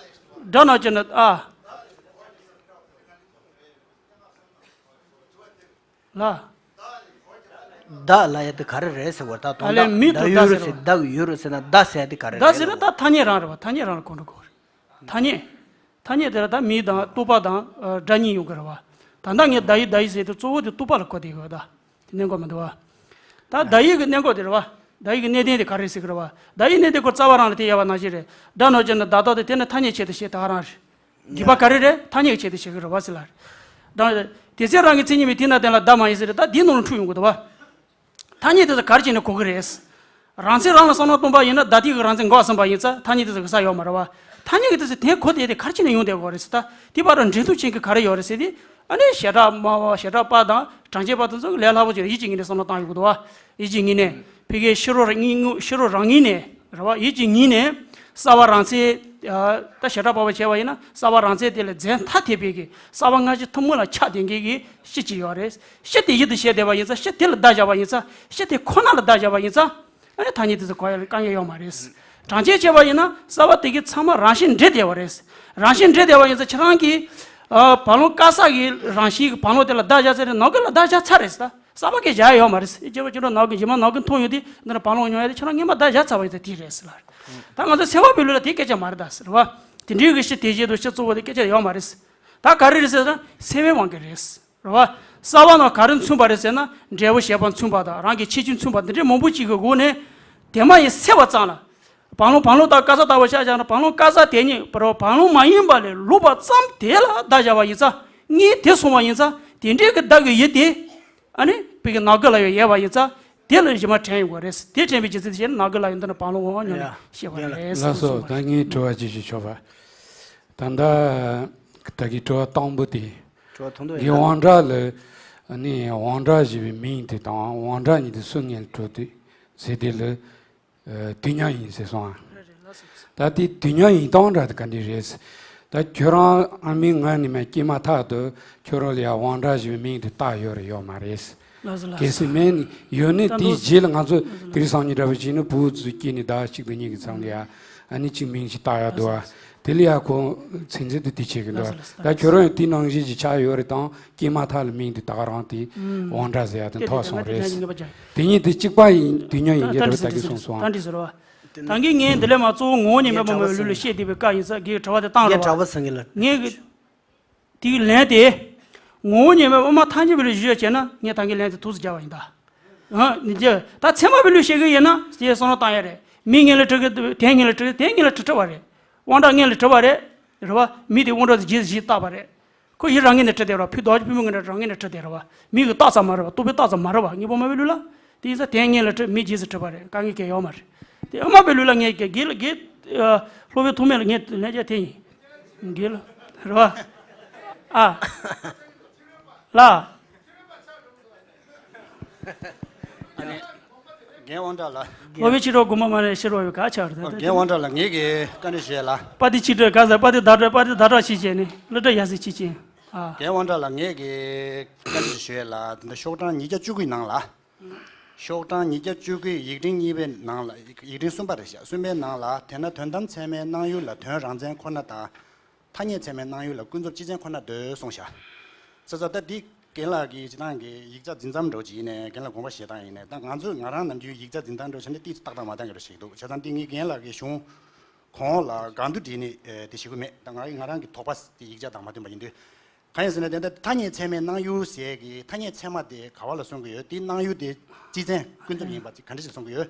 སྒྲ་ནང་བཅད་ན་ཨ། ལ། བདག་ལ་ཡ་དེ་ག་རེ་རེད་ཟེར་བ། ད་དོན་ཨ་ལས་དག་མི་དུ་བདག་ཡུལ་ཟེར་ཟེར་བ། བདག་ཡུལ་ཟེར་ན་བདག་ཟེར་ཡ་དེ་ག་རེ་བདག་རེད་ཟེར་ན་ལབ་ད་ཐ་སྙད་རང་རེད་བ། ཐ་སྙད་རང་ལ་གོ་འགྲོ་དགོས་རེད། ཐ་སྙད། ཐ་སྙད་དེ་ལ་ད་མི་དང་རྟོག་པ་དང་ཨ། སྒྲ་གཉིས་ཡོང་གི་རེད་བ། ད་ལྟ་ངས་བདག་ཡིག་བདག་ཡིག་ཟེར་དུས་གཙོ་བོ་དེ་རྟོག་པ་ལ་གོ་བསྡད་ཡོད་ད། དེ་གནད་འགག་མི་འདུག་བ། ད་བདག་ཡིག་གི་གནད་འགག་དེ་རེད་བ། བདག་ཡིག་གི་གནད་དོན་དེ་ག་རེ་ཟེར་གི་རེད་བ། བདག་ཡིག་གནད་དོན་ཁོ་རྩ་བ་རང་ལ་དེ་ཡལ་བ་ནང་བཞིན་རེད། སྒྲ་ནང་བཅད་ན་བདག་རྟགས་དེ་དེ་ནི་ཐ་སྙད་ཆེད་དུ་བཤད་ད་ག་རང་རེད། རྒྱུད་པ་ག་རེ་རེད། ཐ་སྙད་ཀྱི་ཆེད་དུ་བཤད་གི་རེད་བ་ཟེར་ལ་རེད། ད་དེ་ཚེ་རང་གི་མཚན་ཉིད་མིན་དེ་ན་བདག་ལ་བདག་མ་ཡིན་ཟེར་རེད། ད་དེའི་ནང་ལ་འཁྲུལ་ཡོང་གི་འདུག་བ། ཐ་སྙད་དེ་ཚོ་ག་རེ་བྱས་ནས་གོ་གི་རེད། རང་མཚན་རང་ལ་བསམ་བློ་གཏོང་པ་ཡིན་ན་བདག་ཐིག་གི་རང་མཚན་འགོག་ཟིན་པ་ཡིན་ཙང་ཐ་སྙད་དེ་ཚོ་གི་ས་ཡོད་མ་རེད་བ། ཐ་སྙད་ཀྱི་དེ་ཚོ་དེ་གོ་དེ་དེ་ག་རེ་བྱས་ནས་ཡོང་བསྡད་དགོས་རེད་ཟེར། ད་དེ་བར་དུ་འབྲེལ་གཏུག་བྱེད་མཁན་ག་རེ་ཡོད་རེད་ཟེར་དུས་ཨ་ནི་བྱེ་བྲག་སྨྲ་བ་བྱེ་བྲག་པ་དང་གྲངས་ཅན་པ་དེ་ཚོ་གི་ལས་སླ་པོ་ཅིག་རེད། ཡིད་ཀྱི་ངོས་ནས་བསམ་བློ་བཏང་ཡོང་གི་འདུག་བ། ཡིད་ཀྱི་ངོས་ནས་ཕ་གིའི་ཕྱི་རོལ་རང་ཉིད་ཕྱི་རོལ་རང་ངོས་ནས་རེད་བ། ཡིད་ཀྱི་ངོས་ནས་གསལ་བ་རང་མཚན། ད་བྱེ་བྲག་པ་བ་བྱས་པ་ཡིན་ན་གསལ་བ་རང་མཚན་དེ་ལ་འཛིན་ཐ་དད་པའི་གི་གསལ་བ་སྔ་ཕྱི་ཐུན་མོང་ལ་ཆགས་བསྡད་མཁན་གྱི་གཤིས་ཅིག་ཡོད་རེད། གཤིས་དེ་ཡིད་དུ་བྱས་བསྡད་པ་ཡིན་ཙང་གཤིས་དེ་ལ་བརྡ་བཞག་པ་ཡིན་ཙང་གཤིས་དེ་ཁོ་ན་ལ་བརྡ་བཞག་པ་ཡིན་ཙང་ཨ་ནི་ཐ་སྙད་དེ་ཚོ་གོ་ཡ་ལ་དཀའ་ངལ་ཡོད་མ་རེད། གྲངས་ཅན་བྱས་པ་ཡིན་ན་གསལ་བ་དེ་གི་ཚང་མ་རང་བཞིན་འདྲེས་བསྡད་པ་རེད། རང་བཞིན་འདྲེས་བསྡད་པ་ཡིན་ཙང་ཁྱེད་རང་གིས་ཨ་བ་ལང་དཀར་ས་གི་རང་བཞིན་གྱི་བ་ལང་དེ་ལ་བརྡ་བཞག་ཚར་རེད། ནམ་རྒྱུན་ལ་བརྡ་བཞག་ཚར་རེད་ཟེར། ད་གསར་པ་སྐད་བཞག་ཡོད་མ་རེད། སྐྱེ་བ་སྐྱེ་འགྲོ་ནམ་རྒྱུན་རྗེས་མ་ནམ་རྒྱུན་མཐོང་ཡོང་དུས་འདི་ནི་བ་ལང་མྱོང་ཡ་དེ་ཁྱེད་རང་སྔོན་མ་བརྡ་བཞག་ཚར་བ་ཡིན་ཙང་དེ་རེད་ཟེར་ལ། ད་ང་ཚོ་ཚེ་དཔག་པའི་ལུགས་ལ་དེ་སྐད་ཆ་མ་རེད་ད་ཟེར་བ། དེ་འདྲའི་གི་གཤིས་དེ་བཞིན་དུ་གཤིས་གཙོ་བོ་དེ་སྐད་ཆ་ཡོད་མ་རེད། ད་ག་རེ་རེད་ཟེར་ན་ཚེ་བའི་དབང་གིས་རེད། རེད་བ། གསལ་བ་ནང་ག་རེ་མཚོན་པ་རེད་ཟེར་ན་འབྲས་བུ་བྱེད་པ་མཚོན་པ་དང་རང་གི་ཁྱད་ཆོས་མཚོན་པ་འདི་འདྲའི་མང་པོ་གཅིག་གི་སྒོ་ནས་དེ་མ་ཡིན་སེལ་བ་ཙམ་ལ། བ་ལང་བ་ལང་དང་དཀར་ས་ལྟ་བུ་ཆ་བཞག་ན་བ་ལང་དཀར་ས་དེ་ཉིད་བ་ལང་མ་ཡིན་པ་ལས་ལོག་པ་ཙམ་དེ་ལ་བརྡ་བཞག་པ་ཡིན་ཙང་གཉིས་དེ་སོང་བ་ཡིན་ཙང་དེ་འདྲའི་གི་བརྡ་གི་ཡུལ་དེ་ཨ་ནི་བོད་ཀྱི་ནང་ཁུལ་ལ་ཡང་ཡལ་བ་ཡིན་ཙང་དེ་ལ་གཞི་མ་དྲན་ཡོང་དགོས་རེད། དེ་དྲན་པའི་རྒྱུ་མཚན་དེ་བྱས་ན་ནང་ཁུལ་ལ་ཡང་འདི་ནི་བ་ལང་འོང་བ་ཉོ་ནས་ཤེས་པ་རེད། ལགས་སོ། ད་ངས་དྲི་བ་ཅིག་ཞུ་ཆོག་པ། ད་ལྟ་ད་གི་དྲི་བ་དང་པོ་དེ། དྲི་བ་དང་པོ་དེ་ཡིན་ད། དབང་དྲག་ལ་ནི་དབང་དྲག་ཞེས་པའི་མིང་དེ་དང་དབང་དྲག་ཉིད་དེ་སུ་ངེས་ལ་གྲུབ་དུས་ཟེར་དེ་ལ། ཨ། དུས་མཉམ་ཡིན་ཟེར་སོང་ཨ། རེད་རེད་ལགས་སོ། ད་དེ་དུས་མཉམ་ཡིན་སྟངས་འདྲ་དེ་ག་འདྲ་རེད། ད་ཁྱོད་རང་ཨ་མའི་མངལ་ནས་མར་སྐྱེས་མ་ཐག་ཏུ་ཁྱོད་རང་ལ་ཡང་དབང་དྲག་ཞེས་པའི་མིང་དེ་བཏགས་ཡོད་རེད་ཡོད་མ་རེད། ལགས་སོ་ལགས་སོ། གལ་སྲིད་མེད་ནས་ཡོད་ནས་ད་དེའི་རྗེས་ལ་ང་ཚོ་ལགས་སོ་ལགས་སོ། དེང་སང་ཉིན་འདྲ་བོ་བྱས་ན་བུ་ཚོ་སྐྱེས་ནས་ཟླ་གཅིག་དང་གཉིས་ཀྱི་མཚམས་ལ་ཡ་ཨ་ནི་གཅིག་མིང་གཅིག་བཏགས་ཡ་འདུག་ཨ། དེ་ལ་ཡ་ཁོ་ཚིག་མཛོད་དུ་དེ་བྱེད་ཀྱི་འདུག་ཨ། ལགས་སོ་ལགས་སོ། ད་ཁྱོད་རང་ཡང་དེ་ནང་བཞིན་གྱི་ཆགས་ཡོད་རེད་དང་སྐྱེས་མ་ཐག་ལ་མིང་དེ་ད་ག་རང་དེ་དབང་དྲག་ཟེར་ཡ་དེ་ཐོགས་སོང་རེད། དེ་གཉིས་དེ་གཅིག་པ་ཡིན་དུས་མཉམ་ཡིན་གྱི་རེད་པ་ད་གིན་གསུངས་སོང་ཨ། ད་འདྲི་ཟེར་བ། ད་གིན་ངས་འདི་ལས་མ་གཙོ་བོ་ངོ་བོ་ཉིད་མེད་པ་མ་ལུས་ལ་བཤད་བསྡད་པའི་བཀའ་ཡིན་ས་གིས་དྲི་བ་དེ་བཏང་རེད་པ། ངས་དྲི་བ་ཟེར་གྱི་ལ། ངས་གི་དེའི་ལན་དེ། ངོ་བོ་ཉིད་མེད་པ་དབུ་མ་ཐལ་འགྱུར་བའི་ལུགས་ཞུས་བྱས་ན་ངས་ད་གིན་ལན་དེ་ཐུགས་སུ་བཅར་བ་ཡིན་ད། ཨ་ནི་ད་ཚད་མ་པའི་ལུགས་བཤད་གི་ཡིན་ན་དེ་བསམ་བློ་བཏང་ཡ་རེད། མི་ངེས་ལ་གྲུབ་གི་དེ་ངེས་ལ་གྲུབ་དེ་ངེས་ལ་གྲུབ་གྲུབ་པ་རེད། དབང་དྲག་ངེས་ལ་གྲུབ་པ་རེད། རེད་པ། མི་དེ་དབང་དྲག་དེ་རྗེས་སུ་གཞི་བཏགས་པ་རེད། ཁོ་ཡི་རང་ངོས་ནས་གྲུབ་བསྡད་རོགས་ཕུད་རྡོ་རྗེ་ཕུད་མི་ངོས་ནས་རང་ངོས་ནས་གྲུབ་བསྡད་རོགས་པ། མི་གི་རྟགས་ཙམ་མ་རེད་པ། རྟོག་པའི་རྟགས་ཙམ་མ་རེད་པ། ངེས་པ་མ་པའི་ལུགས་ལ། དེ་ཡིན་ཙང་དེ་ངེས་ལ་གྲུབ་མི་རྗེས་སུ་གྲུབ་པ་རེད། དཀའ་ངལ་གང་ཡང་ཡོད་མ་རེད། དེ་དབུ་མ་པའི་ལུགས་ལ་ངས་དགེ་དགེ་ལ་དགེ་ཨ་སློབ་དཔོན་ཐོགས་མེད་ལ་ངས་ལན་རྒྱག་དེ་ཡིན། དགེ་ལ་རེད་པ། ཨ་ལ། ཨ་ནི། རྒན་དབང་གྲགས་ལགས། སློབ་དཔོན་ཕྱི་དྲོ་དགོངས་པ་མ་ནས་ཕྱི་རོལ་བའི་ག་ཆགས་རེད་ད། རྒན་དབང་གྲགས་ལགས་ངེད་ཀྱིས་བཀའ་འདྲི་ཞུ་ཡ་ལ། དཔའ་སྡེ་ཕྱི་དྲོ་ག་ཟེར་དཔའ་སྡེ་ཟླ་གྲགས་དཔའ་སྡེ་ཟླ་གྲགས་ཕྱི་བྱས་ནས་གླུ་སྒྲ་ཡ་སེ་ཕྱི་བྱས། ཨ། རྒན་དབང་གྲགས་ལགས་ངེད་ཀྱིས་བཀའ་འདྲི་ཞུ་ཡ་ལ་འདི་འདྲ་ཤོག་གྲངས་ཉིས་བརྒྱ་བཅུ་དགུའི་ནང་ལ། ཤོག་གྲངས་ཉིས་བརྒྱ་བཅུ་དགུའི་ཡིག་ཕྲེང་གཉིས་པའི་ནང་ལ་ཡིག་ཡིག་ཕྲེང་གསུམ་པ་རེད་ཤག་གསུམ་པའི་ནང་ལ་དེས་ན་དོན་དམ་ཚད་མའི་སྣང་ཡུལ་ལ་དོན་རང་མཚན་ཁོ་ན་དང་། ཐ་སྙད་ཚད་མའི་སྣང་ཡུལ་ལ་ཀུན་རྫོབ་སྤྱི་མཚན་ཁོ་ན་འདོད་གསུངས་ཤག་ས་ས་ད་འདི་རྒན་ལགས་ཀྱི་སྤྱི་བཏང་གི་ཡིག་ཆ་འཛིན་མཚམས་འདྲ་བོ་ཅིག་ཡིན་ནའི་རྒན་ལགས་དགོངས་པ་བཞེས་སྟངས་ཡིན་ནའི་ད་ང་ཚོས་ང་རང་ནམ་རྒྱུན་ཡིག་ཆ་འཛིན་སྟངས་འདྲ་བོ་བྱས་ན་ཏིག་ཙམ་ཏག་ཏག་མ་བཏང་གི་རེད་ཞིག་འདུག་བྱས་ཙང་འདི་ངས་རྒན་ལགས་ཀྱི་གཞུང་གོང་ལ་གང་དུ་བྲིས་ནས་དེ་ཞུ་གི་མེད། ད་ང་ང་རང་གི་དོགས་པ་དེ་ཡིག་ཆ་དང་མ་མཐུན་པ་ཡིན་དུས། གང་ཡིན་ཟེར་ན་དེ་འདྲ་ཐ་སྙད་ཚད་མའི་སྣང་ཡུལ་ཟེར་གི་ཐ་སྙད་ཚད་མ་དེ་ག་བ་ལ་གསུང་གི་ཡོད། དེའི་སྣང་ཡུལ་དེ་སྤྱི་མཚན་ཀུན་རྫོབ་ཡིན་པ་དེ་ག་འདྲ་ཞིག་གསུང་གི་ཡོད།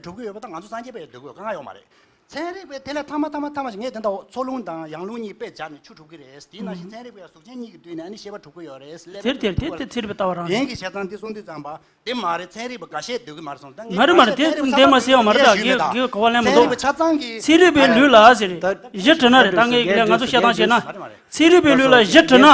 ལས་གྲུབ་ཀྱི་ཡོད་པ་དང་ང་ཚོ་སངས་རྒྱས་པ་ཡང་འདོད་ཀྱི་ཡོད། དཀའ་ངལ་ཡོད་མ་རེད། ཚན་རིག་པའི་དེ་ལས་ཐ་མ་ཐ་མ་ཐ་མ་ཞིག་ངས་དེ་འདྲ་འཚོ་རླུང་དང་ཡང་རླུང་གཉིས་དཔེ་སྦྱར་ནས་ཆུ་གྲུབ་ཀྱི་རེད། དེའི་ནང་བཞིན་ཚན་རིག་པས་གཟུགས་ཅན་གཉིས་ཀྱི་མདུན་ནས་ཨ་ནི་ཤེས་པ་གྲུབ་ཀྱི་ཡོད་རེད་ལབ། དེར་དེར་དེ་དེ་ཚན་རིག་པའི་ལྟ་བ་རང་རེད། རྒན་གྱིས་བྱས་ཙང་འདི་གསུང་དུས་ཙམ་པ་དེ་མ་རེད། ཚན་རིག་པ་འགའ་ཤས་འདོད་ཀྱི་མ་རེད་གསུངས། ད་ངས་མ་རེད་མ་རེད། དེ་འདི་མ་ཟེར་བ་མ་རེད། ད་རྒན་རྒན་གོ་བ་ལེན་མི་འདུག། ཚན་རིག་པ་ཆ་ཚང་གི་ཚན་རིག་པའི་ལུགས་ལ་ཟེར་རེད། གཞི་དྲི་ན་རེད། ད་ངས་ལས་ང་ཚོ་བཤད་སྟངས་བྱས་ན། ཚན་རིག་པའི་ལུགས་ལ་གཞི་དྲི་ན་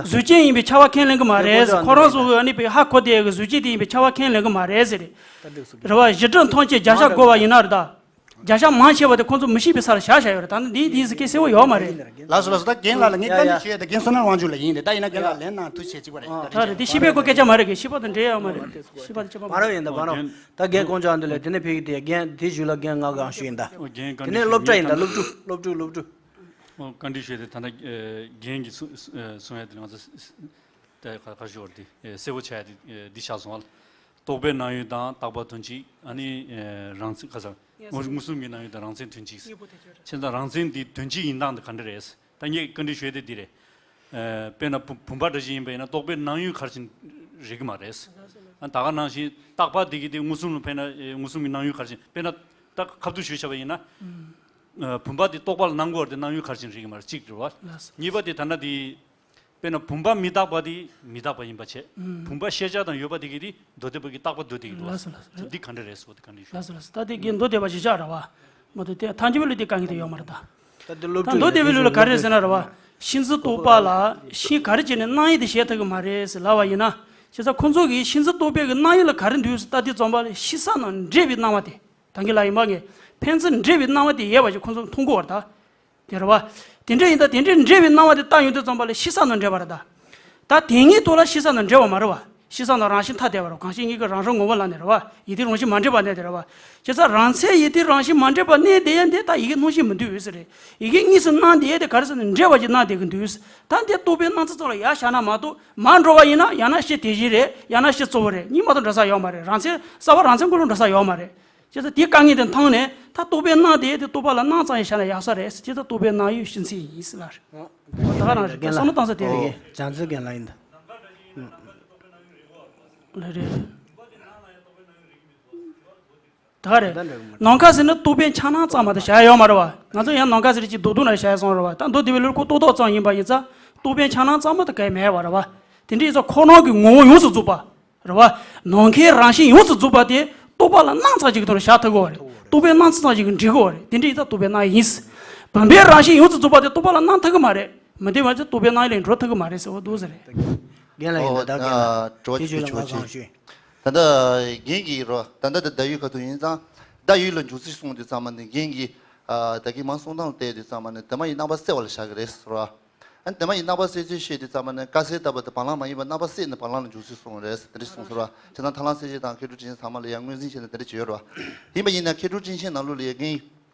གཟུགས་ཅན་ཡིན་པའི་ཁྱབ་པ་ཁས་ལེན་གྱི་མ་རེད། ཁོ་རང་ཚོ་གི་ཨ་ནི་པའི་ཧ་གོ་བསྡད་ཀྱི་གཟུགས་ཅན་དེ་ཡིན་པའི་ཁྱབ་པ་ཁས་ལེན་གྱི་མ་རེད་ཟེར་རེད། རེད་བ། གཞི་གྲངས་མཐོང་ཆེན་བརྒྱ་ཆ་བགོས་པ་ཡིན་ན་རེད་ད། བརྒྱ་ཆ་མང་ཆེ་བ་དེ་ཁོང་ཚོ་མི་ཤེས་པའི་སར་བཞག་བཞག་ཡོད་རེད། ད་ནི་འདིའི་དེའི་སྐད་གསལ་བོ་ཡོད་མ་རེད། ལགས་སོ་ལགས་སོ། ད་རྒན་ལགས་ལ་ངས་བཀའ་འདྲི་ཞུ་ཡས་དེ་རྒན་བསོད་ནམས་དབང་ཕྱུག་ལགས་ཡིན་ཏེ། ད་ཡིན་ན་རྒན་ལགས་ལན་གནང་ཐུགས་རྗེ་ཆེ། གཅིག་པ་རེད། ད་རེད། དེ་ཤེས་པའི་སྐོར་སྐད་ཆ་མ་རེད། གི་ཤེས་པ་དང་འབྲེལ་ཡོད་མ་རེད། ཤེས་པ་དང་ཁྱད་པར་མ་རེད། ཡིན་ད་བ་རོ། ད་རྒན་ཀོང་ཇོ་ཨ་འདི་ལས་དེ་ནས་ཕེབས་ཀྱི་དེ་རྒན་དེ་ཞུ་ལ་རྒན་ང་གང་ཞུ་ཡིན་ད། ཨོ་རྒན་བཀའ་འདྲི་ཞུ་ཡིན་ད། སློབ་ཕྲུག་སློབ་ཕྲུག་སློབ་ཕྲུག་ཨོ་བཀའ་འདྲི་ཞུ་ཡས་དེ་ད་ལྟ་རྒན་གྱིས་གསུང་གསུང་ཡས་དེ་ང་ཚོ། ད་ཁ་ཁ་ཤོར་དེ་གསལ་པོ་ཆགས་ཡ་དེ་འདི་ཆགས་སོང་བ། རྟོག་པའི་སྣང་ཡུལ་དང་རྟག་པ་དོན་གཅིག་ཨ་ནི་རང་མཚན་ཁ་སང་མངོན་སུམ་གྱི་སྣང་ཡུལ་དང་རང་མཚན་དོན་གཅིག་བྱས་ཙང་རང་མཚན་འདི་དོན་གཅིག་ཡིན་སྟངས་དེ་ག་འདྲ་རེད། ད་ངས་བཀའ་འདྲི་ཞུ་ཡ་དེ་འདི་རེད། དཔེར་ན་བུམ་བུམ་པ་འདྲ་ཞིག་ཡིན་པ་ཡིན་ན་རྟོག་པའི་སྣང་ཡུལ་ག་རེ་བྱས་ནས་རིག་གི་མ་རེད། ཨ་ད་ག་ནང་བཞིན་རྟག་པ་དེ་གི་དེ་མངོན་སུམ་ལ་ཕན་ན་མངོན་སུམ་གྱི་སྣང་ཡུལ་ག་རེ་བྱས་ནས་དཔེར་ན་ད་ཁ་བསྡུ་ཞུས་བྱས་པ་ཡིན་ན། བུམ་པ་དེ་རྟོག་པ་ལ་སྣང་གི་ཡོད་རེད་དེ་སྣང་ཡུལ་ག་རེ་བྱས་ནས་རིག་གི་མ་རེད། གཅིག་རེད་བ། གཉིས་པ་དེ་ད་ལྟ་དེ། དཔེར་ན་བུམ་པ་མི་རྟག་པ་དེ་མི་རྟག་པ་ཡིན་པ་བྱས། བུམ་པ་ཤེས་བྱ་དང་ཡོད་པ་དེ་གི་དེ་མདོ་སྡེ་པ་གི་རྟག་པ་མདོ་སྡེ་གི་འདུག་བ། ལགས་སོ་ལགས་སོ། འདི་ག་འདྲ་རེད་ཟེར་བ་དེ་ག་འདྲ་ཞུ། ལགས་སོ་ལགས་སོ། ད་དེ་གི་མདོ་སྡེ་པ་གཞིར་བཞག་རེད་བ། མ་གཏོགས་དེ་ཐལ་འགྱུར་བའི་ལུགས་དེ་དཀའ་ངལ་དེ་ཡོད་མ་རེད་ད། ད་དེ་སློབ་ད་ཕྲུག་མདོ་སྡེ་པའི་ལུགས་ལ་ག་རེ་རེད་ཟེར་ན་རེད་བ། ཤིན་ཏུ་རྟོག་པ་ལ་ཤིན་ག་རེ་བྱས་ནས་སྣང་ཡུལ་དེ་བཤད་ཐུབ་ཀྱི་མ་རེད་ཟེར་ལབ་པ་ཡིན་ན། བྱས་ཙང་ཁོ་ཚོ་གིས་ཤིན་ཏུ་རྟོག་པའི་གི་སྣང་ཡུལ་ལ་ག་རེ་འདུག་ཟེར་ལྟ་དུས་ཙམ་པ་ལ་ཤིན་ས་ན་འདྲེས་པའི་སྣང་བ་དེ། ད་གིན་ལ་ཡིན་པ་ངས་ཕན་ཚུན་འདྲེས་པའི་སྣང་བ་དེ་ཡོད་པ་ཞིག་ཁོ་ཚོ་མཐོང་གི་ཡོད་རེད་ད། དེ་རེད་བ། དེ་འདྲ་ཡིན་ད་དེ་འདྲའི་འདྲེས་པའི་སྣང་བ་དེ་ལྟ་ཡོང་དུས་ཙམ་པ་ལ་ཤིན་ས་ན་འདྲེས་པ་རེད་ད། ད་དེ་ཉིད་དུ་ལ་ཤིན་ས་ན་འདྲེས་པ་མ་རེད་བ། ཤིན་ས་ན་རང་བཞིན་ཐ་དད་པ་རེད། གང་ཞིག་ཉིད་ཀྱི་རང་བྱུང་ངོ་བོ་ལ་ནི་རེད་བ། ཡིད་དེ་རང་བཞིན་མ་འདྲེས་པ་གནས་དེ་རེད་བ། བྱས་ཙང་རང་མཚན་ཡིད་དེ་རང་བཞིན་མ་འདྲེས་པ་གནས་དེ་ཡང་དེ་ད་ཡི་གེ་སྣང་ཞིང་མི་འདུས་ཟེར་རེད། ཡི་གེ་གཉིས་སུ་སྣང་དེ་ཡང་དེ་ག་རེ་ཟེར་ན་འདྲེས་པ་ཞིག་སྣང་དེ་གི་འདུས། ད་འདི་རྟོག་པའི་སྣང་ཚུལ་ཙམ་ལ་ཡར་བཞག་ན་མ་གཏོགས་མར་འགྲོ་བ་ཡིན་ན་ཡང་ན་ཤེས་དེ་བཞིན་རེད། ཡང་ན་ཤེས་གཙོ་བོ་རེད། གཉིས་མ་གཏོགས་འདྲ་ས་ཡོད་མ་རེད། རང་མཚན་གསལ་བ་རང་མཚན་ཀུན་སློང་འདྲ་ས་ཡོད་མ་རེད། བྱས་ཙང་དེའི་དཀའ་ངལ་དེ་མཐོང་ནས་ད་རྟོག་པའི་སྣང་དེ་དེ་རྟོག་པ་ལ་སྣང་ཙམ་ཞིག་བཞག་ན་ཡག་ས་རེད་ཟེར། བྱས་ཙང་རྟོག་པའི་སྣང་ཡུལ་ཤིན་ཚད་ཡིན་ཟེར་ལ་རེད། ད་ག་རང་རེད། རྒན་ལགས། བསམ་བློ་བཏང་ས་དེ་རེད། ཨོ། བྱང་ཆུབ་རྒན་ལགས་ཡིན་ད། ལ་རེད། ད་ག་རེད། ད་འདྲ་གི་མ་རེད། ནམ་མཁའ་ཟེར་ན་རྟོག་པའི་འཆར་སྣང་ཙམ་མ་གཏོགས་བྱ་ཡ་ཡོད་མ་རེད་བ། ང་ཚོ་ཡང་ནམ་མཁའ་ཟེར་གྱི་རྡོག་རྡོག་ན་བྱ་ཡ་སོང་རེད་བ། ད་མདོ་སྡེ་པའི་ལུགས་ཁོ་རྟོག་བཏགས་ཙམ་ཡིན་པ་ཡིན་ཙང་རྟོག་པའི་འཆར་སྣང་ཙམ་མ་གཏོགས་གང་ཡང་མེད་པ་རེད་བ། དེ་འདྲ་ཡིན་ཙང་ཁོ་རང་གི་ངོ་བོ་ཡོངས་སུ་རྫོགས་པ། རེད་བ། ནམ་མཁའི་རང་བཞིན་ཡོངས་སུ་རྫོགས་པ་དེ་རྟོག་པ་ལ་སྣང་ཙམ་ཅིག་གི་ཐོག་ནས་བཞག་ཐུབ་ཀྱི་ཡོད་རེད། རྟོག་པའི་སྣང་ཚུལ་ཙམ་ཞིག་གིས་འགྲིག་གི་ཡོད་རེད། དེ་འདྲ་ཡིན་ཙང་རྟོག་པའི་སྣང་ཡིན། བུམ་པའི་རང་བཞིན་ཡོངས་སུ་རྫོགས་པ་དེ་རྟོག་པ་ལ་སྣང་ཐུབ་ཀྱི་མ་རེད། མི་འདྲ་བ་ཚོས་རྟོག་པའི་སྣང་ཡུལ་ལ་འགྲོ་ཐུབ་ཀྱི་མ་རེད་ཟེར་བ་འདུག་ཟེར་རེད། རྒན་ལགས་ཡིན་ད། ད་རྒན་ལགས་ཨོ། དེ་ཆོས་ལ་ང་གང་ཞུ། ཨ། ཇོ་ཇོ་ཇོ་ཇོ་ཇོ། ད་ལྟ་རྒན་གྱིས་རོ། ད་ལྟ་དེ་བརྡ་ཡུལ་ཁ་ཐུག་ཡིན་ཙང་བརྡ་ཡུལ་ལ་འཇུག་ཚུལ་གསུངས་དུས་ཙམ་པ་ནས་རྒན་གྱིས། ཨ། ད་གིན་མ་གསུངས་སྟངས་བལྟས་དུས་ཙམ་པ་ནས་དེ་མ་ཡིན་རྣམ་པ་གསལ་བ་ལ་བཞག་གི་རེད་ཟེར་བ། ཨ་ནི་དེ་མ་ཡིན་རྣམ་པ་གསལ་ཚུལ་བཤད་དུས་ཙམ་པ་ནས་དཀའ་སེལ་ལྟ་བུ་དེ་བར་ལམ་མ་ཡིན་པ་རྣམ་པ་གསལ་ནས་བར་ལམ་ལ་འཇུག་ཚུལ་གསུངས་རེད་ཟེར་དེ་འདྲ་གསུངས་ཟེར་བ། བྱས་ཙང་ཐར་ལམ་གསལ་བྱེད་དང་མཁས་གྲུབ་འཁྲུལ་ཆེན་ཚང་མ་ལ་ཡང་ངོས་འཛིན་བྱས་ནས་དེ་འདྲ་བྱས་ཡོད་རེད་བ། ཡིན་པ་ཡིན་ན་མཁས་གྲུབ་འཁྲུལ་ཆེན་ནང་ལོགས་ལ་ཡང་རྒན་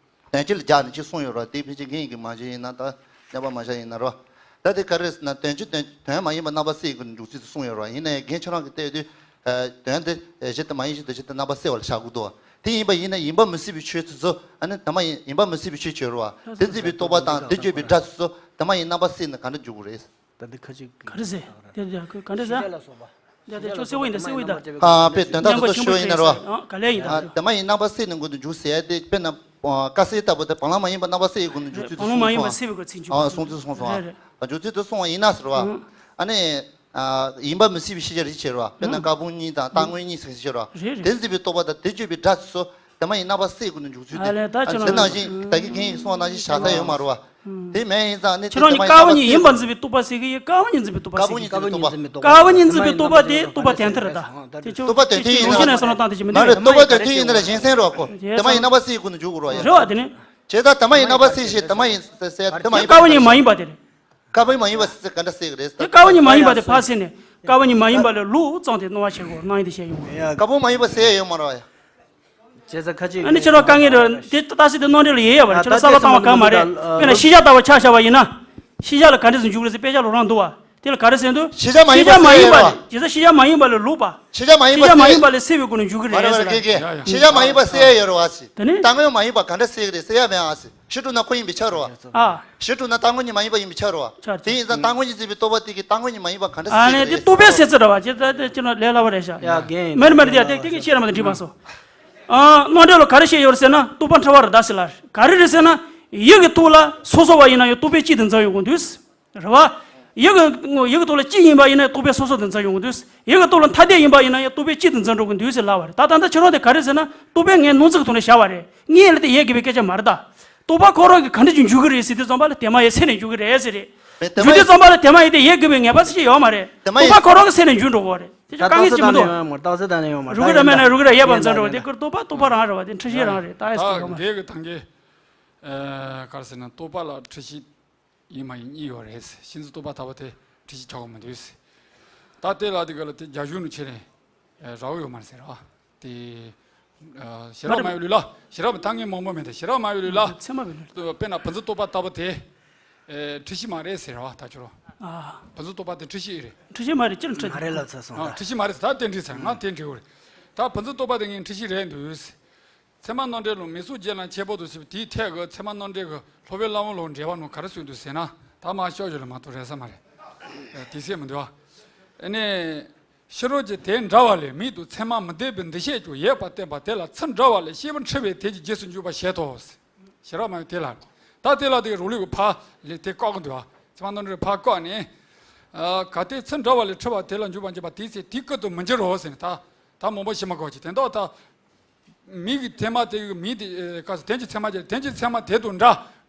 དོན་སྤྱི་ལ་སྦྱར་ནས་ཅིག་གསུངས་ཡོད་རེད་བ། དེ་ཕལ་ཆེར་རྒན་ཡིན་གྱི་མ་བྱས་ཡིན་ན་ད་གནས་པ་མ་བཞག་ཡིན་ན་རེད་བ། ད་དེ་ག་རེ་ཟེར་ན་དོན་སྤྱི་དོན་དོན་མ་ཡིན་པ་རྣམ་པ་གསལ་གྱི་འཇུག་ཚུལ་དེ་གསུངས་ཡོད་རེད་བ། ཡིན་ན་ཡང་རྒན་ཁྱེད་རང་གིས་བལྟས་དུས། ཨ། དོན་དེ་གཞི་དེ་མ་ཡིན་གཞི་དེ་གཞི་དེ་རྣམ་པ་གསལ་བ་ལ་བཞག་དགོས་འདུག་བ། དེ་ཡིན་པ་ཡིན་ན་ཡིན་པ་མི་སྲིད་པའི་ཆོས་དེ་ཚོ་ཨ་ནི་དེ་མ་ཡིན་ཡིན་པ་མི་སྲིད་པའི་ཆོས་བྱོས་རེད་བ། དེ་སྲིད་པའི་རྟོག་པ་དང་དེ་བརྗོད་པའི་སྒྲ་དེ་ཚོ་དེ་མ་ཡིན་རྣམ་པ་གསལ་ནས་ག་འདྲ་འཇུག་དགོས་རེད། ད་འདི་ཁ་ཅིག་ག་རེ་ཟེར། དེ་དེ་ག་འདྲ་ཟེར། དེ་དེ་ཁྱོད་གསལ་བོ་ཡིན་ད་གསལ་བོ་ཡིན་ད། ཨ། དཔེ་དོན་དག་དེ་ཚོ་ཤོད་ཡིན་ན་རེད་བ། ཨ། ག་ལེ་ཡིན་ད། ཨ། དེ་མ་ཡིན་རྣམ་པ་གསལ་ནས་མགོ་དུ་འཇུག་ཟེར་ཏེ་དཔེར་ན། ཨ། དཀའ་སེལ་ལྟ་བུ་དེ་བར་ལམ་མ་ཡིན་པ་རྣམ་པ་གསལ་ཡི་སྒོ་ནས་འཇུག་ཚུལ་དུ་བར་ལམ་མ་ཡིན་པ་གསལ་བའི་སྒོ་ཚིག་འཇུག་ཨ། གསུང་ཚུལ་གསུངས་སོང་ཨ། རེད་རེད། འཇུག་ཚུལ་དུ་གསུངས་པ་ཡིན་ན་ཟེར་བ། ཨ་ནི། ཨ། ཡིན་པ་མི་སྲིད་པའི་ཤེས་བྱ་རིགས་བྱེད་རེད་བ། དཔེར་ན་ཀ་བུམ་གཉིས་དང་རྟག་དངོས་གཉིས་ཟེར་ཤེས་རེད་བ། རེད་རེད། དེ་འཛིན་པའི་རྟོག་པ་དང་དེ་བརྗོད་པའི་སྒྲ་ཚོ་དེ་མ་ཡིན་རྣམ་པ་གསལ་སྒོ་ནས་འཇུག་ཚུལ་དེ། ཨ་ལས་ད་ཨ་ཁྱོད་དེ་རང་ནང་བཞིན་ད་གིན་རྒན་ཡིས་གསུངས་པ་ནང་བཞིན་བྱ་ས་ཡོད་མ་རེད་བ། དེ་མེད་ཡིན་ཙང་ནི་ཁྱེད་དེ་རང་གཉིས་དེ་མ་ཡིན་ཀ་བུམ་རྣམ་པ་གཉིས་ཡིན་པར་འཛིན་པའི་རྟོག་པ་ཟེར་གི་ཡིན། ཀ་བུམ་གཉིས་འཛིན་པའི་རྟོག་པ་ཟེར་གི་ཡིན། ཀ་བུམ་གཉིས་འཛིན་པའི་རྟོག་པ་དེ་རྟོག་པ་དོན་མཐུན་རེད་ད། དེ་ཁྱོད་རྟོག་པ་དོན་མཐུན་ཡིན་ན་རེད། བྱས་ཙང་རྟོག་པ་དོན་མཐུན་ཡིན་ན་རེད། གཞན་སེམས་རོགས་གོ། དེ་མ་ཡིན་རྣམ་པ་གསལ་སྒོ་ནས་འཇུག་དགོས་རེད་བ། རེད་བ། དེ་ནི། བྱས་ཙང་དེ་མ་ཡིན་རྣམ་པ་གསལ་ཞེས་དེ་མ་ཡིན་ཟེར་དེ་མ་ཡིན་ཀ་བུམ་གཉིས་མ་ཡིན་པ་དེ་རེད། ཀ་བུམ་མ་ཡིན་པ་ཟེར་ག་འདྲ་ཟེར་གི་རེད། དེ་ཀ་བུམ་གཉིས་མ་ཡིན་པ་དེ་ཕར་ཟེར་ནས་ཀ་བུམ་གཉིས་མ་ཡིན་པ་ལ་ལུགས་ཙམ་དེ་སྣང་བ་བྱེད་དགོས། སྣང་ཡུལ་དེ་བཤད་ཡོང་གི་རེད། ཀ་བུམ་མ་ཡིན་པ་ཟེར་ཡ་ཡོད་མ་རེད་བ་ཡ། བྱས་ཙང་ཁ་ཅིག་ཨ་ནི་ཁྱེད་རང་དཀའ་ངལ་རེད། དེ་ལྟ་སྲིད་དེ་རྣམ་འགྲེལ་ལ་ཡོད་ཡ་བ་རེད། ཁྱེད་རང་ད་གསལ་པོ་བཏང་བ་གང་མ་རེད། ཨ། དཔེར་ན་ཤེས་བྱ་ལྟ་བུ་ཆ་བཞག་པ་ཡིན་ན། ཤེས་བྱ་ལ་ག་འདྲ་ཟེར་འཇུག་གི་རེད་ཟེར་དཔེ་ཆ་ལོ་རང་འདུག་བ། དེ་ལ་ག་རེ་ཟེར་འདུག་ཤེས་བྱ་མ་ཡིན་པ་ཟེར་ཡ་ཡོད་རེད་བ། བྱས་ཙང་ཤེས་བྱ་མ་ཡིན་པ་ལ་ལུགས་པ། ཤེས་བྱ་མ་ཡིན་པ་ཟེར་ཡ། ཤེས་བྱ་མ་ཡིན་པ་ལ་གསལ་བའི་སྒོ་ནས་འཇུག་གི་རེད་ཟེར་ལ། ཤེས་བྱ་མ་ཡིན་པ་ཟེར་ཡ་ཡོད་རེད་བ་ཟེར། དེ་ནི། རྟག་དངོས་མ་ཡིན་པ་ག་འདྲ་ཟེར་གི་རེད་ཟེར་ཡ་མེད་ཨ་ཟེར། གཞི་གྲུབ་ན་ཁོ་ཡིན་པའི་ཆ་རེད་བ། ཨ། གཞི་གྲུབ་ན་རྟག་དངོས་གཉིས་མ་ཡིན་པ་ཡིན་པའི་ཆ་རེད་བ། ཆ་རེད། དེ་ཡིན་ཙང་རྟག་དངོས་གཉིས་འཛིན་པའི་རྟོག་པ་དེ་གིས་རྟག་དངོས་གཉིས་མ་ཡིན་པ་ག་འདྲ་ཟེར་གི་རེད། ཨ་ནི་དེ་རྟོག་པའི་སེལ་ཚུལ་རེད་བ། ཅེས་ད་དེ་ཅི་ན་ལས་སླ་བ་རེད་ཤག་ཡ་རྒན་མེར་མེར་དེ་ཡ་དེ་དེ་གི་ཤེས་ར་མ་དེ་འགྲིག་མ་སོང་། ཨ། རྣམ་འགྲེལ་ལ་ག་རེ་བཤད་ཡོད་རེད་ཟེར་ན་རྟོག་པ་འཁྲུལ་བ་རེད་ད་ཟེར་ལ། ག་རེ་རེད་ཟེར་ན། ཡིད་ཀྱི་ཐོག་ལ་སོ་སོ་བ་ཡིན་ན་ཡང་རྟོག་པས་གཅིག་ཏུ་འཛིན་ཡོང་གི་འདུག་རེད་བ། ཡིད་ཀྱི་ཡིད་ཀྱི་ཐོག་ལ་གཅིག་ཡིན་པ་ཡིན་ན་རྟོག་པས་སོ་སོ་དུ་འཛིན་ཡོང་གི་འདུག་ཡིད་ཀྱི་ཐོག་ལ་ཐ་དད་ཡིན་པ་ཡིན་ན་ཡང་རྟོག་པས་གཅིག་ཏུ་འཛིན་འགྲོ་གི་འདུག་ཟེར་ལབ་པ་རེད། ད་ད་ལྟ་ཁྱེད་རང་དེ་ག་རེ་ཟེར་ན་རྟོག་པས་ངའི་སྣང་ཚུལ་གྱི་ཐོག་ནས་བཞག་པ་རེད། ངའི་ལ་དེ་ཡལ་དགོས་པའི་སྐད་ཆ་མ་རེད་ད། རྟོག་པ་ཁོ་རང་གིས་ག་འདྲ་ཅིག་འཇུག་གི་རེད་ཟེར་དུས་ཙམ་པ་ལ་དེ་མ་ཡལ་སེལ་ནས་འཇུག་གི་རེད་ཟེར་རེད། དེ་མ་འཇུག་དུས་ཙམ་པ་ལ་དེ་མ་ཡལ་དེ་ཡལ་དགོས་པའི་ངེས་པ་ཅི་ཡོད་མ་རེད། དེ་མ་རྟོག་པ་ཡལ་ཁོ་རང་གིས་སེལ་ནས་འཇུག་འགྲོ་གི་རེད། དེ་ད་དཀའ་ངལ་ཅིག་མི་འདུག་རྟོག་པ་ཡལ་ཁོ་རང་གིས་སེལ་ནས་འཇུག་འགྲོ་གི་རེད། རྟོག་པ་ཡལ་ཁོ་རང་གིས་སེལ་ནས་འཇུག་འགྲོ་གི་རེད། ཡལ་བ་འཛིན་འགྲོ་གི་རེད། དེ་ཀར་རྟོག་པ་རྟོག་པ་རང་རེད་བ། དེ་འཁྲུལ་ཤེས་རང་རེད། ད་ཡ་སྐྱོ་གི་མ་རེད། ད་འགྲིག་གི་ད་གིན། ཨ། ག་རེ་ཟེར་ན་རྟོག་པ་ལ་འཁྲུལ་ཤེས་ཡིན་མ་ཡིན་གཉིས་ཡོད་རེད། ཤིན་ཏུ་རྟོག་པ་ལྟ་བུ་དེ་འཁྲུལ་ཤེས་ཆགས་ཀྱི་མི་འདུག་ད་དེ་ལ་དེ་ག་ལ་དེ་རྒྱ་གཞུང་ནས་ཁྱེད་རེད། རག་ཡོད་མ་རེད་ཟེར་བ། དེ། ཨ། ཞེ་དྲག་མ་ཡོད་ལུས་ལ་ཞེ་དྲག་མི་ད་ངས་མང་པོ་མེད་དེ་ཞེ་དྲག་མ་ཡོད་ལུས་ལ། ཚད་མ་མེད་ལུས། དཔེར་ན་བུམ་འཛིན་རྟོག་པ་ལྟ་བུ་དེ། ཨེ། འཁྲུལ་ཤེས་མ་རེད་ཟེར་བ་ད་ཁྱོད་རང་། ཨ། བུམ་འཛིན་རྟོག་པ་དེ་འཁྲུལ་ཤེས་ཡིན་རེད། འཁྲུལ་ཤེས་མ་རེད། སྤྱིར་འཁྲུལ། མ་རེད་ལབ་ཚར་སོང་ཨ། ད། འཁྲུལ་ཤེས་མ་རེད་ཟེར་ད་དེ་འགྲིག་གི་རེད། ད་བུམ་འཛིན་རྟོག་པ་དེ་ངས་འཁྲུལ་ཤེས་རེད་འདུག་ཚད་མ་རྣམ་འགྲེལ་ལུང་མིང་གཟུགས་ཅན་ལ་ཁྱད་པར་དུ་ཟེར་བའི་དེའི་ཐད་ཀྱི་ཚད་མ་རྣམ་འགྲེལ་གྱི་ལྷོ་པའི་བླ་མ་ལུང་འགྲེལ་པ་ནང་ག་རེ་གསུངས་འདུག་ཟེར་ན། ད་མ་ཤོག་ཞོར་ལ་མ་གཏོགས་རེད་ས་མ་རེད། ཨ། དེ་ཟེར་མི་འདུག་ཨ། ཨ་ནི། ཕྱི་རོལ་གྱི་དེ་འདྲ་བ་ལས་མིང་དུ་ཚད་མ་མི་ལྡན་པའི་འདུ་ཤེས་ཀྱང་ཡོད་པར་བསྟན་པ་དེ་ལ་ཚུར་འདྲ་བ་ལས་སྐྱེས་བུ་འཁྲུལ་པའི་དེ་གི་རྗེས་སུ་འཇུག་པར་བྱེད་དོ། ཞེ་དྲག་མ་ཡོད་དེ་ལ། ད་དེ་ལ་དེ་རོ་ལུག་གི་ཕ་ལས་དེ་བཀག་གི་འདུག་ཨ། ཚད་མ་རྣམ་འགྲེལ་ཕ་བཀག་ནས། ཨ། གལ་ཏེ་ཚུར་འདྲ་བ་ལས་འཁྲུལ་པ་དེ་ལ་འཇུག་པར་འགྱུར་བ་དེའི་ཚེ་དེའི་སྐུ་དུ་མི་འགྱུར་རོ་ཟེར་ནས་ད། ད་མང་པོ་ཞིག་མ་གོ་ཅིག་དེ་འདྲ་ད། མིང་གི་ཚད་མ་དེ་གི་མིང་དེ། ཨེ། ག་ས་དོན་གྱི་ཚད་མ་དེ་དོན་གྱི་ཚད་མ་དེ་དང་འདྲ།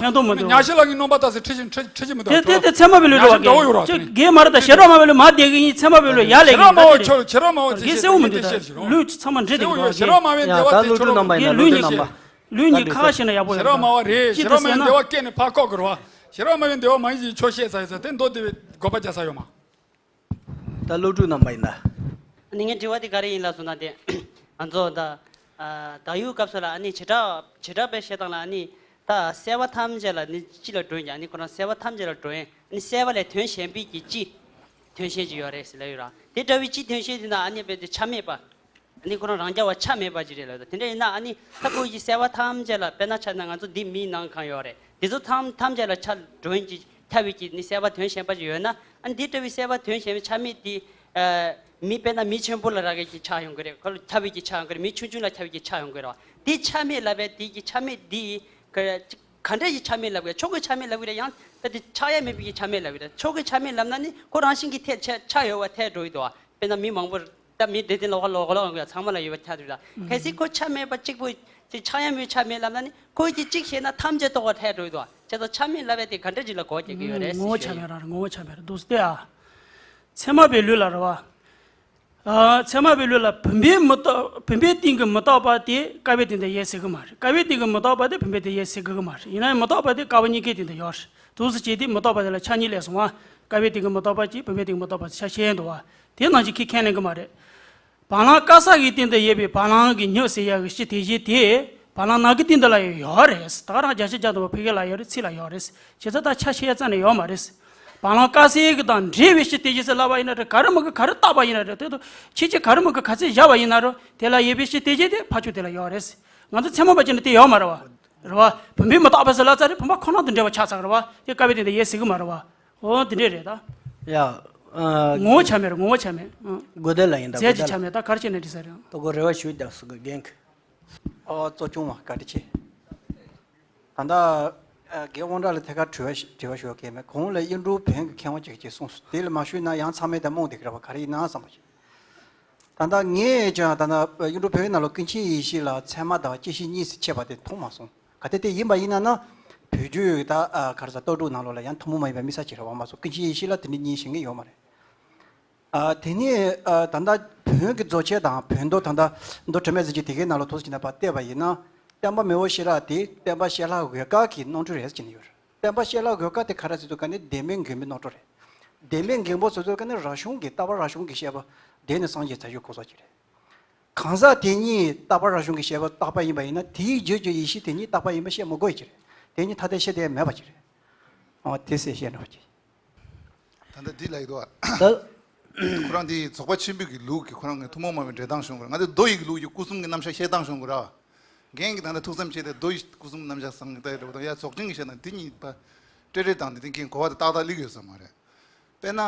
ཕན་ཐོགས་མི་འདུག་ཉ་ཤི་ལ་ངའི་རྣམ་པ་ལྟ་སའི་ཁྲིད་ཅིང་ཁྲིད་ཁྲིད་ཅིག་མི་འདུག་དེ་དེ་དེ་ཚད་མ་བའི་ལུགས་ཉ་རེད་བ། ཤི་འདྲ་བོ་ཡོད་རེད་བ། ཅི་དེ་གེ་མ་རེད། ད་ཞེ་དྲག་མ་བའི་ལུགས་མ་བསྡད་གི་ཡིན། ཚད་མ་བའི་ལུགས་ཡར་ལས་ཀྱི་ཡིན། ད་ཞེ་དྲག་མ་བའི་ལུགས་ཡར་ལས་ཀྱི་ཡིན། ད་དེ་ཚད་མ་མི་འགྲིག་ད། ལུགས་ཚད་མ་འགྲིག་འདུག་ཞེ་དྲག་མ་བའི་འདོད་པ་དེ་ཡང་ད་ལུགས་སྤྲུལ་རྣམ་པ་ཡིན་ན་ལུགས་འདི་རྣམ་པ། ལུགས་གཉིས་ཁ་ཁ་ཤེས་ན་ཡག་པོ་ཞེ་ཡོད་དྲག་མ་བ་རེད། ཞེ་དྲག་མ་བའི་འདོད་པ་སྐད་ནས་ཕར་ཁོག་གི་རེད་བ། ཞེ་དྲག་མ་བའི་འདོད་པ་མ་ཡིན་ཅིག་ཆོག་ཤེས་ཚ་ཡོད་ཚ་དེ་མདོ་སྡེ་པའི་དགོས་པ་རྒྱག་ས་ཡོད་མ། ད་སློབ་ཕྲུག་རྣམ་པ་ཡིན་ད། ཨ་ནི་ངའི་དྲི་བ་དེ་ག་རེ་ཡིན་ལབ་སོང་ན་དེ། ང་ཚོ་ད། ཨ། བདག་ཡུལ་སྐབས་སུ་ལ་ཨ་ནི་བྱེ་བྲག་བྱེ་བྲག་པའི་བཤད་སྟངས་ལ་ཨ་ནི། ད་སེལ་བ་ཐམས་ཅད་ལ་ནི་སྤྱི་ལ་སྒྲོ་ཡིན་ཀྱང་ཨ་ནི་ཁོ་རང་སེལ་བ་ཐམས་ཅད་ལ་སྒྲོ་ཡིན། ཨ་ནི་སེལ་བ་ལས་དོན་གཞན་པའི་གི་སྤྱི། དོན་གཞན་ཅིག་ཡོད་རེད་ཟེར་ལབ་ཡོད་ར། དེ་འདྲ་བའི་སྤྱི་དོན་གཞན་དེ་ན་ཨ་ནི་རྦད་དེ་ཆ་མེད་པ། ཨ་ནི་ཁོ་རང་རང་རྐྱ་བ་ཆ་མེད་པ་ཅིག་རེད་ལབ་ད། དེ་འདྲ་ཡིན་ན་ཨ་ནི་ད་ཁོ་ཡི་སེལ་བ་ཐམས་ཅད་ལ་དཔེར་ན་ཆ་ན་ང་ཚོ་འདི་མིའི་ནང་གང་ཡོད་རེད། དེ་ཚོ་ཐམས་ཐམས་ཅད་ལ་ཆ་སྒྲོ་ཡིན་གྱི་ཁྱབ་པའི་གི་ནི་སེལ་བ་དོན་གཞན་པ་ཅིག་ཡོད་ན། ཨ་ནི་འདི་འདྲ་བའི་སེལ་བ་དོན་གཞན་པའི་ཆ་མེད་དེ། ཨ། མི་དཔེར་ན་མི་ཆེན་པོ་ལ་རག་གི་གི་ཆ་ཡོང་གི་རེད། ཁོ་ལ་ཁྱབ་པའི་གི་ཆ་ཡོང་གི་རེད། མི་ཆུང་ཆུང་ལ་ཁྱབ་པའི་གི་ཆ་ཡོང་གི་རེད་བ། དེ་ཆ་མེད་ལབ་པའི་དེ་གི་ཆ་མེད་དེ་ག་ག་འདྲ་ཡི་ཆ་མེད་ལབ་གི་རེད། ཕྱོགས་ཀྱི་ཆ་མེད་ལབ་གི་རེད། ཡང་ད་དེ་ཆགས་ཡ་མེད་པའི་གི་ཆ་མེད་ལབ་གི་རེད། ཕྱོགས་ཀྱི་ཆ་མེད་ལབ་ན་ནི་ཁོ་རང་བཞིན་གྱིས་ཐལ་ཆ་ཆ་ཡོད་བ་ཐལ་འགྲོ་གི་འདུག་བ། དཔེར་ན་མི་མང་པོ་ད་མི་བདེ་ལྡན་ལོགས་ཀ་ལོགས་ཀ་ལོགས་ཀ་ཚང་མ་ལ་ཡོད་པ་ཆགས་འདུག་ད། གལ་སྲིད་ཁོ་ཆ་མེད་པ་གཅིག་པུ་ཅིག་ཆགས་ཡ་མེད་ཆ་མེད་ལབ་ན་ནི་ཁོ་གི་གཅིག་ཤེས་ན་ཐམས་ཅད་རྟོགས་པ་ཐལ་འགྲོ་གི་འདུག་བ། བྱས་ཙང་ཆ་མེད་ལབ་པའི་དེ་ག་འདྲ་ཅིག་ལ་གོ་རྒྱག་གི་ཡོད་རེད་ཟེར་ངོ་བོ་ཆ་ཞུ་ཡ་མེད་རང་རེད། ངོ་བོ་ཆ་མེད་རེད། འདུག་སྟེ་ཨ། ཚད་མ་པའི་ལུགས་ལ་རེད་བ། ཨ། ཚད་མ་པའི་ལུགས་ལ་བུམ་པའི་མི་རྟག་བུམ་པའི་སྟེང་གི་མི་རྟག་པ་དེ་ཀ་བའི་སྟེང་དུ་དབྱེ་སྲིད་གི་མ་རེད། ཀ་བའི་སྟེང་གི་མི་རྟག་པ་དེ་བུམ་པའི་སྟེང་དབྱེ་སྲིད་གི་མ་རེད། ཡིན་ན་ཡང་མི་རྟག་པ་དེ་ཀ་བ་གཉིས་ཀའི་སྟེང་དུ་ཡོད་རེད། འདུག་སེ་བྱས་ཏེ་མི་རྟག་པ་དེ་ལ་ཆ་གཉིས་སླེབས་སོང་བ། ཀ་བའི་སྟེང་གི་མི་རྟག་པ་གཅིག་བུམ་པའི་སྟེང་གི་མི་རྟག་པ་ཆ་ཤས་འདུག་བ། དེ་ནང་བཞིན་ཁས་ཁས་ལེན་གི་མ་རེད། བ་ལང་ཀ་ས་གི་སྟེང་དུ་དབྱེ་བའི་བ་ལང་གི་མྱི་ཟེར་ཡ་གི་སྤྱི་དེ་བཞིན་དེ། བ་ལང་ནག་གི་སྟེང་དུ་ལ་ཡང་ཡོད་རེད། ད་ག་རང་བརྒྱ་ཆ་བརྒྱ་ཐམ་པ་ཕ་གི་ལ་ཡོད་རེད། ཚིག་ལ་ཡོད་རེད། བྱས་ཙང་ད་ཆ་ཤས་ཡ་རྩ་ནས་ཡོད་མ་རེད། བ་ལང་ཀ་སའི་གི་དང་འབྲེལ་བའི་སྤྱི་དེ་བཞིན་ཟེར་ལབ་པ་ཡིན་ན་རེད། ག་རེ་མི་གི་ག་རེ་བཏགས་པ་ཡིན་ན་རེད། དེ་དུ་ཁྱེད་ཀྱིས་ག་རེ་མི་གི་ག་ཚད་བཞག་པ་ཡིན་ན་རོ། དེ་ལ་དབྱེ་བའི་སྤྱི་དེ་བཞིན་དེ་ཕར་ཕྱོགས་དེ་ལ་ཡོད་རེད། ང་ཚོ་ཚད་མ་པ་ཅིག་ནི་དེ་ཡོད་མ་རེད་བ། རེད་བ། བུམ་པའི་མི་རྟག་པ་ཟེར་ལབ་ཙང་རེད། བུམ་པ་ཁོ་ན་དང་འབྲེལ་བ་ཆགས་ཚར་རེད་བ། དེ་ཀ་བའི་སྟེང་དུ་དབྱེ་སྲིད་གི་མ་རེད་བ། འོ་དེ་འདྲས་རེད་ད། ཡ། ཨ། ངོ་བོ་ཆ་མེད་རེད། ངོ་བོ་ཆ་མེད། ཨ། དགོས་འདོད་ལ་ཡིན་ད། རྫས་ཀྱི་ཆ་མེད་ད། ག་རེ་བྱས་ནས་འགྲིག་ས་རེད། ད་གོ་རེ་བ་ཞུ་རྒྱག་སུ་གི་རྒན་གི། ཨོ་གཙོ་སྐྱོང་བ་བཀའ་དྲིན་ཆེ། ད་ལྟ་ཨ་རྒན་དབང་གྲགས་ལ་ཐད་ཀར་དྲི་བ་ཞིག་དྲི་བ་ཞུ་གི་མེད། གོང་ལ་གཡུང་དྲུང་བོན་གྱི་མཁས་དབང་ཅིག་ཅེས་གསུངས་སོང་། དེ་ལ་མ་ཞུས་ན་ཡང་ཚང་མས་ད་རྨོངས་བསྡད་ཀྱི་རེད་བ། ག་རེ་ཡིན་ན་བསམ་པ་ཞིག་ད་ལྟ་ངས་ཀྱང་ད་ལྟ་གཡུང་དྲུང་བོན་གྱི་ནང་ལ་ཀུན་མཁྱེན་ཡེ་ཤེས་ལ་ཚད་མ་དང་བཅད་ཤེས་གཉིས་སུ་ཕྱེ་བ་དེ་མཐོང་མ་སོང་། ག་དེ་དེ་ཡིན་པ་ཡིན་ན་ན། བོད་བརྒྱུད་ད་ཨ་ག་རེ་ཟ་ལྟ་གྲུབ་ནང་ལོགས་ལ་ཡང་ཐུན་མོང་མ་ཡིན་པའི་དམིགས་བསལ་ཅིག་རེད་བ། མ་གཏོགས་ཀུན་མཁྱེན་ཡེ་ཤེས་ལ་དེ་འདྲ་གཉིས་བྱེད་མཁན་ཡོད་མ་རེད། ཨ། དེ་ནས་ཨ་ད་ལྟ་བོན་གྱི་རྫོགས་ཆེན་དང་བོན་མདོ། ད་ལྟ་མདོ་དྲི་མེད་ཟེར་གྱི་དེ་གའི་ནང་ལ་ཐུགས་སུ་ཅིག་ན་པ་བལྟས་པ་ཡིན་ན། བསྟན་པ་མེས་པོ་ཤེས་རབ་དེ་བསྟན་པ་གཤེན་ལྷ་འོད་དཀར་གྱི་རྣམ་སྤྲུལ་རེད་ཟེར་གྱི་ནི་ཡོད་རེད། བསྟན་པ་གཤེན་ལྷ་འོད་དཀར་དེ་ག་རེ་ཟེར་དུས་ཀ་ནི་བདེ་སྨོན་མགོན་པོའི་རྣམ་སྤྲུལ་རེད། བདེ་སྨོན་མགོན་པོ་ཟེར་དུས་ཀ་ནི་རབ་བྱུང་གི་རྟག་པ་རབ་བྱུང་གི་བཤད་པ། བདེ་ནི་སངས་རྒྱས་མཛད་སྤྱོད་གོ་ས་ཅིག་རེད། གང་ཟག་དེ་ཉིད་རྟག་པ་རབ་བྱུང་གི་བཤད་པ་རྟག་པ་ཡིན་པ་ཡིན་ན། དེའི་རྒྱུད་ཀྱི་ཡེ་ཤེས་དེ་ཉིད་རྟག་པ་ཡིན་པ་བཤད་མི་དགོས་ཀྱི་རེད། དེ་ཉིད་ཐ་དད་ཤེས་དེ་མེད་པ་ཅིག་རེད། ཨོ་དེ་སེ་བཤད་འགྲོ་བ་ཅིག་ད་ལྟ་འདི་ལ་ཡིག་དོ། ད། ཁོ་རང་འདི་རྫོགས་པ་ཆེན་པོའི་གི་ལུགས་ཀྱི་ཁོ་རང་གི་ཐུན་མོང་མ་ཡིན་པའི་འགྲེལ་སྟངས་ཤོང་གི་རེད། ང་ཚོ་མདོ་ཡི་གི་ལུགས་ཀྱི་སྐུ་གསུམ་གྱི་རྣམ་གཞག་བཤད་སྟངས་ཤོང་གི་རེད། རྒན་གྱིས་ད་ལྟ་ཐུགས་བསམ་བཞེས་ཏེ་མདོ་ཡི་སྐུ་གསུམ་རྣམ་གཞག་བཟང་གི་ལྟ་ཡི་རེད་པ་དང་། ཡ་རྫོགས་ཆེན་གྱི་བཤད་སྟངས་འདི་གཉིས་པ་སྤྲེལ་སྤྲེལ་དང་འདི་དེ་གིན་གོ་བ་དེ་ཏག་ཏག་སླེབས་ཡོད་ས་མ་རེད། དཔེར་ན།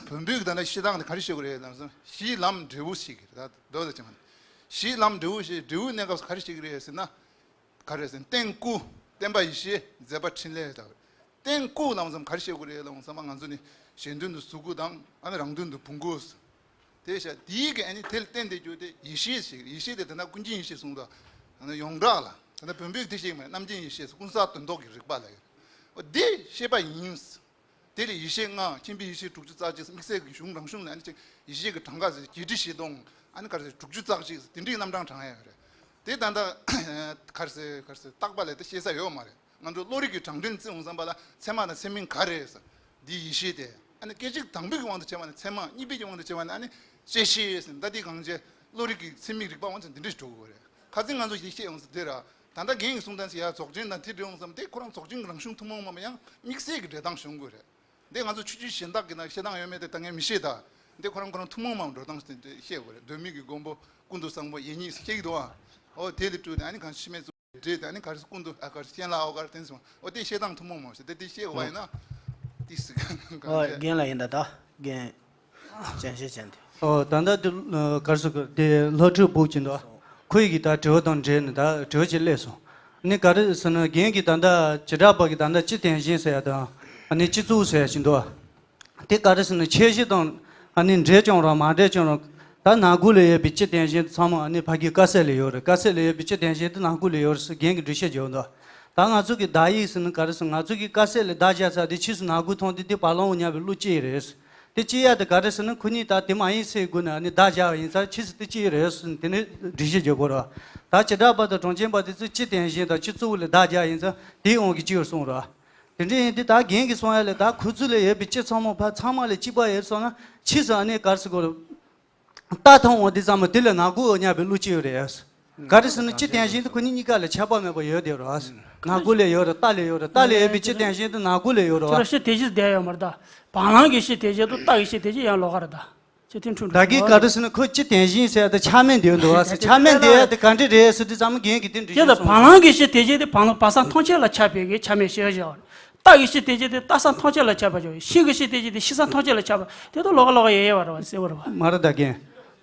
བོན་པོའི་གི་ད་ལྟ་བཤད་སྟངས་དེ་ག་རེ་བཤད་དགོས་རེད་ལབ་སོང་། གཞི་ལམ་འབྲས་བུ་ཞིག་གི་རེད། ད་མདོ་དེ་ཅི་མ་གཞི་ལམ་འབྲས་བུ་ཞིག་འབྲས་བུའི་གནས་སྐབས་སུ་ག་རེ་བཤད་ཀྱི་རེད་ཟེར་ན། ག་རེ་ཟེར། རྟེན་སྐུ། བསྟན་པ་ཡེ་ཤེས། མཛད་པ་འཕྲིན་ལས་ལྟ་བུ། རྟེན་སྐུ་ལམ་སང་ག་རེ་བཤད་དགོས་རེད་ལབ་སོང་ཙང་། ང་ཚོ་ནི་གཞན་དོན་དུ་གཟུགས་སྐུ་དང་། ཨ་ནི་རང་དོན་དུ་བོན་སྐུ། དེ་བཤད་དེའི་གི་ཨ་ནི་དེ་ལ་བརྟེན་ཏེ་གྱུར་ཏེ་ཡེ་ཤེས་ཤིག་ཡེ་ཤེས་དེ་ད་ལྟ་ཀུན་མཁྱེན་ཡེ་ཤེས་གསུངས་འདུག་ཨ་ནི་ཡོངས་གྲགས་ལ། ད་ལྟ་བོན་པོས་དེ་བཤད་མེད། རྣམ་མཁྱེན་ཡེ་ཤེས་ཀུན་བརྟགས་དོན་རྟོགས་ཀྱི་རིག་པ་ལ་ཡོད། འོ་དེ་ཤེས་པ་ཡིན། དེ་ལས་ཡེ་ཤེས་ལྔ། མཁྱེན་པའི་ཡེ་ཤེས་དྲུག་ཅུ་རྩ་གཅིག་དམིགས་བསལ་གྱི་གཞུང་རང་གཞུང་ནས་ཨ་ནི་ཅིག་ཡེ་ཤེས་ཀྱི་གྲངས་ཀ་ཟེར། བརྒྱད་ཁྲི་བཞི་སྟོང་། ཨ་ནི་ག་རེ་ཟེར། དྲུག་ཅུ་རྩ་གཅིག་ཟེར། དེ་འདྲའི་རྣམ་གྲངས་བགྲང་ཡ་ཡོད་རེད། དེ་ད་ལྟ་ག་རེ་ཟེར་ག་རེ་ཟེར་རྟག་པ་ལས་དེ་ཤེས་ས་ཡོད་མ་རེད། ང་ཚོ་བློ་རིག་གི་དྲང་དོན་བརྩི་འོང་བསམ་པ་ལ་ཚད་མ་དང་ཚད་མིན་ག་རེ་ཟེར། འདི་ཡེ་ཤེས་དེ། ཨ་ནི་སྐད་ཅིག་དང་པོའི་དབང་དུ་བྱས་པ་ནི་ཚད་མ། གཉིས་པའི་དབང་དུ་བྱས་པ་ནི་ཨ་ནི་བཅད་ཤེས་ཟེར། ད་འདི་གང་བྱས། བློ་རིག་གི་སེམས་མིག་རིག་པ་འོང་ཙང་འདི་འདྲ་ཞིག་འགྲོ་དགོས་རེད། ཁ་སང་ང་ཚོ་ཞིག་བཤད་ཡོང་ཙང་དེ་ར། ད་ལྟ་རྒན་གྱི་གསུང་སྟངས་ཟེར་ཡ་རྫོགས་ཆེན་དང་དེ་འདྲ་ཡོང་ཙང་དེ་ཁོ་རང་རྫོགས་ཆེན་གྱི་རང་གཞུང་ཐུན་མོང་མ་ཡང་དམིགས་བསལ་གྱི་འགྲེལ་སྟངས་ཞུ་དགོས་རེད། འདི་ང་ཚོ་ཆོས་བརྒྱུད་གཞན་དག་གི་ནང་བཤད་སྟངས་ཡོད་མེད་དེ་ད་ངས་མི་ཤེས་ད། འདི་ཁོ་རང་ཁོ་རང་ཐུན་མོང་མ་འགྲོ་སྟངས་ཤིག་བཤད་དགོས་རེད། གདོད་མའི་གི་མགོན་པོ་ཀུན་ཏུ་བཟང་པོ་ཡེ་ཉིད་ཤེས་ཀྱི་འདུག་ཨ། འོ་དེ་ལས་བྲུས་ཏེ་ཨ་ནི་གང་ཤི་མེད་ཚོ་འདྲེས་ཏེ་ཨ་ནི་ག་རེ་ཀུན་ཏུ་ཨ་ག་རེ་ཤེས་ལ་ཨོ་ག་རེ་བསྟན་སོང་། འོ་དེ་བཤད་སྟངས་ཐུན་མོང་མ་ཤེས་དེ་དེ་བཤད་དགོས་པ་ཡིན་ན་དེ་སི་ག་གང་ཨོ་བཤད། རྒན་ལ་ཡིན་ད་ད་རྒན་ཅན་ཤེས་ཅན་དེ། ཨོ་ད་ལྟ་དེ་ག་རེ་ཟེར་གི་དེ་སློབ་ཕྲུག་སྦུག་ཅིག་འདུག་ཁོ་ཡི་གི་ད་དྲི་བ་དང་འབྲེལ་ནས་ད་དྲི་བ་ཅིག་སླེབས་སོང་། ཨ་ནི་ག་རེ་ཟེར་ན་རྒན་གྱི་ད་ལྟ་བྱེ་བྲག་པ་གི་ད་ལྟ་སྤྱི་དོན་གཞན་ཟེར་ཡ་དང་ཨ་ནི་སྤྱི་གཙུག་ཟེར་ཡ་ཅིག་འདུག་དེ་ག་རེ་ཟེར་ན་ཁྱད་གཞི་དང་ཨ་ནི་འདྲེས་ཀྱང་རུང་མ་འདྲེས་ཀྱང་རུང་། ད་ནང་ཁུལ་ལ་ཡོད་པའི་སྤྱི་དོན་གཞན་དེ་ཚང་མ་ཨ་ནི་ཕ་གིའི་དཀར་ཟས་ལ་ཡོད་རེད། དཀར་ཟས་ལ་ཡོད་པའི་སྤྱི་དོན་གཞན་དེ་ནང་ཁུལ་ལ་ཡོད་རེད་ཟེར་རྒན་གྱིས་འགྲེལ་བཤད་བརྒྱབ་འདུག་ད་ང་ཚོ་གི་བརྡ་ཡིག་ཟེར་ན་ག་རེ་ཟེར་ང་ཚོ་གི་དཀར་ཟས་ལ་བརྡ་བརྒྱབ་ཚར་དེ་ཕྱིས་སུ་ནང་ཁུལ་མཐོང་དུས་དེ་བ་ལང་བ་ཉར་བའི་གླུ་གཅིག་རེད། དེ་གཅིག་ཡ་དེ་ག་རེ་ཟེར་ན་ཁོ་གཉིས་ད་དེ་མ་ཡིན་ཟེར་དགོས་ན་ཨ་ནི་བརྡ་བརྒྱབ་པ་ཡིན་ཙང་ཕྱིས་སུ་དེ་གཅིག་རེད་ཟེར་ནས་དེ་ནས་འགྲེལ་བཤད་བརྒྱབ་དགོས་རེད། ད་བྱེ་བྲག་པ་དང་གྲངས་ཅན་པ་དེ་ཚོས་སྤྱི་དོན་གཞན་དང་སྤྱི་གཙུག་ལ་བརྡ་བརྒྱབ་པ་ཡིན་ཙང་དེའི་དབང་གིས་གཅིག་རེད་གསུངས་རེད། དེ་འདྲ་ཡིན་དུས་ད་རྒན་གྱིས་གསུང་ཡ་ལས་ད་ཁོ་ཚོ་ལ་ཡོད་པའི་སྤྱི་ཚང་མ་ཕར་ཚང་མ་ལ་གཅིག་པ་ཡོད་སོང་ན་ཕྱིས་སུ་ཨ་ནི་ག་རེ་ཟེར་དགོས་རེད། རྟ་ཐོང་འོང་དུས་ཙམ་པ་དེ་ལ་ནག་ཁུག་ཉར་བའི་གླུ་གཅིག་ཡོད་རེད། ག་རེ་ཟེར་ན་སྤྱི་དོན་གཞན་དུ་ཁོ་གཉིས་གཉིས་ཀ་ལ་ཁྱད་པར་མེད་པ་ཡོད་དེ་རེད། ནག་ཁུག་ལ་ཡོད་རེད། རྟ་ལ་ཡོད་རེད། རྟ་ལ་ཡོད་པའི་སྤྱི་དོན་གཞན་དུ་ནག་ཁུག་ལ་ཡོད་ཁྱོད་ར་རེད། སྤྱི་དེ་བཞིན་བསྡད་ཡོད་མ་རེད་ད། བ་ལང་གི་སྤྱི་དེ་བཞིན་དུ་རྟ་གི་སྤྱི་དེ་བཞིན་ཡང་ལོགས་ཀ་རེད་ད། ཅི་ཐེན་ཁྲུན་ད་གིན་ག་རེ་ཟེར་ན་ཁོ་སྤྱི་དོན་གཞན་ཟེར་ཡ་དེ་ཆ་མེད་འདི་འདུག་ཨ་ཟེར། ཆ་མེད་འདི་ཡ་དེ་ག་འདྲ་རེད་ཟེར་དུས་ཙམ་རྒན་གྱིས་དེ་འདྲ་ཅི་ད་ཞུས་སོང་། བ་ལང་གི་སྤྱི་དེ་བཞིན་དེ་བ་ལང་བ་སང་ཐང་ཆད་ལ་ཆགས་པའི་གི་ཆ་མེད་ཤེས་བཞག་རྟ་གི་སྤྱི་དེ་བཞིན་དེ་རྟ་སང་ཐང་ཆད་ལ་ཆགས་པ་ཅོ། ཤིང་གི་སྤྱི་དེ་བཞིན་དེ་ཤིང་སང་ཐང་ཆད་ལ་ཆགས་པ་དེ་ད་ལོགས་ཀ་ལོགས་ཀ་ཡེ་ཡེ་བ་རེད་བ་ཟེར་བ་རེད་བ། མ་རེད་ད་རྒན།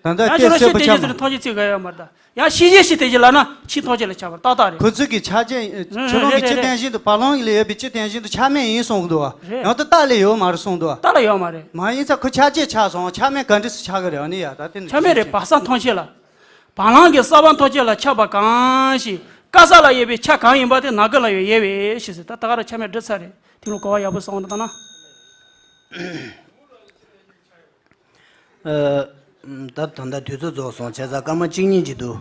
ད་ལྟ་ཡང་ཁྱོད་ཁྱེད་རང་གསལ་པོ་སྤྱི་དེ་ཆགས་བཞིན་མ་དེ་ཐང་ཆད་ཚིག་ག་ཡོད་མ་རེད་ད། ཡང་ཤིང་གཞི་སྤྱི་དེ་བཞིན་ལབ་ན་ཤིང་ཐང་ཆད་ལ་ཆགས་པ་ཏག་ཏག་རེད། ཁོ་ཚོས་ཀྱི་ཆ་རྐྱེན་ཁྱོད་རང་གི་རེད་རེད་སྤྱི་དོན་བཞིན་དུ་བ་ལང་ལ་ཡོད་པའི་སྤྱི་དོན་བཞིན་དུ་ཆ་མེད་ཡིན་གསུང་གི་འདུག་བ། རེད། ཡང་ད་རྟ་ལ་ཡོད་མ་རེད་གསུང་འདུག་བ། རྟ་ལ་ཡོད་མ་རེད། མ་ཡིན་ཙང་ཁོ་ཆ་རྐྱེན་ཆགས་སོང་། ཆ་མེད་ག་འདྲ་སེ་ཆགས་གི་རེད། ཨ་ནི་ཡ་ད་དེ་ནི་ཆ་མེད་རེད། བ་སང་ཐང་ཆད་ལ། བ་ལང་གི་ས་བ་ཐང་ཆད་ལ་ཆགས་པ་གང་ཞིག་དཀར་ས་ལ་ཡོད་པའི་ཆ་གང་ཡིན་པ་དེ་ནག་གི་ལ་ཡོད་ཡོད་པའི་ཞེས་ཟེར། ད་ད་ག་རང་ཆ་མེད་འགྲིག་ཚར་རེད། དེ་ལ་གོ་བ་ཡག་པོ་སོང་ད་ན། ཨ། ད་ད་ལྟ་དུས་ཚོད་རྫོགས་སོང་། བྱས་ཙང་སྐར་མ་གཅིག་གཉིས་ཅིག་འདུག་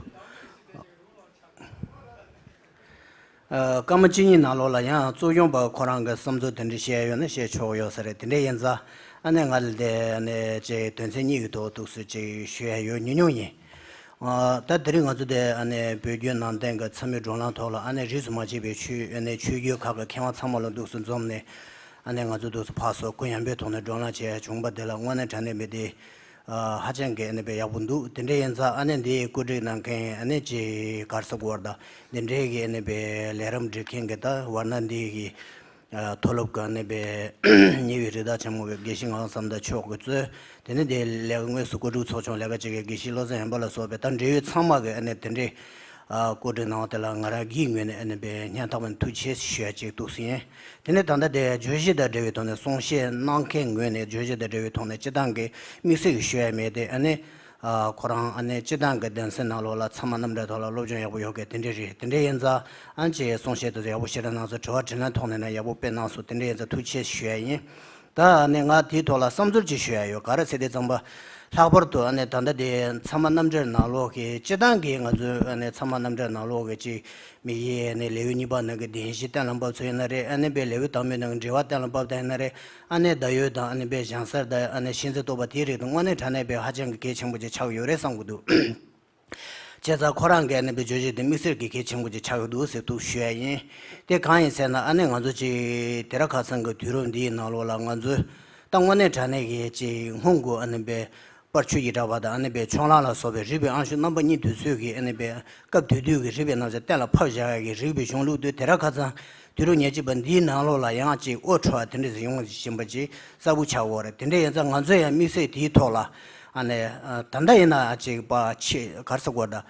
ཨ། སྐར་མ་གཅིག་གཉིས་ནང་ལོགས་ལ་ཡང་གཙོ་སྐྱོང་པ་ཁོ་རང་གི་བསམ་ཚུལ་དེ་འདྲ་བཤད་ཡོད་ན་བཤད་ཆོག་ཡོད་ས་རེད། དེ་འདྲ་ཡིན་ཙང་ཨ་ནི་ང་ལ་དེ་ཨ་ནི་ཅིག་དོན་ཚན་གཉིས་ཀྱི་ཐོག་ཏུ་སུ་ཅིག་ཞུ་ཡ་ཡོད་ཉུང་ཉུང་ཡིན། ཨ། ད་དེ་རིང་ང་ཚོ་དེ་ཨ་ནི་བོད་བརྒྱུད་ནང་བསྟན་གྱི་མཚན་མོའི་བགྲོ་གླེང་ཐོག་ལ་ཨ་ནི་རིས་སུ་མ་ཆད་པའི་ཆོས་ཨ་ནི་ཆོས་བརྒྱུད་ཁག་གི་མཁས་དབང་ཚང་མ་ལ་འདུག་སེ་འཛོམས་ནས་ཨ་ནི་ང་ཚོ་འདུག་སེ་ཕར་ཚུར་སྐུ་ཡངས་པོའི་ཐོག་ནས་བགྲོ་གླེང་བྱས་བྱུང་བ་དེ་ལ་དངོས་གནས་དྲང་གནས་མི་དེ་ཨ་ཧ་ཅང་གི་ཨ་ནི་དཔེ་ཡག་པོ་འདུག་དེ་འདྲ་ཡིན་ཙང་ཨ་ནི་འདི་བཀོད་སྒྲིག་གནང་མཁན་ཨ་ནི་ཅིག་ག་རེ་ཟེར་དགོས་རེད། ད་འདི་འདྲའི་གི་ཨ་ནི་དཔེ་ལས་རིམ་སྒྲིག་མཁན་གྱི་ད་ཝར་ན་འདི་གི་ཨ་མཐོ་སློབ་ཀྱི་ཨ་ནི་དཔེ་ཉེ་བའི་རི་དྭགས་ཆེན་མོ་གི་དགེ་བཤེས་ངག་དབང་བསམ་གྲུབ་མཆོག་གིས་གཙོས། དེ་ནས་དེ་ལས་ཀ་དངོས་སུ་བཀོད་སྒྲིག་ཚོགས་ཆུང་ལས་ཀ་བྱེད་མཁན་དགེ་བཤེས་བློ་བཟང་དབོན་པ་ལ་སོགས་པའི་ད་འབྲེལ་ཡོད་ཚང་མ་གིས་ཨ་ནི་དེ་འདྲའི་ཨ་བཀོད་སྒྲིག་གནང་བ་དེ་ལ་ང་རང་གི་ངོས་ནས་ཨ་ནི་དཔེ་སྙིང་ཐག་པ་ནས་ཐུགས་རྗེ་ཆེ་ཞུ་ཡ་གཅིག་འདུག་སེ་ཡིན། དེ་ནས་ད་ལྟ་དེ་བརྗོད་གཞི་དང་འབྲེལ་བའི་ཐོག་ནས་གསུང་བཤད་གནང་མཁན་ངོས་ནས་བརྗོད་གཞི་དང་འབྲེལ་བའི་ཐོག་ནས་སྤྱི་བཏང་གི་དམིགས་བསལ་གྱི་ཞུ་ཡ་མེད་དེ། ཨ་ནི་ཨ་ཁོ་རང་ཨ་ནི་སྤྱི་བཏང་གི་གདན་སའི་ནང་ལོགས་ལ་ཚད་མ་རྣམ་འགྲེལ་ཐོག་ལ་སློབ་སྦྱོང་ཡག་པོ་ཡོད་མཁན་དེ་འདྲ་རེད། དེ་འདྲ་ཡིན་ཙང་ཨ་ནི་ཅིག་གསུང་བཤད་དེ་ཚོ་ཡག་པོ་ཞེ་དྲག་གནང་སོང་། དྲི་བ་དྲིས་ལན་ཐོག་ནས་ན་ཡག་པོ་དཔེ་གནང་སོང་། དེ་འདྲ་ཡིན་ཙང་ཐུགས་རྗེ་ཆེ་ཞུ་ཡ་ཡིན། ད་ཨ་ནི་ང་དེའི་ཐོག་ལ་བསམ་ཚུལ་ཅིག་ཞུ་ཡ་ཡོད། ག་རེ་ཟེར་དུས་ཙམ་པ་ལྷག་པར་དུ་ཨ་ནི་ད་ལྟ་དེ་ཚད་མ་རྣམ་འགྲེལ་ནང་ལོགས་ཀྱི་སྤྱི་བཏང་གི་ང་ཚོའི་ཨ་ནི་ཚད་མ་རྣམ་འགྲེལ་ནང་ལོགས་ཀྱི་ཅིག་དམིགས་ཡུལ་ཨ་ནི་ལེའུ་གཉིས་པ་ནང་གི་བདེན་བཞི་གཏན་ལ་ཕབ་ཚུལ་ཡིན་ན་རེད། ཨ་ནི་དཔེ་ལེའུ་དང་པོའི་ནང་གི་འགྲེལ་པ་གཏན་ལ་ཕབ་སྟངས་ཡིན་ན་རེད། ཨ་ནི་བརྡ་ཡོད་དང་ཨ་ནི་དཔེ་བྱང་སར་དང་ཨ་ནི་ཤིང་རྩི་བཏོག་པ་དེའི་རིགས་དེ་དངོས་གནས་དྲང་གནས་དཔེ་ཧ་ཅང་གི་གལ་ཆེན་པོ་ཅིག་ཆགས་ཡོད་རེད་བསམ་གྱི་འདུག་བྱས་ཙང་ཁོ་རང་གིས་ཨ་ནི་དཔེ་བརྗོད་གཞི་དེ་དམིགས་བསལ་གྱི་གལ་ཆེན་པོ་ཅིག་ཆགས་ཀྱི་འདུག་ཟེར་འདུག་ཞུ་ཡ་ཡིན། དེ་གང་ཡིན་ཟེར་ན་ཨ་ནི་ང་ཚོ་ཅིག་དེ་རིང་ཁ་སང་གི་དུས་རབས་འདིའི་ནང་ལོགས་ལ་ང་ཚོས་ད་དངོས་གནས་དྲང་གནས་ཀྱི་ཅིག་སྔོན་གྱི་ཨ་ནི་དཔེ་པར་ཆུ་ཡི་གྲྭ་པ་དང་ཨ་ནི་དཔེ་ཆོས་གླང་ལ་སོགས་པའི་རིག་པའི་ཨང་ཤུགས་རྣམ་པ་གཉིས་དུས་ཚོད་ཀྱི་ཨ་ནི་དཔེ་སྐབས་དེ་དུས་ཀྱི་རིག་པའི་རྣམ་གཞག་གཏན་ལ་ཕབ་བཞག་ཡ་གི་རིག་པའི་གཞུང་ལུགས་དེ་དེ་རིང་ཁ་སང་དུས་རབས་ཉེར་གཅིག་པ་འདིའི་ནང་ལོགས་ལ་ཡང་ཅིག་དབུ་འཕྲོག་དེ་འདྲ་ཞིག་ཡོང་བཞིན་པ་ཅིག་གསལ་པོ་ཆགས་ཡོད་རེད། དེ་འདྲ་ཡིན་ཙང་ང་ཚོས་ཡང་དམིགས་བསལ་དེའི་ཐོག་ལ་ཨ་ནི་ད་ལྟ་ཡིན་ན་ཅིག་པ་ཆེ་ག་རེ་ཟེར་དགོས་ད།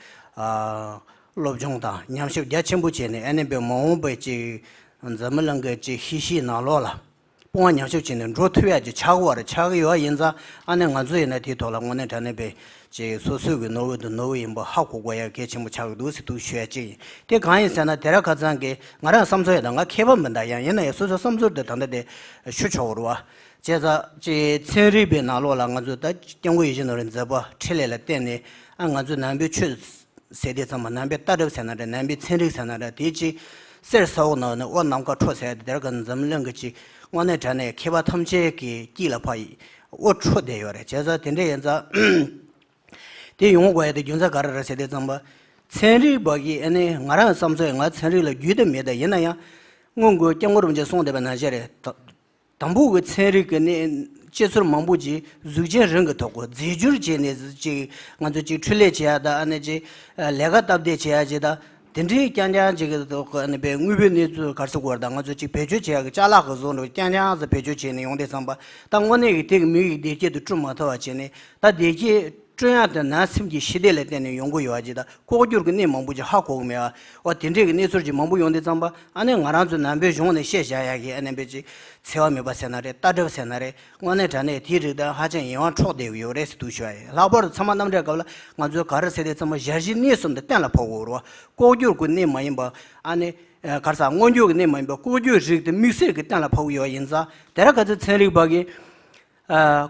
སློབ་སྦྱོང་དང་ཉམས་ཞིབ་རྒྱ་ཆེན་པོ་བྱས་ནས་ཨ་ནི་དཔེ་མ་འོངས་པའི་ཅིག་འཛམ་བུ་གླིང་གི་ཅིག་ཤེས་བྱའི་ནང་ལོགས་ལ་དཔུང་པ་ཉམས་ཞིབ་བྱས་ནས་འགྲོ་ཐུབ་ཡ་ཅིག་ཆགས་ཀྱི་ཡོད་རེད། ཆགས་ཀྱི་ཡོད་ཡིན་ཙང་ཨ་ནི་ང་ཚོ་ཡིན་ན་དེའི་ཐོག་ལ་དངོས་གནས་དྲང་གནས་དཔེ་ཅིག་སོ་སོའི་གི་ནོར་བུ་དང་ནོར་བུ་ཡིན་པ་ཧ་གོ་དགོས་ཡ་གལ་ཆེན་པོ་ཆགས་ཀྱི་འདུག་ཟེར་འདུག་ཞུ་ཡ་ཅིག་ཡིན། དེ་གང་ཡིན་ཟེར་ན་དེ་རིང་ཁ་སང་གི་ང་རང་བསམ་ཚུལ་ཡིན་ད། ང་མཁས་པ་མིན་ད། ཡང་ཡིན་ན་ཡང་སོ་སོའི་བསམ་ཚུལ་དེ་ད་ལྟ་དེ་ཞུ་ཆོག་གི་རེད་བ། བྱས་ཙང་ཅིག་ཚན་རིག་པའི་ནང་ལོགས་ལ་ང་ཚོ་ད་སྐྱབས་མགོན་ཡིད་བཞིན་ནོར་བུའི་མཛད་པ་འཕྲིན་ལས་ལ་བརྟེན་ནས་ཨ་ང་ཚོ་ནང་པའི་ཆོས་ཟེར་དུས་ཙམ་པ་ནང་པའི་ལྟ་གྲུབ་ཟེར་ན་འདྲ། ནང་པའི་ཚན་རིག་ཟེར་ན་འདྲ། དེ་ཅིག་གསེར་ས་འོག་ནང་ནས་དབུ་ནམ་མཁའ་འཕྲོ་ཟེར་ཡ་དེ་དེ་རིང་གི་འཛམ་གླིང་གི་ཅིག་དངོས་གནས་དྲང་གནས་མཁས་པ་ཐམས་ཅད་ཀྱི་དཀྱིལ་ལ་ཕར་དབུ་འཕྲོ་བསྡད་ཡོད་རེད། བྱས་ཙང་དེ་འདྲ་ཡིན་ཙང་། དེ་ དེ་ཡོང་དགོས་ཡ་དེ་རྒྱུ་མཚན་ག་རེ་རེད་ཟེར་དུས་ཙམ་པ། ཚན་རིག་པ་གིས་ཨ་ནི་ང་རང་བསམ་ཚུལ་ཡིན། ང་ཚན་རིག་ལ་རྒྱུས་དེ་མེད། ད་ཡིན་ན་ཡང་སྔོན་གྱི་སྐྱབས་མགོན་རིན་པོ་ཆེ་གསུངས་བསྡད་པ་ནང་བཞིན་རེད། ད་དང་པོ་གི་ཚན་རིག་གི་ནི་དཔྱད་ཚུལ་མང་པོ་ཅིག་གཟུགས་ཅན་རིགས་ཀྱི་ཐོག་གི་རྫས་འགྱུར་བྱས་ནས་ཅིག་ང་ཚོ་ཅིག་འཕྲུལ་ལས་བྱེད་ཡ་ད་ཨ་ནི་ཅིག་ལས་ཀ་སྟབས་བདེ་བྱེད་ཡ་ཅིག་ད། དེ་འདྲའི་རྐྱང་རྐྱང་ཅིག་གི་ཐོག་གི་ཨ་ནི་པའི་དངོས་པོའི་གནས་ཚུལ་ག་རེ་ཟེར་དགོས་རེད། ད་ང་ཚོ་ཅིག་བེད་སྤྱོད་བྱེད་ཡག་གི་ཅ་ལག་གི་བཟོ་འདྲ་རྐྱང་རྐྱང་ཟེར་བེད་སྤྱོད་བྱས་ནས་ཡོང་དུས་ཙམ་པ། ད་དངོས་གནས་ཀྱི་དེ་གི་མི་གི་བདེ་སྐྱིད་དེ་བསྐྲུན་མ་ཐུབ་པ་བྱས་ནས། ད་བདེ་སྐྱིད་བསྐྲུན་ཡག་དེ་ནང་སེམས་ཀྱི་ཞི་བདེ་ལ་བརྟེན་ནས་ཡོང་གི་ཡོད་པ་ཅིག་ད་ལྐོག་གྱུར་གྱི་གནས་མང་པོ་ཅིག་ཧ་གོ་གི་མེད་པ། འོ་དེ་འདྲའི་གི་གནས་ཚུལ་ཅིག་མང་པོ་ཡོང་དུས་ཙམ་པ། ཨ་ནི་ང་རང་ཚོ་ནང་པའི་གཞུང་ནས་བཤད་བཞག་ཡག་གི་ཨ་ནི་པའི་ཅིག་འཚེ་བ་མེད་པ་ཟེར་ན་རེད། ལྟ་གྲུབ་ཟེར་ན་རེད། དངོས་གནས་དྲང་གནས་དེའི་རིགས་དེ་ཧ་ཅང་ཡིད་དབང་འཕྲོག་བསྡད་ཀྱི་ཡོད་རེད་ཟེར་འདུག་ཞུ་བ་ཡིན། ལྷག་པར་དུ་ཚང་མ་གནམ་གྲུའི་སྐབས་ལ་ང་ཚོས་ག་རེ་ཟེར་དུས་ཙམ་པ་ཞལ་བཞེས་གནས་གསུམ་དེ་གཏན་ལ་ཕབ་དགོས་རེད་བ། ལྐོག་གྱུར་གྱི་གནས་མ་ཡིན་པ། ཨ་ནི་ག་རེ་ཟེར། མངོན་གྱུར་གྱི་གནས་མ་ཡིན་པ། ལྐོག་གྱུར་རིགས་དེ་དམིགས་བསལ་གྱི་གཏན་ལ་ཕབ་ཀྱི་ཡོད་ཡིན་ཙང་། དེ་ར་ག་ཚོད་ཚན་རིག་པ་གིས་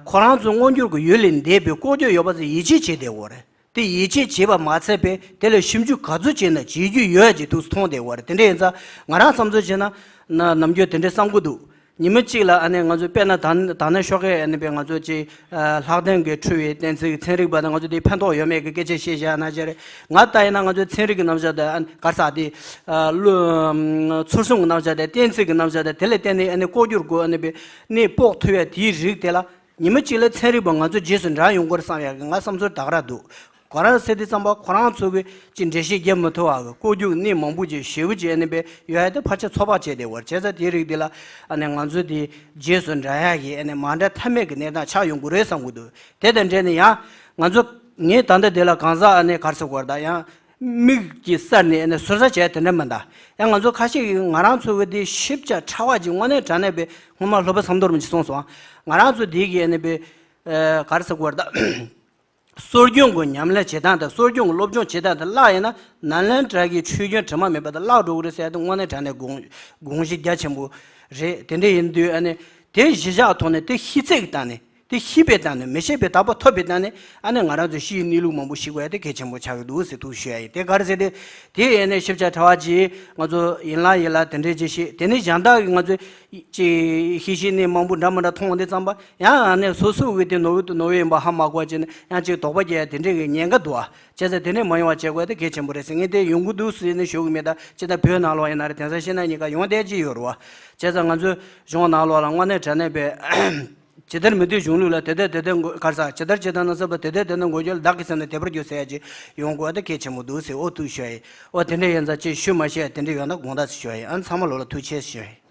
ཁོ་རང་ཚོ་མངོན་གྱུར་གྱི་ཡུལ་ལས་འདས་པའི་ལྐོག་གྱུར་ཡོད་པ་ཚོ་ཡིད་ཆེས་བྱེད་བསྡད་ཡོད་རེད། དེ་ཡིད་ཆེས་བྱེད་པ་མ་ཚད་པའི་དེ་ལ་ཞིབ་འཇུག་ག་ཚོད་བྱས་ན་བྱེད་རྒྱུ་ཡོད་ཅེས་ཐུགས་སུ་མཐོང་བསྡད་ཡོད་རེད། དེ་འདྲ་ཡིན་ཙང་ང་རང་བསམ་ཚུལ་བྱས་ན། ན་ནམ་རྒྱུན་དེ་འདྲའི་བསམ་གྱི་འདུག་ཉི་མ་གཅིག་ལ་ཨ་ནི་ང་ཚོ་དཔེར་ན་ད་ད་ནི་ཤོག་ཁའི་ཨ་ནི་པའི་ང་ཚོ་ཅིག་ལྷག་ལྡན་གྱི་འཁྲུལ་བའི་གཏན་ཚིགས། ཚན་རིག་པ་དང་ང་ཚོ་དེ་ཕན་ཐོགས་ཡོད་མེད་ཀྱི་སྐད་ཆ་བཤད་བཞག་ན་བྱས་རེད། ང་ལྟ་ཡིན་ན་ང་ཚོའི་ཚན་རིག་གི་རྣམ་གཞག་དེ་ཨ་ནི་ག་རེ་ཟེར། དེ་ཚུལ་གསུམ་གྱི་རྣམ་གཞག་དེ། གཏན་ཚིགས་ཀྱི་རྣམ་གཞག་དེ། དེ་ལ་བརྟེན་ནས་ཨ་ནི་ལྐོག་གྱུར་གྱི་ཨ་ནི་པའི་གནས་དཔོག་ཐུབ་ཡ་དེའི་རིགས་དེ་ལ། ཉི་མ་གཅིག་ལ་ཚན་རིག་པ་ང་ཚོ་རྗེས་སུ་འབྲང་ཡོང་གི་རེད་བསམ་ཡག་གི་ང་བསམ་ཚུལ་ད་ག་རང་འདུག་ག་རེ་ཟེར་དུས་ཙམ་པ། ཁོ་རང་ཚོ་གིས་ཅིག་འགྲེལ་བཤད་རྒྱབ་མི་ཐུབ་པ་གི་ལྐོག་གྱུར་གནས་མང་པོ་ཅིག་ཞེ་པོ་ཅིག་ཨ་ནི་པའི་ཡོད་ཡ་དེ་ཕལ་ཆེར་ཚོད་དཔག་བྱས་བསྡད་ཡོད་རེད། བྱས་ཙང་དེའི་རིགས་དེ་ལ་ཨ་ནི་ང་ཚོ་དེ་རྗེས་སུ་འབྲང་ཡག་གི་ཨ་ནི་མ་འདྲ་མཐའ་མེད་ཀྱི་གནས་སྟངས་ཆགས་ཡོང་གི་རེད་བསམ་གྱི་འདུག་དེ་དང་འབྲེལ་ནས་ཡང་ང་ཚོ། ངས་ད་ལྟ་དེ་ལ་གང་ཟག་ཨ་ནི་ག་རེ་ཟེར་དགོས་རེད། ད་ཡང་མིག་གི་སར་ནས་ཨ་ནི་ཟུར་ཟ་བྱས་དེ་འདྲ་མིན། ད་ཡང་ང་ཚོ་ཁ་ཤས་ཀྱིས་ང་རང་ཚོ་གི་དེ་ཞིབ་ཆ་ཕྲ་བ་ཅིག་དངོས་གནས་དྲང་གནས་པའི་སྔོན་མ་སློབ་དཔོན་ཟམ་གདོང་རིན་པོ་ཆེས་གསུངས་སོང་། ང་རང་ཚོ་དེ་གི་ཨ་ནི་པའི་ཨ་ག་རེ་ཟེར་དགོས་རེད། ད་སྲོལ་རྒྱུན་གྱི་ཉམས་ལེན་བྱེད་སྟངས་དང་། སྲོལ་རྒྱུན་གྱི་སློབ་སྦྱོང་བྱེད་སྟངས་དེ་བརླག་ཡིན་ན། ནཱ་ལེནྡྲ་གི་ཆོས་རྒྱུན་དྲི་མ་མེད་པ་དེ་བརླག་འགྲོ་གི་རེད་ཟེར་ཡ་དེ་དངོས་གནས་དྲང་གནས་དགོངས་དགོངས་གཞི་རྒྱ་ཆེན་པོ་རེད། དེ་འདྲ་ཡིན་དུས་ཨ་ནི་དེ་གཞི་བཞག་ཐོག་ནས། དེ་ཤེས་ཚད་ཀྱི་སྟེང་ནས། དེ་ཤེས་པའི་སྟེང་ནས། མི་ཤེས་པའི་བདག་པོ་ཐོབ་པའི་སྟེང་ནས་ཨ་ནི་ང་རང་ཚོ་ཕྱིའི་གནས་ལུགས་མང་པོ་ཤེས་དགོས་ཡ་དེ་གལ་ཆེན་པོ་ཆགས་ཀྱི་འདུག་ཟེར་ཐུགས་ཞུ་ཡ་ཡིན། དེ་ག་རེ་ཟེར་དུས། དེ་ཡིན་ནའི་ཞིབ་ཆ་ཕྲ་བ་ཅིག་ང་ཚོ་ཡིན་ལ་ཡིན་ལ་དེ་འདྲའི་ཅིག་ཤེས། དེ་ནས་གཞན་དག་གི་ང་ཚོས་ཅིག་ཤེས་ཤེས་ནས་མང་པོ་འདྲ་མི་འདྲ་མཐོང་དུས་ཙམ་པ། ཡང་ཨ་ནི་སོ་སོ་གི་དེ་ནོར་བུ་དང་ནོར་བུ་ཡིན་པ་ཧ་མ་གོ་བ་བྱས་ནས་ཡང་ཅིག་དོགས་པ་སྐྱེ་ཡ་དེ་འདྲའི་གི་ཉེན་ཁ་འདུག་ཨ། བྱས་ཙང་དེ་འདྲ་མ་ཡོང་བ་བྱེད་དགོས་དེ་གལ་ཆེན་པོ་རེད་ཟེར། ངས་དེ་ཡོང་གི་འདུག་ཟེར་ནས་ཞུ་གི་མེད། ད་ཅི་ལྟར་བོད་ནང་ལོགས་ཡིན་ན་རེད། དེང་སང་ཕྱི་ནང་གཉིས་ཀ་ཡོང་བསྡད་ཀྱི་ཡོད་རེད་བ། བྱས་ཙང་ང་ཚོའི་གཞུང་ནང་ལོགས་ལ་དངོས་གནས་དྲང་གནས་པའི་ཇི་ལྟར་མི་སྡུག་གཞུང་ལུགས་ལ་དེ་ལྟར་དེ་ལྟར་འགོ་ག་རེ་ཟེར། ཇི་ལྟར་ཇི་ལྟར་ན་ཟབ་པ། དེ་ལྟར་དེ་ལྟར་འགོག་རྒྱུ་ལ། བདག་གིས་ཟིན་ན་དེ་བར་འགྱུར་ཟེར་ཡ་ཅིག་ཡོང་དགོས་དེ་གལ་ཆེན་པོ་འདུག་ཟེར། ཨོ་ཐུགས་ཞུ་ཡ་ཡིན། ཨོ་དེ་འདྲ་ཡིན་ཙང་ཅིག་ཞུ་མ་ཤེས་ཡ་དེ་འདྲ་ཡོད་ན་དགོངས་དག་ཞུ་ཡ་ཡིན། ཨ་ཚང་མ་ལོ་ལ་ཐུགས་རྗེ་ཆེ་ཞུ་ཡ་ཡིན།